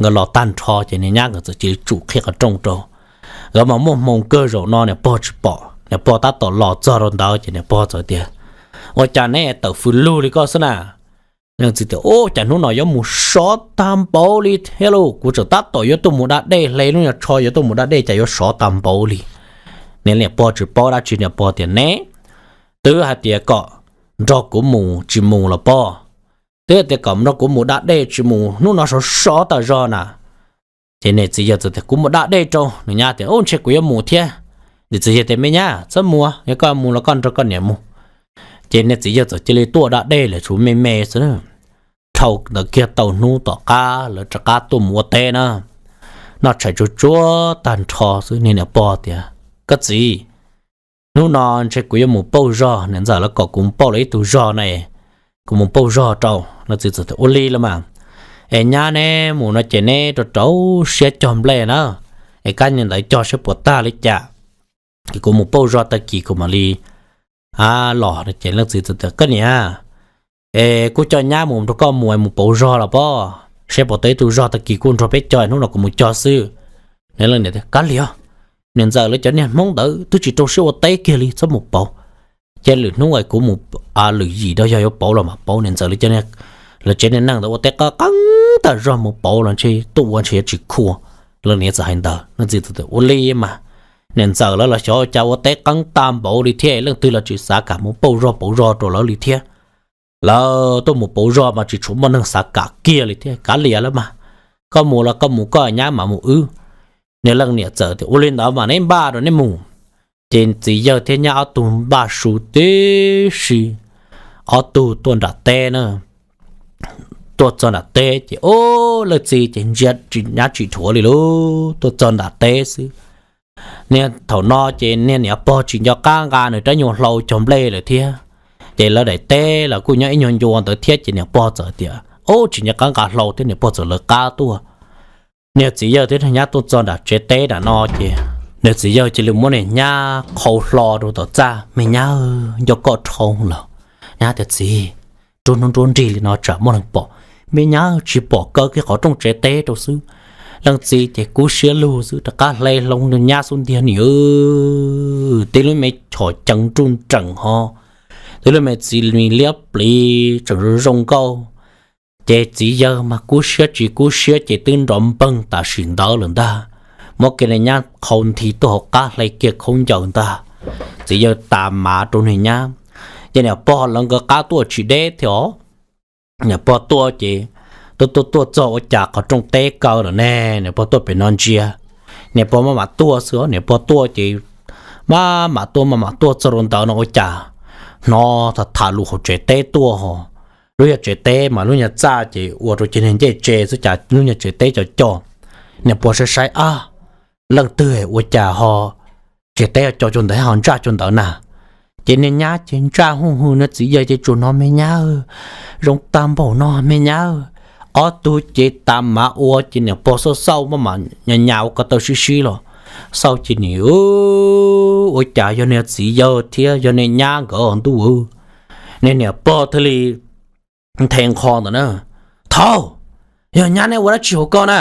nkawd los tag nrho ces niag nyab nkawd txawm cia li tsum qhia qhov rooj rau. Nkawd mas muaj hmoo kawg, zaum no niam pog tsis pom, niam pog tab tom los txog rau ntawd ces niam pog txawm tias, Ua cas neb tawm fws lug li koj xwb na? Leej txiv tias, Ua cas hnub no yuav mus sov tag npaum li thiab lauj, kuv tseem tab tom yuav tuaj mus da dej hle lub nyuag tsho yuav tuaj mus da dej cas yuav sov tag npaum li. Niag niam pog tsis paub dab tsi, niam pog tias, Neb twb hais tias kom nrog kuv mus tsis mus los pob, twb hais tias kom nrog kuv mus da dej tsis mus, hnub no sov sov tas zog na. Ces niag txiv yawg txawm tias, Kuv mus da dej rau. Niag nyab tias, Ub, ntshe kuv yuav mus thiab. Niag txiv yawg tias, Me nyab, txhob mus, yog koj mus los koj nrog koj niam mus. Ces niag txiv yawg txawm cia li tuaj da dej lawm tshuav me me xwb. Dhau ntawd kiag tau hnub tom qab lawv rov qab tuaj mus ua teb na, noj tshais tsuag tsuag tag nrho xwb, niag niam pog tias, Koj txiv, hnub no ntshe kuv yuav mus pauj zog, niam ntxawm lawv kom kuv pauj lawv ib tug zog na, kuv mus pauj zog rau. Leej txiv txawm tias, Ua li los mas, es nyab neb mus no ces neb rau rau siab cog nplej na, es kab niag ntawd cog saib puas tag li cas, es kuv mus pauj zog tag kis kuv mam li los. Ces leej txiv txawm tias, Koj niam, es kuj coj nyab mus nrog koj mus, mus pauj zog los pob, saib puas tau ib tug zog, tag kis kuj nrog peb cog, hnub no kuv mus cog xwb. Niag leej niam tias, Kav liam, niam ntxawm lawv cov niag Hmoob ntawd twb tsis rau siab ua teb kiag li, txhob mus pauj. Cia lwm hnub es kuv mus, lwm yim rau yog yuav pauj los mam pauj. Niam ntxawm lawv tsev niag neeg ntawd ua teb qeeb qeeb tag zog, mus pauj los ntshe tuaj ua ntshe yuav tsis khuam. Leej niam txawm hais ntawd, leej txiv txawm tias, Ua li mas, niam ntxawm lawv los xyov cas ua teb qeeb tag npaum li thiab, leej twg los tsis xav kam mus pauj zog pauj zog rau lawv li thiab. Lawv tuaj mus pauj zog mas tsis tshua muaj neeg xav kam kiag li thiab. Kav liam lawm mas, koj mus los koj mus koj, nyab mam mus wb. Niag leej niam txawm tias, Ua li ntawd mas neb npaj rau neb mus. Ces txiv yawg thiab nyab ob tug npaj su tib si, ob tug tuaj nram teb na, Tuaj txog nram teb ces ub, leej txiv ces ntsia nyab tsis dhuav li lauj, tuaj txog nram teb xwb. Niag thaum no ces niag niam pog tsis nco qab nqa nws rab nyuag hlau cog nplej lawm thiab. Ces lawv daim teb los kuj nyob ib nyuag ncua ntawd thiab ces niam pog txawm tias ub, tsis nco qab nqa hlau thiab, niam pog txawm lawv qab tuaj. Niag txiv yawg thiab niag nyab tuaj txog nram tsev teb nram no ces niag txiv yawg cia li muab niag nyab qhau hlo rau tom txaj, me nyab, nco koj dhau lawm. Nyab tias txiv, nruab hnub nruab nrig li no tsam muaj neeg pom. Me nyab tsis pom, kaw kiag qhov rooj tsev teb rau xwb. Leej txiv ces kub siab lug xwb, rov qab hle hlo niag nyab xub ntiag nim tib lub me chom ceev nruj nreem ho, tib lub me txiv mis liab pliv tseem zoo zoo nkauj. Ces txiv yawg mas kub siab tsis kub siab ces twb nrov npeeg tam sim ntawd lawm ntag. Muab kiag niag nyab qhau nthi tuaj hauv qab hle kiag khaub ncaws ntag. Txiv yawg tas mav rau niag nyab. Ces niam pog lawv nkawd qab tuaj tsis deb thiab os. Niam pog tuaj ces tuaj tuaj tuaj txog ua cas qhov rooj teb kaw lawm ne, niam pog tuaj pem no ntsia. Niam pog maj mam tuaj xwb, niam pog tuaj ces maj mam tuaj maj mam tuaj txog rau ntawd no ua cas hnov tham tham lus hauv tsev teb tuaj ho. Lub nyuag tsev teb mas lub nyuag txaj ces ua rau ceg niag ncej tse xwb cas lub nyuag tsev teb co co. Niam pog saib saib ab, leej twg ua cas ho tsev teb co co ntawd ho ntsaj co ntawd na. Ces niag nyab ces ntsaj huj hwm, niag txiv yawg ces tsuas hnov me nyab, zoo tag npaum no me nyab. Ob tug ces tas mav ua ces niam pog xauj xauj maj mam nyas nyas ua ko taw sib sib los xauj ces nim ua cas yog niag txiv yawg thiab yog niag nyab nkawd ntuj. Niag niam pog thiaj li nthe nqho ntawm na, thaum, yog nyab neb ua dab tsi hauv ko na?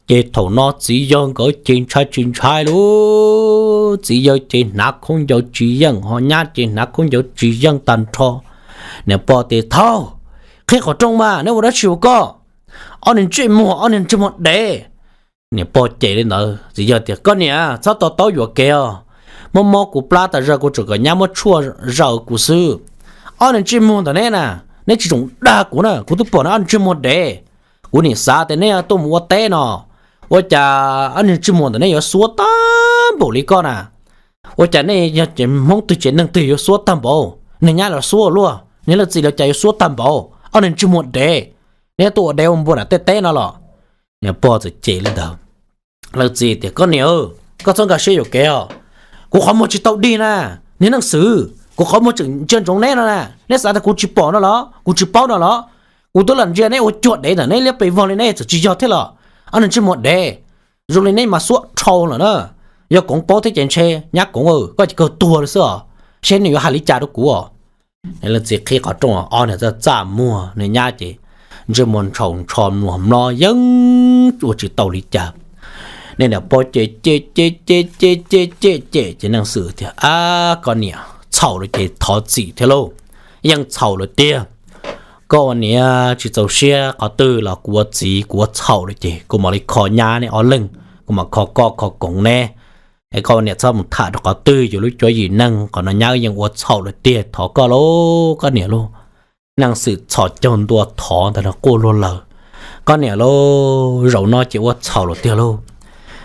Ces thaum no txiv yawg nkawd ces ntshai tsis ntshai lauj, txiv yawg ces hnav khaub ncaws tsis yeej ho nyab ces hnav khaub ncaws tsis yeej tag nrho. Niam pog tias thaum, qhib qhov rooj mas neb ua dab tsi hauv ko? Ob niag ntsej muag, ob niag ntsej muag dev. Niam pog cem li ntawd txiv yawg tias koj niam txhob to taub yuam kev os, mob mob kuv plab tas zog kuv tseem kom nyab muab tshuaj zaws kuv xwb. Ob niag ntsej muag ntawm neb na, neb tsis txhob dag kuv na, kuv twb pom neb ob niag ntsej muag dev. Kuv nim xav tias neb tuaj mus ua teb no, ua cas ob niag ntsej muag ntawm neb yuav xuab tag npaum li ko na? Ua cas nej yog Hmoob twg tsev neeg twg yuav xuab tag npaum, niag nyab los xuab luaj, niag leej txiv los cas yuav xuab tag npaum, ob niag ntsej muag dev, neb tuaj ua dev ua npua nram tej teb no los? Niam pog txawm cem li ntawd. Leej txiv tias koj niam, koj txhob nkag siab yuam kev os, kuv qhov muag tsis tau dig na. Niag Neej Xwm, kuv qhov muag tseem ntsia ntsoov neb no na, neb xav tias kuv tsis pom no los, kuv tsis paub no los? Kuv twb los ntsia neb ua cuag dev ntawm neb liab pes vog li neb txawm tsis yog thiab los. Ob niag ntsej muag dev, zoo li neb mas xuab dhau lawm na. Yog Koov paub thiab ces ntshe nyab Koov, koj ces kawg tuag li xwb os, seb nws yuav hais li cas rau kuv os. Leej txiv qhib qhov rooj, ob niag txaj txaj muag, niag nyab ces ntsej muag ntshaus ntsho mluag mlob yeej ua tsis tau li cas. Niag niam pog ces cem cem cem cem cem cem cem ces Neej Xwm tias ab koj niam, txhaum lawm ces thov txim thiab lauj, yeej txhaum lawm tiag. Koj ua niam tsis txaus siab qhov twg los kuv ua txiv kuv ua txhaum lawm ces kuv mam li kho nyab neb ob leeg, kuv mam kho koj kho Koov neb. Es koj ua niam txhob mus tham rau qhov twg, yus lub cuab yim neeg qhov no nyab wb yeej ua txhaum lawm tiag, thov koj lauj koj niam lauj. Neej Xwm txhos caug ntua thov ntag los quaj luag lawm, koj niam lauj, zaum no ces ua txhaum lawm tiag lauj.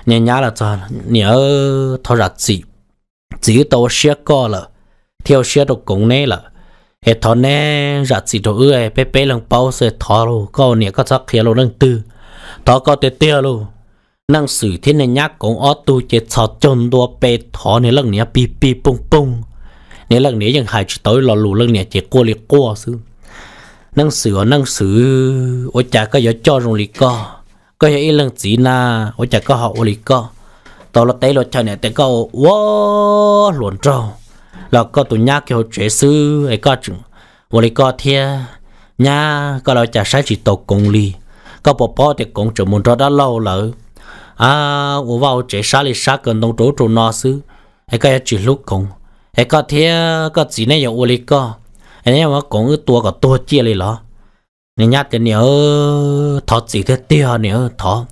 Niag nyab los txog, niam, thov zam txim, txiv wb tau ua siab koj lawm thiab ua siab rau Koov neb lawm, es thov neb zam txim rau wb, peb peb leeg paub xwb, thov lauj koj ua niam koj txhob qhia rau leej twg, thov koj tiag tiag lauj. Neej Xwm thiab niag nyab Koov ob tug ces txhos caug ntua pe thov niag leej niam pig pig pooj pooj. Niag leej niam yeej hais tsis tau ib lo lus, leej niam ces quaj li quaj xwb. Neej Xwm os Neej Xwm, ua cas koj yuav coj zoo li koj? Koj yog ib leej txiv na, ua cas koj ho ua li koj? Tau luag teb luag chaw niam tias koj ua hluas nraug los koj tus nyab kiag hauv tsev xwb es koj tseem ua li koj thiab. Nyab, koj los cas saib tsis taus Koov li? Koj puas paub tias Koov tseem mus nrog dab laug lawv ua vaj ua tsev sab li sab kaw ntoo rau ub rau no xwb, es koj yuav tsis hlub Koov, es koj thiab koj txiv neb yuav ua li koj, es neb yuav muab Koov wb tua kom tuag ciaj li los? Niag nyab tias niam, thov txim tiag tiag niam, thov,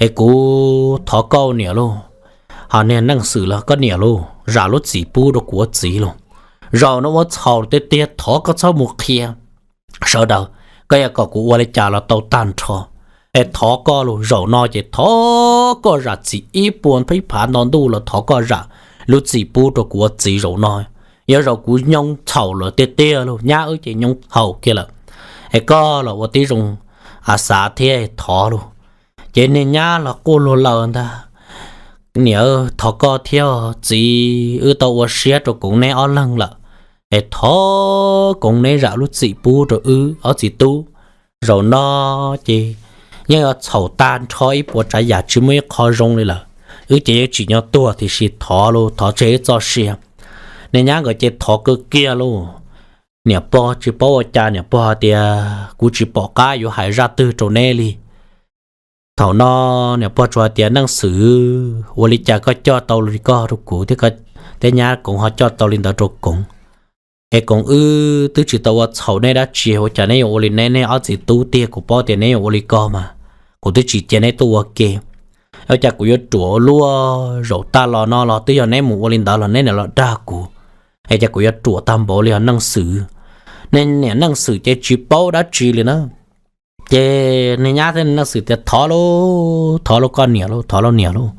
es kuv thov koj niam lauj. Ho niag Neej Xwm los koj niam lauj, zam lub txim pub rau kuv ua txiv lauj. Zaum no ua txhaum tiag tiag, thov koj txhob mus qhia sawv daws, koj yuav kom kuv ua li cas los tau tag nrho. Es thov koj lauj, zaum no ces thov koj zam txim ib puas pib phav nto ntuj los thov koj zam lub txim pub rau kuv ua txiv zaum no. Yog zaum kuv nyoo txhaum lawm tiag tiag lauj, nyab wb ces nyoo txhaum kiag lawm, es koj los ua tib zoo a xav thiab thov lauj. Ces niag nyab los quaj luag laws ntag, niam, thov koj thiab txiv, wb tau ua siab rau koov neb ob leeg lawm, es thov koov neb zam lub txim pub rau wb ob txiv tub. Zaum no ces yeej yuav txhaum tag nrho ib puas tsav yam tsis muaj ib qho zoo li lawm. Wb ces yeej tsim nyog tuag tiam sis thov lauj, thov tseg wb txoj sia. Niag nyab nkawd ces thov kawg kiag lauj. Niam pog tsis paub ua cas, niam pog hais tias kuv tsis pom qab yuav hais zaj twg rau neb li. Thaum no niam pog tsuas hais tias Neej Xwm, ua li cas koj coj tau li koj rau kuv thiab, nyab koov ho coj tau li ntawd rau koov. Es koov wb twb tsis tau ua txhaum neb dab tsi, ua cas neb yuav ua li neb, neb ob txiv tub tiag, kuv paub tias neb yuav ua li ko mas kuv twb tsis cia neb tuaj ua ke. Ua cas kuv yuav ruam ua luaj, zaum tag los no los twb yog neb mus ua li ntawd los neb niam los dag kuv, es cas kuv yuav ruam tag npaum li os Neej Xwm. Niam Neej Xwm ces tsis paub dab tsi li na. Ces niag nyab thiab Neej Xwm tias thov lauj, thov lauj koj niam lauj, thov lauj niam lauj.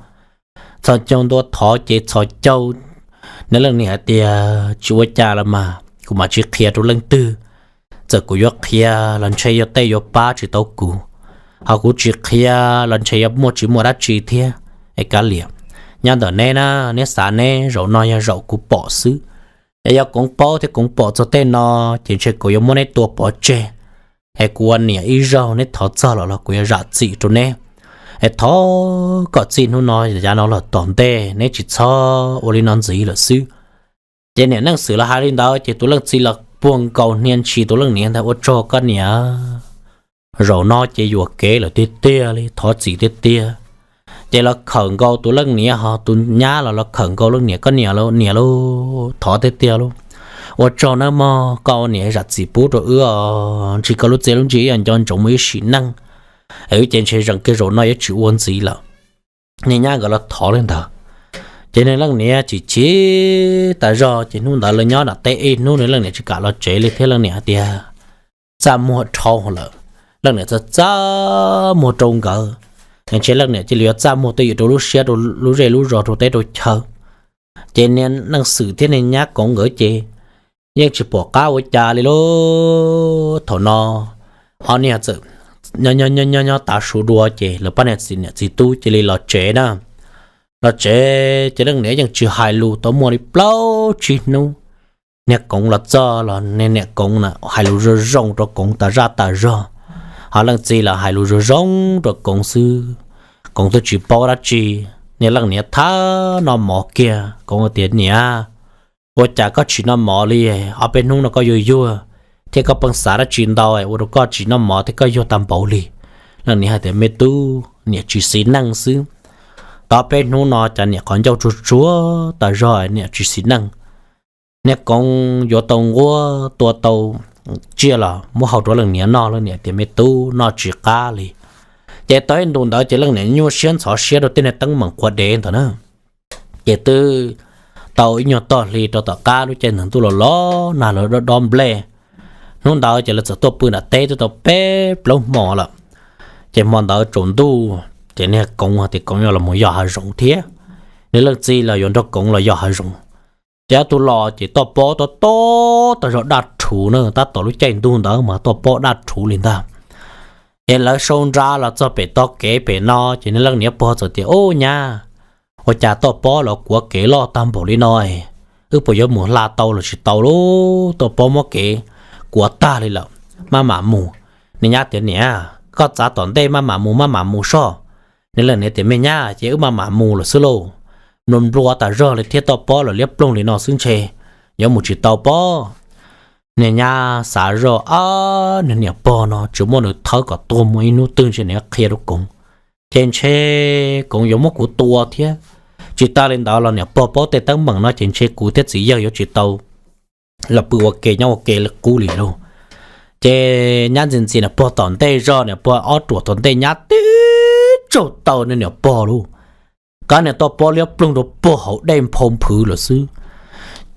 Txhos caug ntua thov ces txhos caug, niag leej niam hais tias tsis ua cas los mas kuv mam tsis qhia rau leej twg. Txawm kuv yuav qhia los ntshe yuav tej yuav pab tsis tau kuv, ho kuv tsis qhia los ntshe yuav muaj tsis muaj dab tsi thiab. Es kav liam, nyob ntawm neb na, neb xav neb, zaum no yog zaum kuv pom xwb. Es yog koov paub thiab koov pom txog tej no, ces ntshe kuv yuav muab neb tua pov tseg. Es kuv ua niam ib zaug neb thov txog los los kuv yuav zam txim rau neb. Es thov kom txij hnub no yav no los tom ntej neb tsis txhob ua li no ntxiv lawm xwb. Ces niam Neej Xwm los hais li ntawd ces tus leej txiv los puag nkaus hnia ntshis tus leej niam ntag, ua tsaug koj niam, zaum no ces yuam kev lawm tiag tiag li, thov txim tiag tiag. Ces los khawm nkaus tus leej niam, ho tus nyab los los khawm nkaus leej niam, koj niam lauj, niam lauj, thov tiag tiag lauj, ua tsaug nawb mog, koj ua niam zam txim pub rau wb os, ntshe koj lub txiaj lub ntsig ib yam nco ntsoov mus ib sim neej, es wb ces ntshe zeem kiag zaum no yuav tsis ua ntxiv lawm. Niag nyab nkawd los thov li ntawd, ces niag leej niam chim chim tas zog, ces hnub ntawd lawv nyob nram teb ib hnub, niag leej niam tsis kam los tsev li thiab, leej niam hais tias txaj muag dhau lawm. Leej niam txaj txaj muag rau nkawd, ntshe leej niam cia li yuav txaj muag twj ywm rau lub siab rau lub zej lub zos rau teb rau chaw. Ces niag Neej Xwm thiab niag nyab koov nkawd ces yeej tsis pom qab ua cas li lauj. Thaum no ob niag txawm nyob nyob tav su dua ces lawv pab niag txiv niam txiv tub cia li los tsev na. Los tsev ces leej niam yeej tsis hais lus, tau muaj li plaub tsib hnub niag koov los txog los niag niam koov na hais lus zoo zoo rau koov tas zaj tas zog, ho leej txiv los hais lus zoo zoo rau koov xwb. Koov twb tsis paub dab tsi. Niag leej niam thab noj mov kiag, koov tias niam, ua cas koj tsis noj mov li, ob peb hnub no koj yuag yuag thiab koj pheej xav dab tsi ntau ua rau koj tsis noj mov thiab koj yuag tag npaum li. Leej niam hais tias me tub, niam tsis xis neej xwb. Tau peb hnub no cas niam qhov ncauj tsuag tsuag tas zog, niam tsis xis neej. Niag koov yuav tau nquab tua tau tsiaj los muab hau rau leej niam noj, leej niam tias me tub, noj tsis qab li. Ces tau ib ntus ntawd ces leej niam nyuaj siab ntxhov siab rau tej niag teeb meem quav dev ntawd na. Ces twb tau ib nyuag toj hli rau tom qab lub caij ntuj los los nag los dob dob nplej. Hnub ntawd ces lawv txawm tuaj pw nram teb twb tau peb plaub hmo lawm. Ces hmo ntawd tsaus ntuj ces niag koov tias koov yuav los mus yos hav zoov thiab, niag leej txiv los yuav nrog koov los yos hav zoov. Ces ob tug los ces toj pob tob tob tag zog daj rhuv na, tab tom lub caij ntuj ntawd mas toj pob daj rhuv li ntag. Ces lawv sau nra los txog pem tog kev pem no ces niag leej niam pog txawm tias ub nyab, ua cas toj pob los kuav kev loj tag npaum li no, wb puas yuav mus hla tau los tsis tau lauj, toj pob muab kev kuav tag li lawm, maj mam mus. Niag nyab tias niam, koj txav tom ntej maj mam mus maj mam mus soj. Niag leej niam tias me nyab, ces wb maj mam mus lawm xwb lauj, nplua nplua tas zog li thiab toj pob los liab ploog li no xwb ntshe yuav mus tsis tau pob. Niag nyab xav zoj, ab, niag niam pog no tsis muaj nws thawb kom tuag muaj ib hnub twg ntshe nws qhia rau koov, ces ntshe koov yuav muab kuv tua thiab. Tsis tas li ntawd los niam pog paub tej teeb meem no ces ntshe kuv thiab txiv yawg yuav tsis tau los pw ua ke nyob ua ke li qub li lauj. Ces nyab ntxi ntxias niam pog tom ntej zog, niam pog ob ruam tom ntej, nyab tib tsaug taw niag niam pog lauj, kab niag toj pob liab ploog rau pog hauv dej nphau nphwv lawm xwb.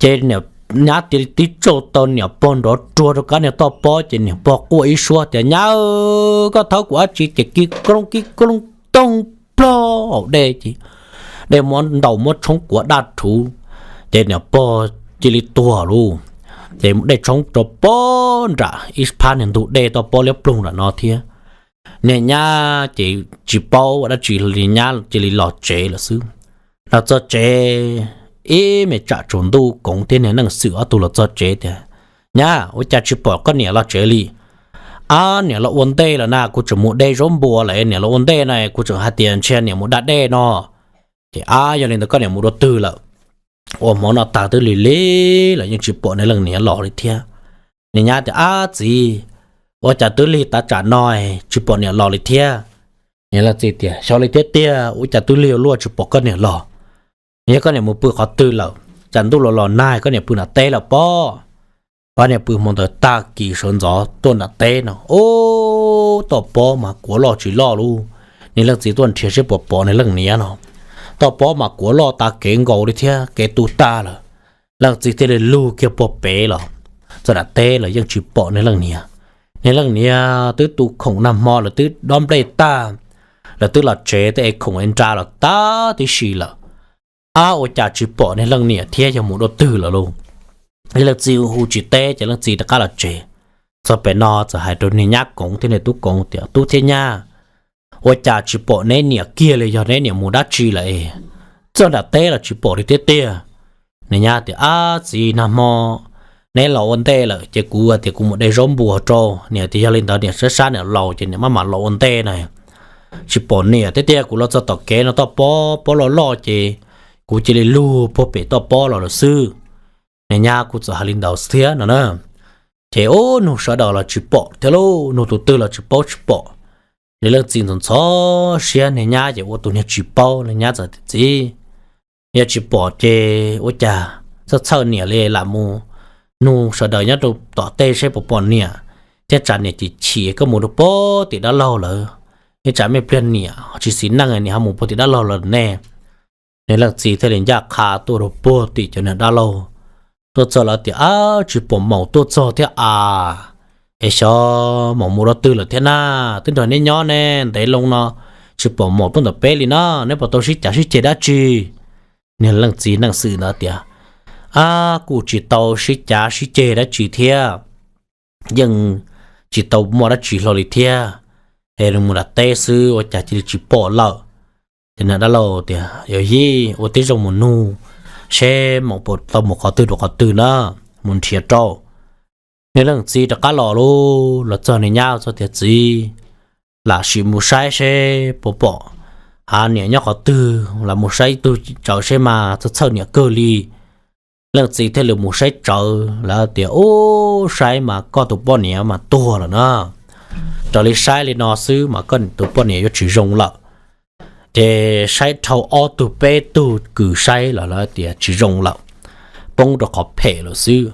Ces nyab cia li tib tsaug taw niam pog nrov ruag rau kab niag toj pob ces niam pog quaj ib suab tias nyab, koj thawb kuv dab tsi? Ces kib koob kib koob toog plog hauv dej ces dej muab ntaus muab tshoob kuav daj rhuv, ces niam pog cia li tuag lauj. Ces mus dej tshoob rau pob nram ib phab niag ntug dej toj pob liab ploog nram no thiab. Niag nyab ces tsis paub ua dab tsi li, nyab cia li los tsev lawm xwb. Los txog tsev, ib me tsam tsaus ntuj Koov thiab niag Leej Xwm ob tug los txog tsev tias, Nyab, ua cas tsis pom koj niam los tsev li? Ab, niam los ua ntej lawm na, kuv tseem mus de zaub npua lawm, niam los ua ntej no kuv tseem hais tias ntshe niam mus da dej no. Ces, Ab, yog li ntawd koj niam mus dua twg lawm? Ua hmo no tag twb lig lig los yeej tsis pom niag leej niam los li thiab. Niag nyab tias, Ab txiv, ua cas twb lig tav tsam no tsis pom niam los li thiab? Niag leej txiv tias, Xyov li thiab tiag, ua cas twb lig ua luaj tsis pom koj niam los. Yog koj niam mus pw qhov twg lawm? Tsam ntuj los los nag koj niam pw nram teb lawm pob. Koj niam pw hmo ntawd tag kis sawv ntxov tuaj nram teb no, ub, toj pob mas kuav loj tsis loj lub. Niag leej txiv tuaj nrhiav seb puas pom niag leej niam no. Toj pob mas kuav loj tas kev nkaus li thiab kev tu tag lawm. Leej txiv thiaj li lug kiag puag pem los txog nram teb los yeej tsis pom niag leej niam. Niag leej niam twb tu khoom nag hmo lawv twb dob nplej tag, lawv twb los tsev twb ev khoom ev nra los tag tib si lawm. Ab, ua cas tsis pom niag leej niam thiab, yog mus dua twg lawm lauj? Leej txiv hu tsis teb ces leej txiv rov qab los tsev. Txog pem no txawm hais rau niag nyab Koov thiab niag tub Koov tias, Tub thiab nyab, ua cas tsis pom neb niam kiag li, yog neb niam mus dab tsi lawm es txog nram teb los tsis pom li thiab tiag? Niag nyab tias, Ab txiv, nag hmo neb los ua ntej lawm ces kuv tias kuv mus de zaub npua rau, niam tias yog li ntawd niam sab sab niam laus ces niam maj mam los ua ntej na. Tsis pom niam thiab tiag, kuv los txog tom kev no toj pob, pob loj loj ces kuv cia li lug puag pem toj pob los lawm xwb. Niag nyab kuj txawm hais li ntawd thiab no na. Ces ub, nug sawv daws los tsis pom thiab lauj, nug tus twg los tsis paub tsis pom. Ces leej txiv ntxhov ntxhov siab, niag nyab ces ua tus niag tsis paub, leej nyab txawm tias, Txiv, yog tsis pom ces ua cas txhob txhawj niam li, lam mus nug sawv daws nyob rau tom tej seb puas pom niam, thiab tsam niam chim chim koj mus rau puag tim dab laug lawm, thiab tsam me pliag niam tsis xis neej niam ho mus puag tim dab laug lawm ne. Niag leej txiv thiaj li ncaj qha tuaj rau puag tim cov niag dab laug. Tuaj txog lawv tias, Ab, tsis pom maum tuaj txog thiab as. Es xyov maum mus dua twg lawm thiab na, twb nrog neb nyob ne, ntev loo no tsis pom maum tuaj ntawm peb li na, neb puas tau sib cav sib ceg dab tsi? Niag leej txiv Leej Xwm ntawd tias, Ab, kuj tsis tau sib cav sib ceg dab tsi thiab, yeej tsis tau muaj dab tsi hlo li thiab. Es nws mus nram teb xwb ua cas cia li tsis pom lawm. Ces niag dab laug tias, Yog yij, ua tib zoo mus nug seb maum puas tau mus qhov twg rau qhov twg na, mus nrhiav rau. Niag leej txiv rov qab los lauj, los txog niag nyab txog tias, Txiv, lam sim mus saib seb puas pom, a, niam nyob qhov twg, lam mus saib ib tug tsawv seb mas txhob txhawj niam kawg li. Leej txiv thiaj li mus saib tsawv, lawv tias, Ub, saib mas koj tus poj niam mas tuag lawm na. Raws li saib li no xwb mas koj tus poj niam yuav tsis zoo lawm. Ces saib dhau ob tug peb tug kws saib los lawv tias tsis zoo lawm, poob rau qhov phem lawm xwb.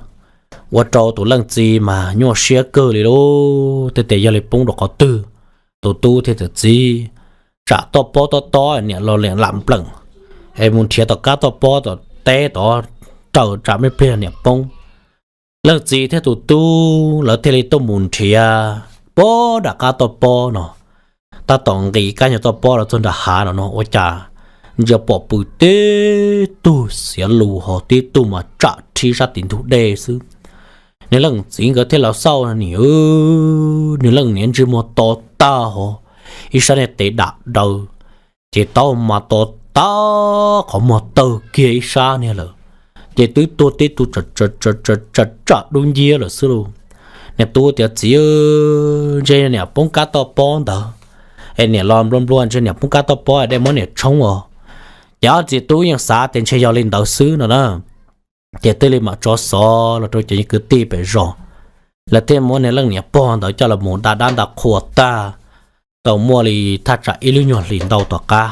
Ua rau tus leej txiv mas nyuaj siab kawg li lauj, tej tias yog li poob rau qhov twg. Tus tub thiaj tias, Txiv, tsam toj pob tob tob niam los liam lam npleem, es mus nrhiav tom kab toj pob tom teb tod, raws tsam me pliag niam poob. Leej txiv thiab tus tub lawv thiaj li tuaj mus nrhiav puag nram kab toj pob no. Tab tom nqis kab nyuag toj pob los txog nram hav no no ua cas ntsia pom pw tib tug xiav lus ho tib tug mas tsam rhib sab tim ntug dej xwb. Niag leej txiv nkawd thiaj los xauj, niag leej niam ntsej muag to tag ho, ib sab niag tes dam daws, ces taub mas to tag, qhov muag tawg kiag ib sab niag lawm, ces twb tuag tib tug tsam tsam dub nciab lawm xwb lauj. Niag tub tias, Txiv, ntshe niam poob kab toj pob ntawd, es niam los nplua nplua ntshe niam poob kab toj pob es dej muab niam tshoob os. Ces ob txiv tub yeej xav tias ntshe yog li ntawd xwb no na. Ces thiaj li mam tso xov los rau cov kwv tij pem zos, lawv thiaj muab niag leej niam pog ntawd coj los mus da dab nta qhua tag, tau muaj li thaj tsam ib lub nyuag hlis ntau tom qab,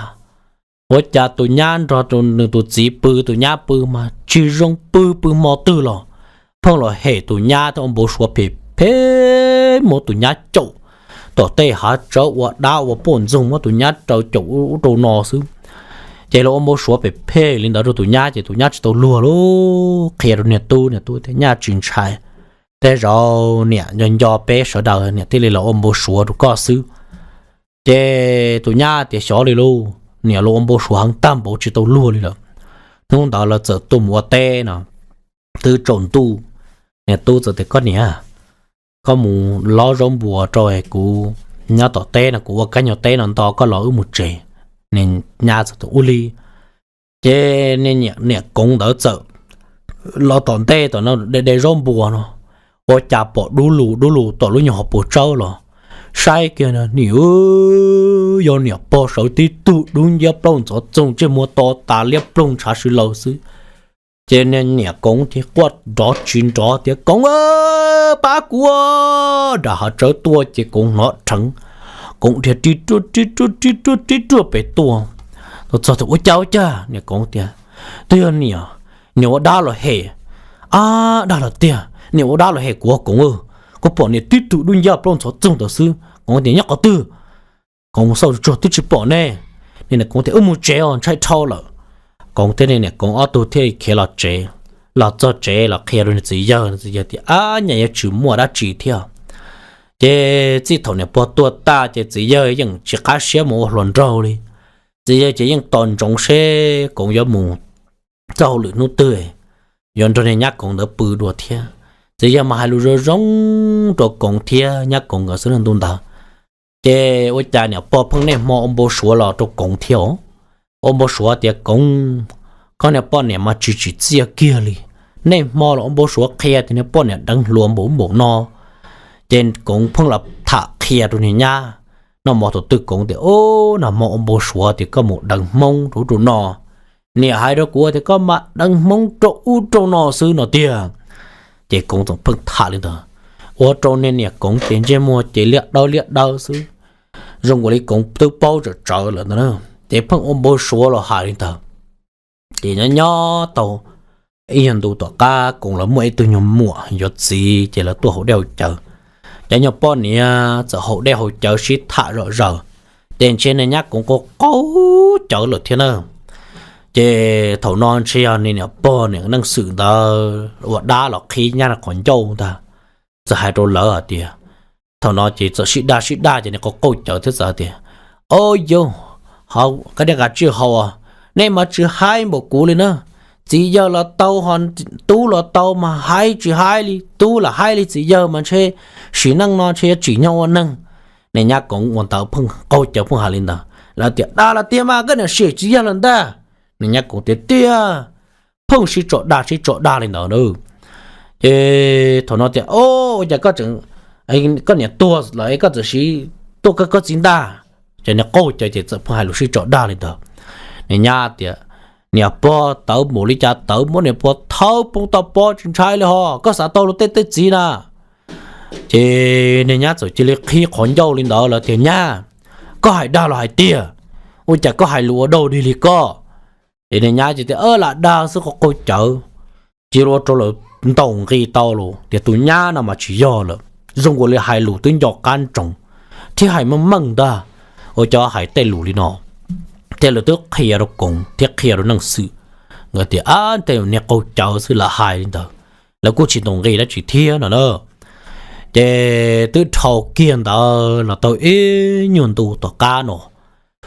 ua cas tus nyab nrog rau nws tus txiv pw, tus nyab pw mas tsis zoo pw, pw hmo twg los pheej los hem tus nyab thiab ua npau suav phem phem, muab tus nyab caum tom tej hav tsawb ua dab ua poj ntxoog, muab tus nyab raws caum ub rau no xwb. Ces los ua npau suav phem phem li ntawd rau tus nyab ces tus nyab tsis tau luag lauj, qhia rau niag tub, niag tub tias, Nyab tsis ntshai, tej zaum niam nco nco peb sawv daws niam thiaj li los ua npau suav rau koj xwb. Ces tus nyab tias, Xyov li lauj, niam los ua npau suav heev tag npaum tsis tau luag li lawm. Hnub ntawd lawv txawm tuaj mus ua teb no, twb tsaus ntuj, Niam tub txawm tias, Koj niam, koj mus lob zaub npua rau kuv nyob tom teb no, kuv ua kab nyuag teb no nto koj los wb mus tsev. Niag nyab txawm tias, Ua li. Ces niam koov ntawd txawm los tom ntej tom no de de zaub npua no, ua cas pom dub lug dub lug tom lub nyuag hauv paus tsawb los, saib kiag nim yog niam pog sawv tib tug dub nciab plaub ntxhov txoog, ntsej muag to tas liab ploog ntshav si laws xwb. Ces niam koov ces quaj nrov tsis nrov tias, Koov, pab kuv! Nram hav tsawb tuaj ces koov hnov rheev, koov dhia ri ruaj ri ruaj ri ruaj ri ruaj pem tuaj. Txog tias, Ua cas ua cas? Niam koov tias, Twb yog niam, niam ua dab los hem. Ab, dag los tiag, niam ua dab los hem kuv, koov, kuv pom niam tib tug dub nciab plaub ntxhov txoog ntawd xwb. Koov tias, Nyob qhov twg? Koov xauj tsuag twb tsis pom ne. Niam koov tias, Wb mus tsev os, ntshai dhau lawm. Koov thiab niam koov ob tug thiaj khiav los tsev. Los txog tsev los qhia rau niag txiv yawg, txiv yawg tias, Ab, nyaj yuav tsis muaj dab tsi thiab. Ces txij thaum niam pog tuag tag ces txiv yawg yeej tsis qab siab mus ua hluas nraug li. Txiv yawg ces yeej tos ntsoov seb koov yuav mus txoj hauj lwm hnub twg, yuav nrog niag nyab koov ntawd pw dua thiab. Txiv yawg mas hais lus zoo zoo rau koov thiab nyab koov nkawd xwb ntu ntawd. Ces ua cas niam pog pheej niaj hmo ua npau suav los rau koov thiab. Ua npau suav tias, Koov, koj niag poj niam mas tsis tsim txiaj kiag li. Niaj hmo los ua npau suav qhia tias niag poj niam deev hluas npaum npaum no. Ces koov pheej los tham qhia rau niag nyab. Noj mov thaum twg koov tias, Ub, nag hmo ua npau suav tias koj mus deev hmoob rau ub rau no. Niam hais rau kuv tias koj mas deev hmoob rau ub rau no xwb no tiag. Ces koov txawm pheej tham li ntawd, ua rau niag niam koov ces ntsej muag ces liab dawb liab dawb xwb, zoo nkaus li koov twb paub tsawm tsawv lawm ntag. Ces pheej ua npau suav los hais li ntawd. Ces nyob nyob tau ib nyuag ntu tom qab koov los muaj ib tug nyuag muam yuav txiv ces lawv tuaj haus dej haus cawv. Cov nyuag poj niam txawm haus dej haus cawv sib tham zom zaws, ces ntshe niag nyab koov qaug qaug cawv lawm thiab na. Ces thaum no ntshe yog niag niam pog niam Neej Xwm ntawd ua dab los qhib nyab qhov ncauj ntag. Txawm hais rau lawv hais tias, thaum no ces txawm sib dag sib dag ces nws qaug qaug cawv thiab txawm hais tias, Au yau, hauv qab dej qab tsij haus, nej mas tsis haib npaum kuv li na. Txiv yawg los tau, tub los tau mas haib tsis haib li, tub lam haib li txiv yawg mas ntshe sim neej no ntshe yuav tsim nyog ua neeg. Niag nyab koov ua ntawd pheej qaug cawv pheej hais li ntawd. Lawv tias, Dag los tiag mas, koj niam sim txiv yawg lawm ntag. Niag nyab koov tias, Tiag. Pheej sib tso dag sib tso dag li ntawd na. Ces thaum no tias, Ua cas koj tseem, koj niam tuag lawm es koj txawm siv tuaj kawg koj txiv ntag? Ces niag qaug cawv ces txawm pheej hais lus sib tso dag li ntawd. Niag nyab tias, Niam pog tawv npaum li cas tawv, muab niam pog thawb poob toj pob tsis ntshai li hos, koj xav tau luag tej tej txiv na. Ces niag nyab txawm cia li qhib qhov ncauj li ntawd lawm tias, Nyab, koj hais dag los hais tiag? Ua cas koj hais lus ua dog dig li koj? Ces niag nyab ces tias, Lam dag xwb, qaug qaug cawv. Cia li ua rau lawv ntaus nqi tau los tias tus nyab no mas tsis yog lawm, zoo nkaus li hais lus twb nco qab ntsoov thiab hais meej meej ntag. Ua cas hais tej lus li no? Thiab lawv twb qhia rau koov thiab qhia rau Neej Xwm, nkawd tias, Ab, tej niag qaug cawv xwb, lam hais li ntawd, lawv kuj tsis ntaus nqi dab tsi thiab no na. Ces twb dhau kiag ntawd los tau ib nyuag ntu tom qab no,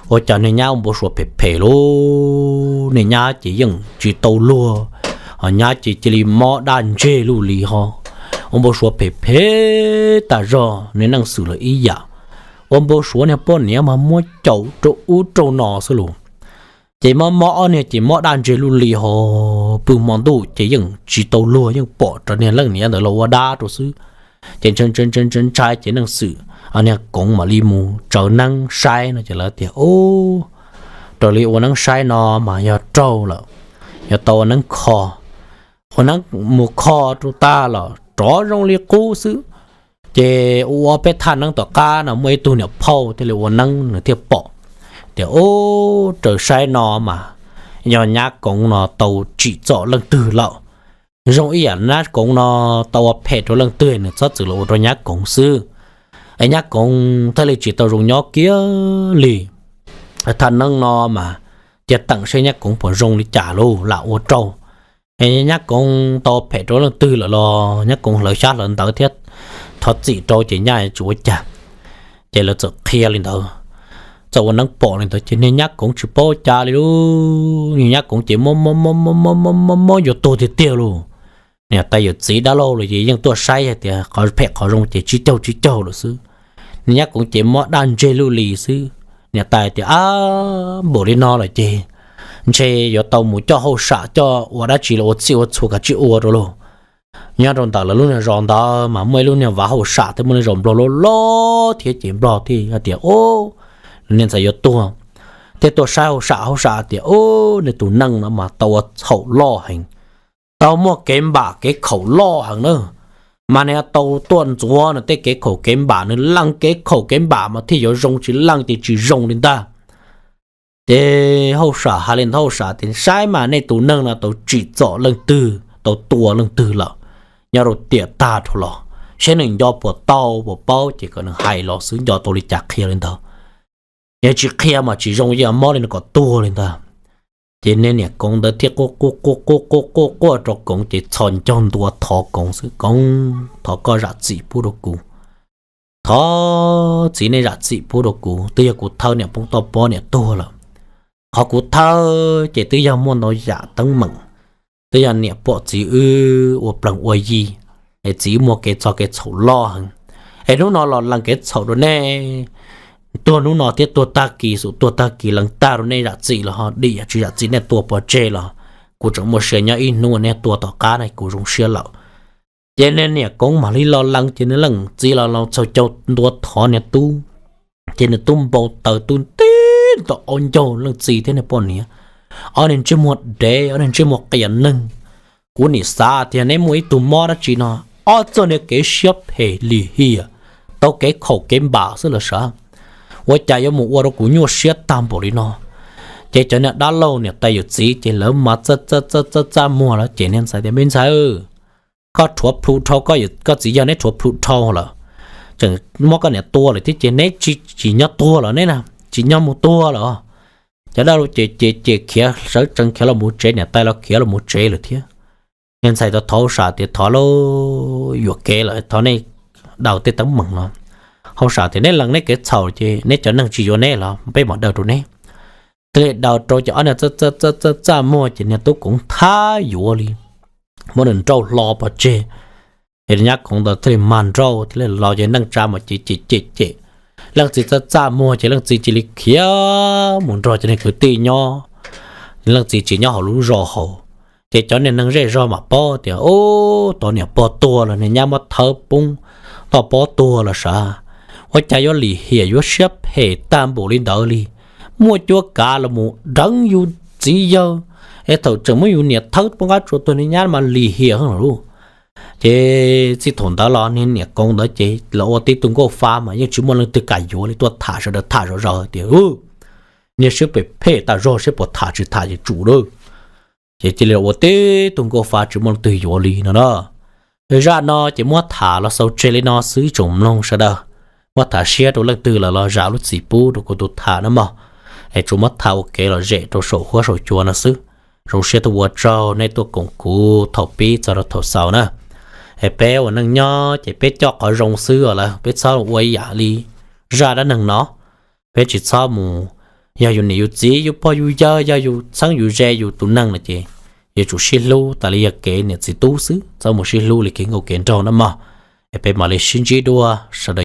ua cas niag nyab ua npau suav phem phem lauj, niag nyab ces yeej tsis tau luag, ho nyab ces cia li mob daj ntseg luj li ho, ua npau suav phem phem tas zog. Niag Neej Xwm los ib yam, ua npau suav niag poj niam mas muab caum rau ub rau no xwb los. Ces mob mob ob niag ces mob daj ntseg luj li ho, pw hmo ntuj ces yeej tsis tau luag, yeej pom rau niag leej niam ntawd los ua dab rau xwb. Ces ntshai ntshai ntshai ces Neej Xwm, niag koov mam li mus tsaws neeb saib no ces lawv tias, Ub, raws li ua neeb saib no mas yog raug lawm, yog tau ua neeb kho. Ua neeb mus kho rau tag los rov zoo li qub xwb. Ces ua peb thaj neeb tom qab no muaj ib tug niam phauj thiaj li ua neeb nws thiaj pom tias, Ub, raws saib no mas yog nyab koov no tau tsim txom leej twg lawm. Zoo ib yam nyab koov no tau ua phem rau leej twg nws txhob txwm los ua rau nyab koov xwb, es nyab koov thiaj li tsis tau zoo nyob kiag li. Thaj neeb no mas cia teem seb nyab koov puas zoo li cas lauj, lam ua rau. Es nyab koov tau phem rau leej twg lawm los nyab koov hlawv xyab hlawv ntawv thiab thov txim rau ces nyaj tsis ua cas. Ces lawv txawm qhia li ntawd, txawm ua neeb pom li ntawd ces niag nyab koov tsis paub ua cas li lauj. Niag nyab koov ces mob mob mob mob mob mob yuav tuag tiag tiag lauj. Niam tais yawm txiv dab laug los ces yeej tuaj saib hais tias qhov phem qhov zoo ces tsib caug tsib caug lawm xwb. Niag nyab koov ces mob daj ntseg luj li xwb. Niam tais tias, Ab, npaum li no lawm ces ntshe yuav tau mus coj hauj sam coj ua dab tsi los ua txhij ua txhua kav tsij ua rau lauj. Nyob rau ntawm lawv lub niag zos ntawd mas muaj ib lub niag vav hauj sam thiab muaj lub zos nplog loj loj thiab ces nplog thiaj hais tias, Ub, niag ntxhais yuav tuag. Thiaj tuaj saib hauj sam, hauj sam tias, Ub, nws tus neej no mas tau ua txhaum loj heev, tau muaj kev npam kev khaum loj heev na. Mas nws tau tuaj ntxuav nws tej kev khaum kev npam, nws lees kev khaum kev npam mas thiaj yuav zoo, tsis lees ces tsis zoo li ntag. Ces hauj sam hais li ntawd, hauj sam tias, Saib mas nej tus neej no tau tsim txom leej twg, tau tua leej twg lawm, nyob rau tiam tag dhau los, saib nws nco puas tau puas paub ces kom nws hais los xwb, nco tau li cas qhia li ntawd. Yog tsis qhia mas tsis zoo, yog mob li no kom tuag li ntag. Ces niag niam koov ntawd thiaj quaj quaj quaj quaj quaj quaj rau koov ces txhos ncaug ntua thov koov xwb, Koov, thov koj zam txim pub rau kuv. Thov txiv nej zam txim pub rau kuv, twb yog kuv thawb niam poob toj pob niam tuag lawm. Qhov kuv thawb ces twb yog muaj ntau yam teeb meem, twb yog niam pom txiv wb ua plees ua yi, es txiv wb muaj kev txog kev txhaum loj heev. Es hnub no los lees kev txhaum rau nej, tuag hnub no thiab tuag tag kis, xub tuag tag kis lees tag rau nej zam txim los ho dim, tsis zam txim nej tua pov tseg los kuv tseem muaj sia nyob ib hnub, nej tua tom qab na kuv zoo siab lawm. Ces niag niam koov mam li los lees ces nws leej txiv los los txhos caug ntua thov niag tub. Ces nws tub npau taws tub tib nto ob ncaug leej txiv thiab niag poj niam, ob niag ntsej muag dev, ob niag ntsej muag qias neeg. Kuv nim xav tias neb muaj ib tug mob dab tsi no, ob txoj niag kev siab phem lim hiam, tau kev khaum kev npam xwb los sav, ua cas yuav mus ua rau kuv nyuaj siab tag npaum li no. Ces cov niag dab laug niam tais yawm txiv ces lawv mas txaj txaj txaj muag lawm ces niag ntxhais tias, Me ntxhais, koj rhuav plhu dhau, koj txiv yawg neb rhuav plhu dhau lawm, tseem muab koj niam tua lawm thiab ces neb tsis nyob tuag lawm neb na, tsis nyob mus tuag lawm. Cov dab laug ces ces ces khiav sawv tsees khiav los mus tsev, niam tais los khiav los mus tsev lawm thiab. Niag ntxhais tau thov hauj sam tias, Thov lauj, yuam kev lawm, thov nej daus tej teeb meem no. Hauj sam tias, Neb lees neb kev txhaum ces neb cov neeg tsis yuav neb los peb mam daws rau neb. Thiaj li daus rau ces ob niag txaj txaj txaj muag ces niag tub koov thab yuav li, muab nws nrauj hlo pov tseg. Ces nyab koov ntawd thiaj li mag nrauj thiaj li los ces neej tsa mas ces cem cem cem. Leej txiv txaj txaj muag ces leej txiv cia li khiav mus nrog cov niag kwv tij nyob. Leej txiv tsis nyob hauv lub zos hauv. Ces cov niag neeg zej zog mam paub tias, Ub, tau niam pog tuag los niag nyab muab thawb poob toj pob tuag los sav. Ua cas yuav lim hiam yuav siab phem tag npaum li ntawd li? Muaj cuab kav los mus deev yus txiv yawg, es thaum tseem muab yus niam thawb poob qab tsuas tuag niag nyab mas lim hiam heev lawm lauj. Ces txij thaum ntawd los niag niam koov ntawd ces los ua tib tug nkauj fa mas yeej tsis muaj leej twg kam yuav li, tuaj tham sawv daws tham zom zaws tias, Niag siab phem phem tas zog, siab puas tham tsis tham ces tsum lawm. Ces cia li ua tib tug nkauj fa tsis muaj leej twg yuav li no na. Zaj no ces muab tham los xaus tseg li no xwb tsoom mloog sawv daws. Muab tham siab rau leej twg lawm los zam lub txim pub rau kuv tus tham na mog. Es tsuas muab tham ua kev lom zem rau saum huab saum cua no xwb. Zoo siab tuaj ua tsaug nej tuaj koom kuv thaum pib txog rau thaum xaus na. Es peb ua neej nyob ces peb coj qhov zoo xwb os lawm, peb txhob ua ib yam li zaj dab neeg no. Peb tsis txhob mus, yog yus niam yus txiv yus pog yus yawg, yog yus txheeb yus ze yus tus neeg no ces yuav tsum sib hlub tas li yog kev niam txiv tub xwb, txhob mus sib hlub li kev nkauj kev nraug na mog. Es peb mam li sib ntsib dua sawv daws.